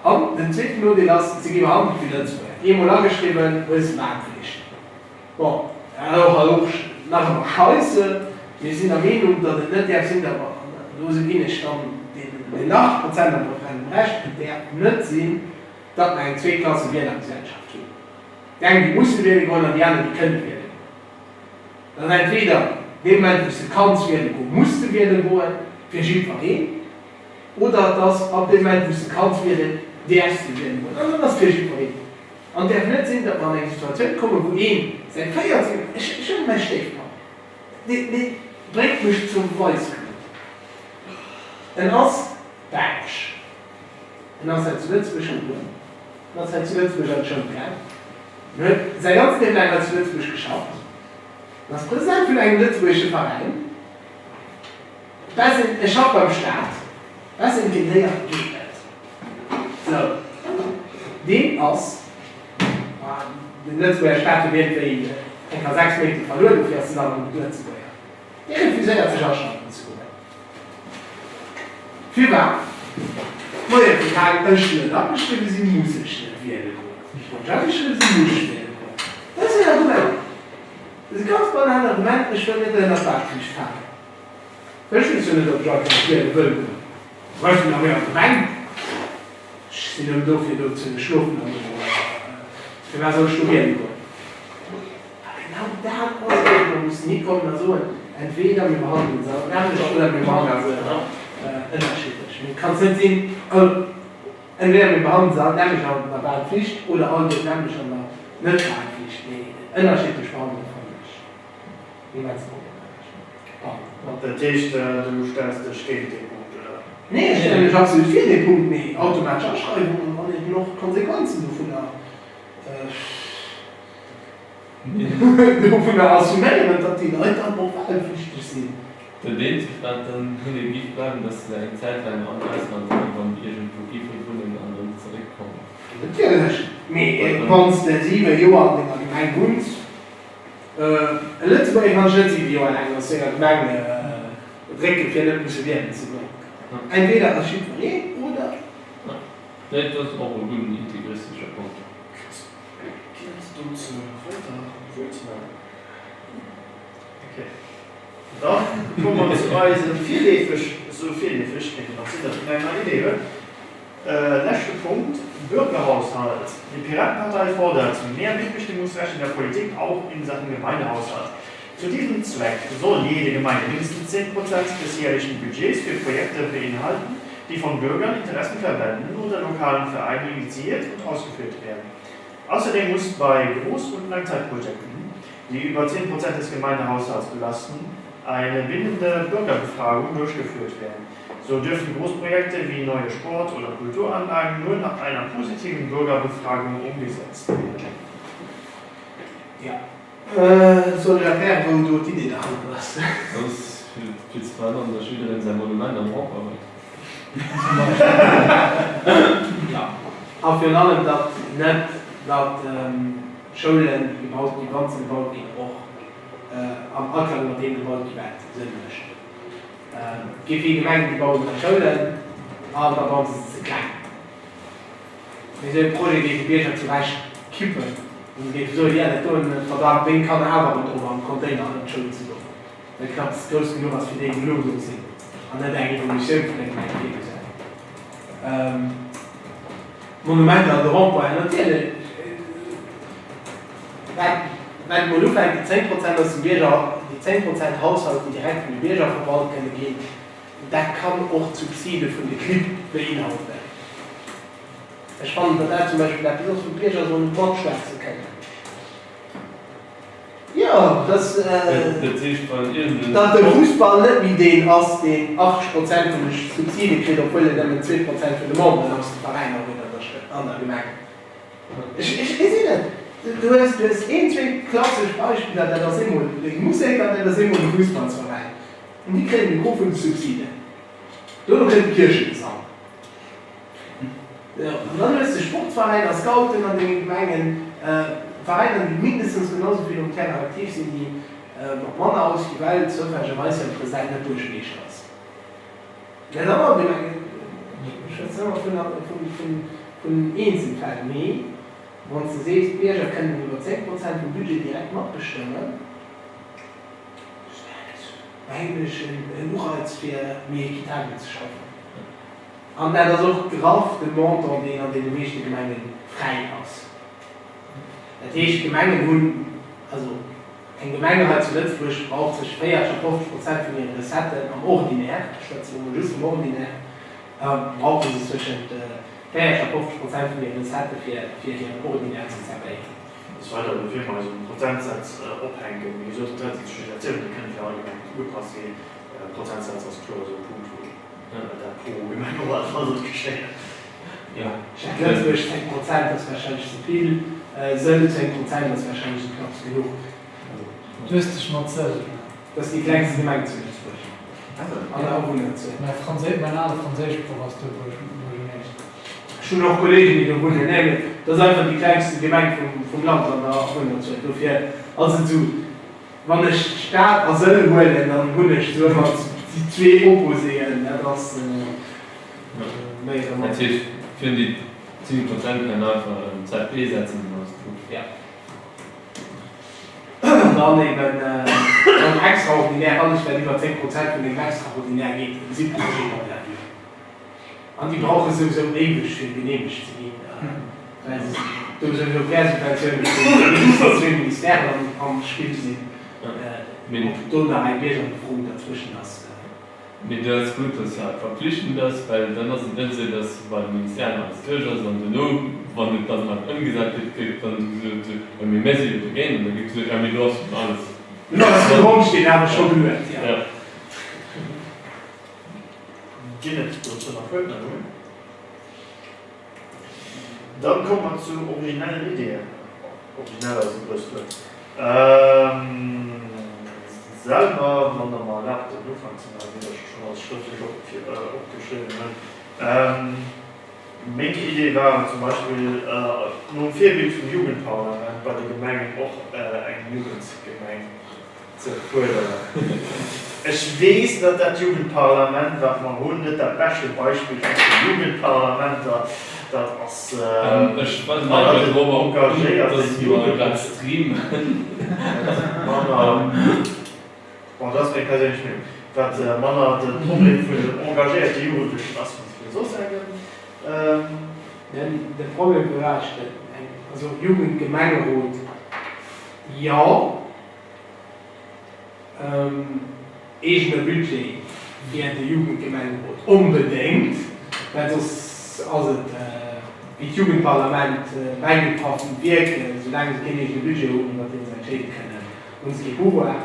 An den zweeten Nodeel ass, se gi behandelt wéi Lëtzebuerger. Eemol ageschriwwen, hues de Wahlflicht. Bon, dat ass och nach ëmmer scheisse. Mir sinn der Meenung, datt et net däerf sinn, datt mer, an do ginn ech dann deenen 80 Prozent am Referendum Recht, et däerf net sinn, datt mer eng .. Déi eng Dee Moment, wou s de kanns wiele goen, muss de wiele goen, fir jiddwereen. Oder et ass ab deem Moment, wou s de kanns wielen, däerfs de wiele goen. An dann ass fir jiddwereen. An et däerf net sinn, datt mer an eng Situatioun kommen, wou ee säi 14, ech huelen mäi Stéifpapp, dee, dee bréngt mech zur Weissglut. En ass Belsch. En ass hei zu Lëtzebuerg gebuer. En ass hei zu Lëtzebuerg an d'Schoul gaang. En huet säi ganzt Liewe laang hei zu Lëtzebuerg geschafft. En ass President vun engem lëtzebuergesche Veräin. Besser, e schafft beim Staat. Besser geléiert geet net. Sou, deen ass, den Lëtzebuerger Staat huet iergendwéi eng Kéier 6 Méint verluer, dofir ass en dann och net Lëtzebuerger. Dee refuséiert sech aschreiwen ze goen. Firwat? Moie, soulaang ech net ageschriwwe sinn, muss ech net wiele goen. Wann ech ageschriwwe sinn, muss ech wiele goen. Dat ass en Argument. Dat ass e ganz banalen Argument, Ech wëll net ënner d'Wahlpflicht falen. Ech weess jo net, ob ech einfach wiele wëll goen. Ech sinn nach méi an der Gemeng. Ech sinn nëmmen do, fir do ze schlofen an do. Firwat soll ech do wiele goen? A genau dat ass et, wou mer mussen hikommen a soen, Entweder mir behandele se all d'nämmlecht oder mir behandele se ënnerschiddlech. Mee et kann net sinn, also entweder mir behandele se all d'nämmlecht an der Wahlpflicht oder alleguer d'nämmlecht an der Net-Wahlpflicht. Mee ënnerschiddlech behandele fannen ech immens problematesch. Pardon. Dat heescht, du stells dech géint dee Punkt, oder? Nee, ech stelle mech absolut fir dee Punkt, mee automatesch Aschreiwungen an eben och d'Konsequenzen dovunner. Dovunner assuméieren, datt déi Leit dann och wahlpflichteg sinn. Dat eenzegt wat dann hinne giff bleiwen, datt se eng Zäit laang am Ausland wann iergendwou giffe wunnen an dann zeréck kommen. Natierlech, mee wann s de 7 Joer an denger Gemeng wunns, e Lëtzebuerger kann sech net 7 Joer laang aus senger Gemeng drécken, fir net musse wielen ze goen. Entweder ass jiddwereen oder. Nee, dat ass och e gudden integristesche Punkt. Ginn et dozou nach weider Wuertmeldungen? Ok, da komme mer zu eisem virleefeg, esou virleefeg kéint et nach sinn, datt een eng nei Idee huet, leschte Punkt, Bürgerhaushalt. Die Piratenpartei fordert mehr Mitbestimmungsrecht in der Politik, auch in Sachen Gemeindehaushalt. Zu diesem Zweck soll jede Gemeinde mindestens 10 Prozent des jährlichen Budgets für Projekte beinhalten, die von Bürgern, Interessenverbänden oder lokalen Vereinen initiiert und ausgeführt werden. Außerdem muss bei Groß- und Langzeitprojekten, die über 10 Prozent des Gemeindehaushalts belasten, eine bindende Bürgerbefragung durchgeführt werden. So dürfen Großprojekte wie neue Sport- oder Kulturanlagen nur nach einer positiven Bürgerbefragung umgesetzt werden. Ja. Soll ech erklären, wou do d'Idee derhannert ass? Dat ass fir ze verhënneren, datt jiddereen säi Monument am Rond-point huet. Zum Beispill. Jo. A virun allem, datt net, datt Schoulen, déi gebaut ginn, wann se gebaut ginn, och am Aklang mat deem gebaut gi wat Sënn mécht. Et gi vill Gemengen, déi bauen nei Schoulen an da baue se se ze kleng. Mee esou ee Projet géife Bierger zu Recht kippen an se géife soen, jo dat doen verdamt meng Kanner awer erëm drop am Container an d'Schoul ze goen, well knapps grouss genuch ass fir déi wou elo do sinn an net eng Evolutioun vun der Gemeng virgesäit. D'Monumenter an de Rond-pointen natierlech, wat wat emol ufänkt, déi 10 Prozent aus dem Bierger, déi 10 Prozent Haushalt déi direkt vun de Bierger verwalt kënne ginn, Dat kann och d'Subside vun de Clibb beinhalten. Ech fannen, datt dat zum Beispill eppes ass, wou d'Bierger sollen matschwätze kënnen. Jo, datt datt de Fussball net méi deen ass, deen 80 Prozent vun de Subside kritt, obwuel en nëmmen 2 Prozent vun de Memberen aus de Veräiner huet an der Gemeng. Ech gesinn et. Du hues, du hues een, zwee klassesch Beispiller, dat ass eemol deng Musek an dat ass eemol de Fussballsveräin. An déi kréien de Gros vun de Subsiden. Dono kënnt de Kierchegesang. Sou, an dann hues de Sportveräiner, Scouten an deene Gemengen, Veräiner, déi mindestens genau sou vill um Terrain aktiv sinn, déi mat manner ausgi well zoufällegerweis hire President net Buergermeeschter ass. Dat aner Gemengen, ech schwätzen ëmmer vun Eenzelfäll, mee wann s de sees, d'Bierger kënnen iwwer 10 Prozent vum Budget direkt matbestëmmen, ass dat, mengen ech, en Ureiz fir méi équitabel ze schaffen. An dat ass och graff de Montant, deen an deene meeschte Gemenge fräi ass. Dat heescht, d'Gemengen hunn, also. Eng Gemeng hei zu Lëtzebuerg brauch tëscht 40 a 50 Prozent vun hire Recetten am Ordinaire, ech schwätzen elo mol just vum Ordinaire, brauche se zwëschent 40 a 50 Prozent vun hire Recettë fir hiren Ordinaire ze zerwéieren. Des Weidere bevir mer eis un Prozentsätz ophänken, wéi gesot, dat sinn Suggestionen, déi kënne fir all Gemeng ugepasst ginn. Prozentsaz ass kloer esou e Punkt, wou dat pro Gemeng op alle Fall sollt geschéien. Stad Lëtzebuerg 10 Prozent ass warscheinlech ze vill, Sëll 10 Prozent ass warscheinlech esou knapps genuch. Du hues dech mat Sëll. Dat ass déi klengste Gemeng zu Lëtzebuerg an der Awunnerzuel. Mäin ale Franséischproff ass do Buergermeeschter. Ech hunn och Kollegen, déi do wunnen. Nee, mee dat ass einfach déi klengste Gemeng vum Land an der Awunnerzuel. Dofir ass et esou. Wann ech d'Stad a Sëll huelen, dann hunn ech esou ëmmer déi zwee Opposéen. Dat ass méi oder manner. Dat heescht, fir un déi 10 Prozent kann een einfach en ZB setzen, dann ass et gutt. Jo. An dann eben am Extraordinaire, alles wat iwwer 10 Prozent vun dengem Extraordinaire geet, si Projets d'envergure. An déi brauche souwisou éiweg fir geneemegt ze ginn, well se do souwisou Quersubventioune vun mindestens zwee Ministèren am Spill sinn. Ob do nach eng Biergerbefroung derzwëschen ass. Mee do ass gutt, dass dat verpflichtend ass, well dann ass et net esou, dass bei de Ministèren alles duerch ass an duerno, wann et dann halt ëmgesat gëtt, gëtt dann esou gesot, jo mee mir si jo dogéint an da gëtt gesot, jo mee do ass schonn alles. Do ass de Grondsteen awer scho geluet, jo. Ginn et dozou nach Wuertmeldungen? Dann komme mer zu originellen Ideeën. Originell ass e grousst Wuert. Selwer, wann Der mer erlaabt den Ufank ze maachen, wéi ech schonn alles schrëftlech opgeschriwwen hunn. Meng Idee war zum Beispill, nom Virbild vum Jugendparlament bei de Gemengen och eng Jugendgemeng ze fuerderen. Ech weess, datt dat Jugendparlament, wat mer hunn, net dat beschte Beispill ass fir Jugendparlamenter. Dat ass manner den engagéierte Jugendlechen. Manner, bon, dat ass meng perséinlech Meenung, wat manner de Problem vun den engagéierte Jugendlechen ass, wéi vun soss engem. De Problem war, also Jugendgemengerot, jo. Eegene Budget fir de Jugendgemengerot onbedéngt, well soss ass et wéi d'Jugendparlament bäigepaff un d'Wierk, soulaang se keen eegene Budget hunn, iwwer dee se entscheede kënnen, hu se kee Pouvoir.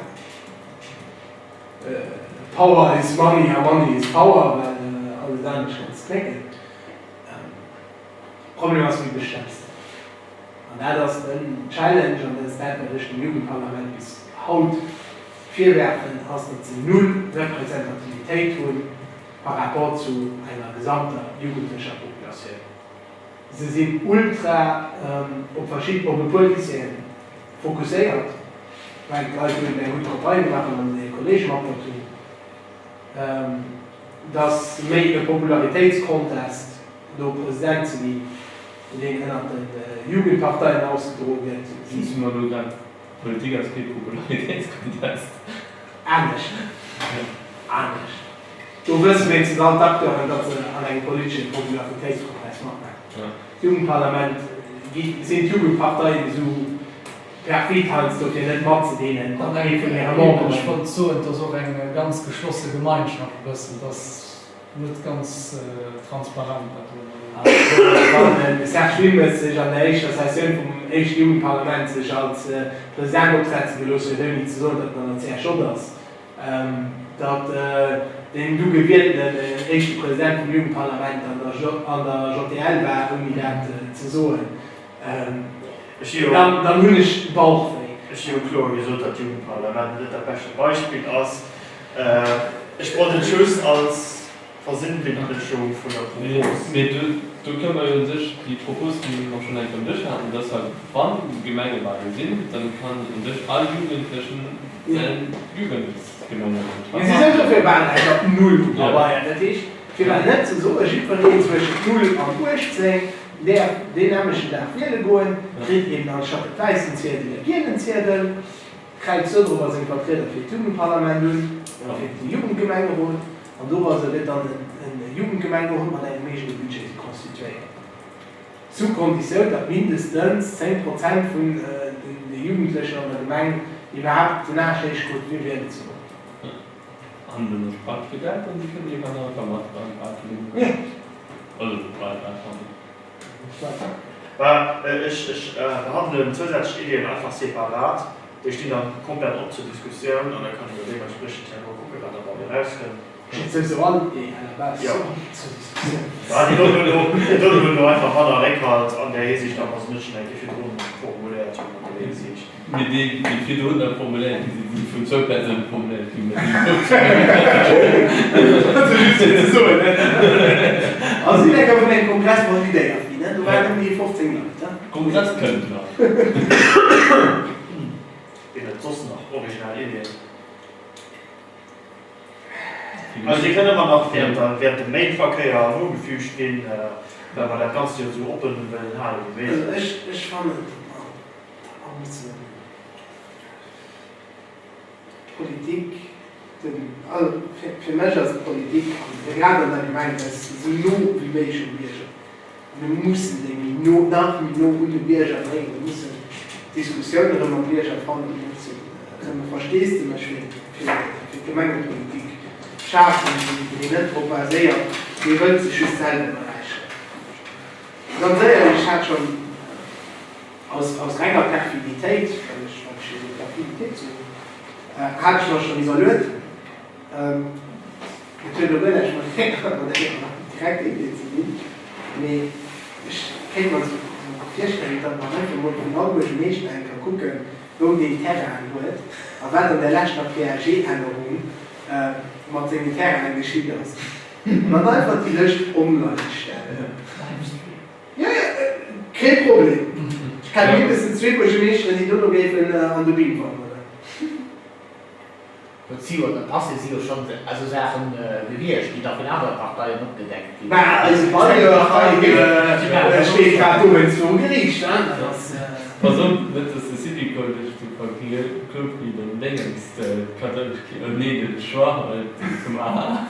Power is money a money is power, well alles anescht kanns de knécken. Problem ass, wéi bestells de? An dat ass den Challenge, an dat ass dat, wat ech dem Jugendparlament bis haut virwerfen, ass, datt se null Representativitéit hu par rapport zu enger gesamter jugendlecher Populatioun. Se sinn ultra op verschidden, op e puer Lycéeën fokusséiert, well d'Leit do eben eng gutt Campagne gemaach hunn an hir Kollege matbruecht hunn. Datt méi e Popularitéitscontest do President ze ginn, deen ënnert de Jugendparteien ausgedroe gëtt. Sees du mer elo grad, Politik ass kee Popularitéitscontest? Anescht, anescht. Do wësse wéinstens all d'Acteuren, datt se an engem politesche Popularitéitscontest matmaachen. D'Jugendparlament gi sinn d'Jugendparteien esou perfid heiansdo fir net matzedeelen, datt ee vun hire Memberen. Ech wollt soen, et ass och eng ganz geschlosse Gemeinschaft e bëssen. Et ass Net ganz transparent dat do. Wann de Serge Wilmes sech an der éischter Sessioun vum éischte Jugendparlament sech als President opsetze gelooss huet, ouni ze soen, datt en an der CSJ ass, datt deen du gewieltenen éischte President vum Jugendparlament an der JDL war, ouni dat ze soen, dann hunn ech Bauchwéi. Ech hu jo kloer gesot, datt d'Jugendparlament net dat beschte Beispill ass. Ech wollt et just als Versinnbildlechung vun der Propos. Mee do kënne mer jo u sech déi Propos, déi mer schonn eng Kéier um Dësch haten, dass halt, wa Gemengewale sinn, dann kann u sech all Jugendlechen säin Jugendgemengerot Mir si souwisou fir Walalter null um Pabeier. Dat heescht, firwat net ze soen, jiddwereen zwëschent 0 an 18 däerf deen nämmlechten Dag wiele goen, kritt eben anstatt e wäissen Ziedel e gielen Ziedel. Kräizt dodrobber seng Vertrieder fir d'Jugendparlament un, oder fir de Jugendgemengerot, an dorauser gëtt dann e Jugendgemengerot mat engem eegene Budget constituéiert, sous Konditioun, datt mindestens 10 Prozent vun de Jugendlechen an der Gemeng. Iwwerhaapt den Aarsch héich krut fir wielen ze goen. An den ass praktesch gedeck an se kënnen iwwer einfach mat beim Rad linn. Also bei Radfahren. Bah, ech behandelen zousätzlech Iddien einfach separat. Déi stinn dann komplett op zur Diskussioun an da kann een jo deementspriechend herno kucken, wat derbei erauskënnt. Steet souwisou all Idee à la base Jo. zur Diskussioun. Bah, déi doten hunn elo, déi doten hunn elo einfach manner Réckhalt an där Hisiicht, a wa se net schonn eng Kéier virdrun formuléiert hunn an där Hisiicht. Mee déi, déi virdrun da formuléiert gi sinn, si vun zwou Persoune formuléiert ginn, mä déi Also just fir ze soen, ne? A sinn eng Kéier vun engem Kongress validéiert ginn, ne? Do waren ëm déi 15 Leit, ne? Kongress kënnt nach. Ginn et soss nach originell Iddien? Also déi kënne ëmmer nach während der, während dem Mailverkéier nogefügt ginn, well mer dat Ganzt jo esou oppen wëllen hale wéi méiglech. Also ech, ech fannen, datt mer, datt mer mussen d'Politik, den, also fir, fir mech ass d'Politik, an grad an der Gemeng, eis esou no wéi méiglech um Bierger. Mir mussen déi méi no, nach méi no un de Bierger bréngen. Mir mussen d'Diskussioun erëm mam Bierger fannen. Mir mussen erëm e Versteesdemech fir d'Gemengepolitik schafen, deen net drop baséiert, dee wëllt sech just selwer beräicheren. Ganz éierlech, ech hat schonn aus renger Perfiditéit, well ech well ech jo esou Perfiditéit soen, hat ech mer schonn iwwerluet, Et huet elo guer näischt mat enger direkter Idee ze dinn, mee ech kéint mer esou virstellen, datt mer einfach mol vun all Buergemeeschter eng Kéier kucken, wou deen Terrainen huet a wat an der leschter PAG-Ännerung mat sengen Terrainen geschitt ass. An dann einfach déi Lëscht online stellen. Jo, jo, kee Problem. Ech kenne mindestens zwee Buergemeeschteren, déi dono géifen an de Bim wanderen. Et si jo, am Passé si jo schonn esou Saache gewiescht, déi da vun anere Parteien opgedeckt ginn. Mä eise Bailleur hei steet grad dowéinst viru Geriicht, hein, dat ass. Pass op, net dass de Syvicol dech do verklot wéi den Déngens, d'kathoulesch Kierch, oh nee, de Choix hei vum aha.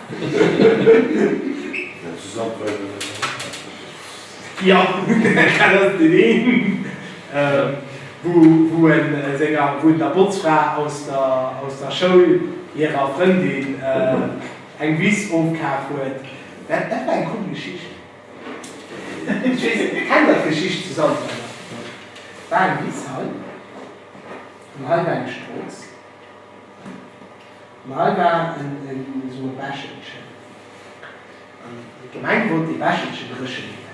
Dat zu Sandweiler. Jo, dat ass deen een, wou en senger, wou en der Botzfra aus der, aus der Schoul hirer Frëndin eng Wiss ofkaf huet. Dat, dat war eng cool Geschicht. Ech weess net, kennt der d'Geschicht zu Sandweiler? War eng Wiss hei, an hei war eng Strooss, an hei war en, en, esou e Bächelchen. An d'Gemeng wollt dee Bächelchen dréche leeën.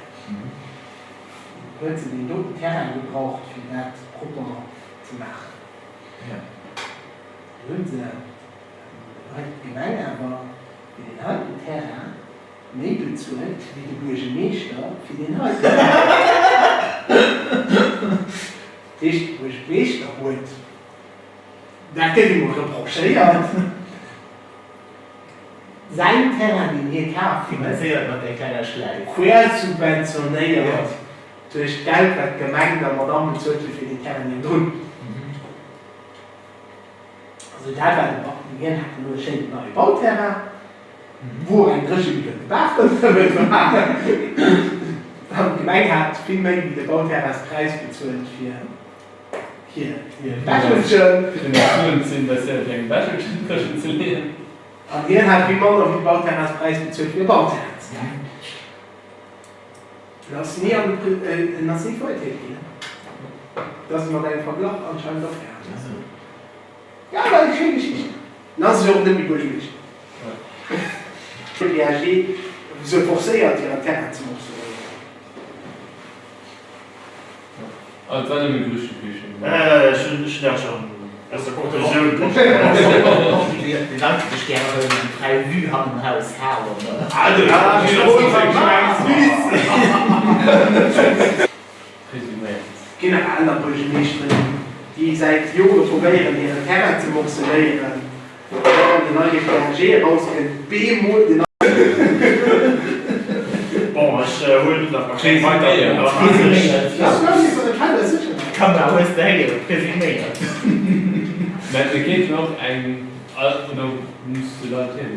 Dann huet se deen doten Terrain gebraucht, fir dat propper ze maachen. Dann hu se hei d'Gemeng awer fir deen heiten Terrain méi bezuelt wéi de Buergemeeschter fir deen heiten Terrain. Dat heescht, de Buergemeeschter huet, dat gëtt him reprochéiert, Säin Terrain, deen hie kaf huet, Finanzéiert mat där klenger Schläif. Quersubventionéiert duerch d'Geld, wat d'Gemeng der Madamm bezuelt huet fir deen Terrain niewendrun. Also dat war de Bau. Hien hat elo e schéinen neie Bauterrain, wou och eng Dréchebütt ëm de Baach ronderëm war. An d'Gemeng hat vill méi wéi de Bauterrainspräis bezuelt fir hir Bächelchen. Fir den Suen ze investéieren, fir eng Bächelchen dréchen ze leeën. An hien hat vill manner wéi de Bauterrainspräis bezuelt fir e Bauterrain ze kafen. En ass ni an de, en ass ni verurteelt ginn. Et ass mat engem Verglach anscheinend opgehalen. Jo, war eng schéin Geschicht. En ass jo och net méi Buergermeeschter. De PAG se forcéiert hiren Terrain ze morceléieren. Ah, et war nëmme Gerüchteküchen. Ech hunn dat schonn aus der Konklusioun. Déi Leit, déi sech gäre wëllen eng fräi Vue hannen Haus halen. Resuméiert. Ginn nach aner Buergemeeschteren, déi säit Jore probéieren, hiren Terrain ze morceléieren. Wann den neie PAG erauskënnt, bemol den. Bon, ech huelen nach mal keng weider Kamera hues de héieren, resuméiert. Mä et géif jo och eng, oder muss de Leit hir.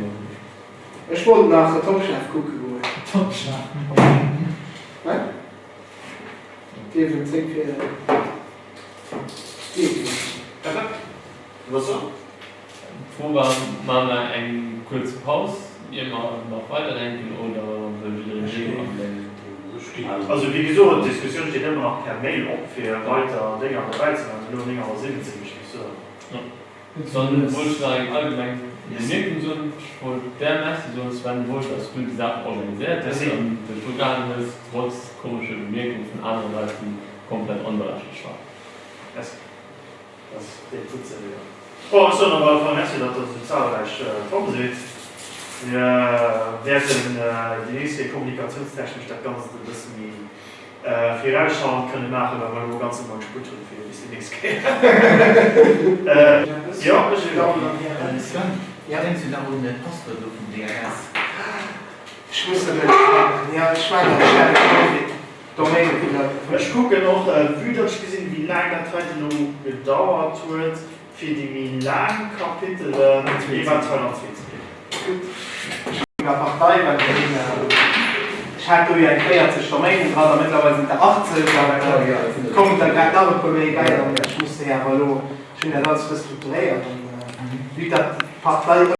Ech wollt nach Top Chef kucke goen. Top Chef? Wat? Dierf en zéng fir. Dierf. Wat? Was soll? D'Fro war, Maache mer eng kuerz Paus, ier mer nach weiderdenken, oder wëll jiddereen heem an eng. Also, wéi gesot, d'Diskussioun steet ëmmer nach per Mail op, fir weider Dénger derbäi ze maachen. Elo 9 Auer 17, ech géif soen. Dann wollt ech nach eng allgemeng Bemierkung soen. Ech wollt där Merci soen, Sven Wolff, dass du déi Saach organiséiert hues an dech dru gehalen hues, trotz komesche Bemierkung vun anere Leit, déi komplett onberechtegt waren. Merci. Dat deet gutt ze héieren. Bon, ech soen op alle Fall Merci, datt Der esou zahlreich komm sidd. Mir wäerten déi nächst Kéier kommunikatiounstechnesch dat Ganzt e bësse méi virausschauend kënne maachen, well mer elo e ganze Mount Sputt hunn fir bis déi nächst Kéier. Jo, ech elo. Sven, denks du nach un d'Passwuert elo vum DNS? Ech muss dat elo maachen. Jo, ech maachen dat schnell. Domaine vun der. Ech kucken och, vue datt ech gesinn, wéi laang dat heiten elo gedauert huet, fir déi méi laang Kapitelen eventuell an zwee ze deelen. Gutt, ech hunn der Partei, well mir hunn, ech hat do jo eng 40 Domainen dran a mëttlerweil sinn et der 80 an et kommen der grad nach e puer méi bäi an ech muss déi awer elo, ech hunn dat alles restrukturéiert an vue datt d'Partei.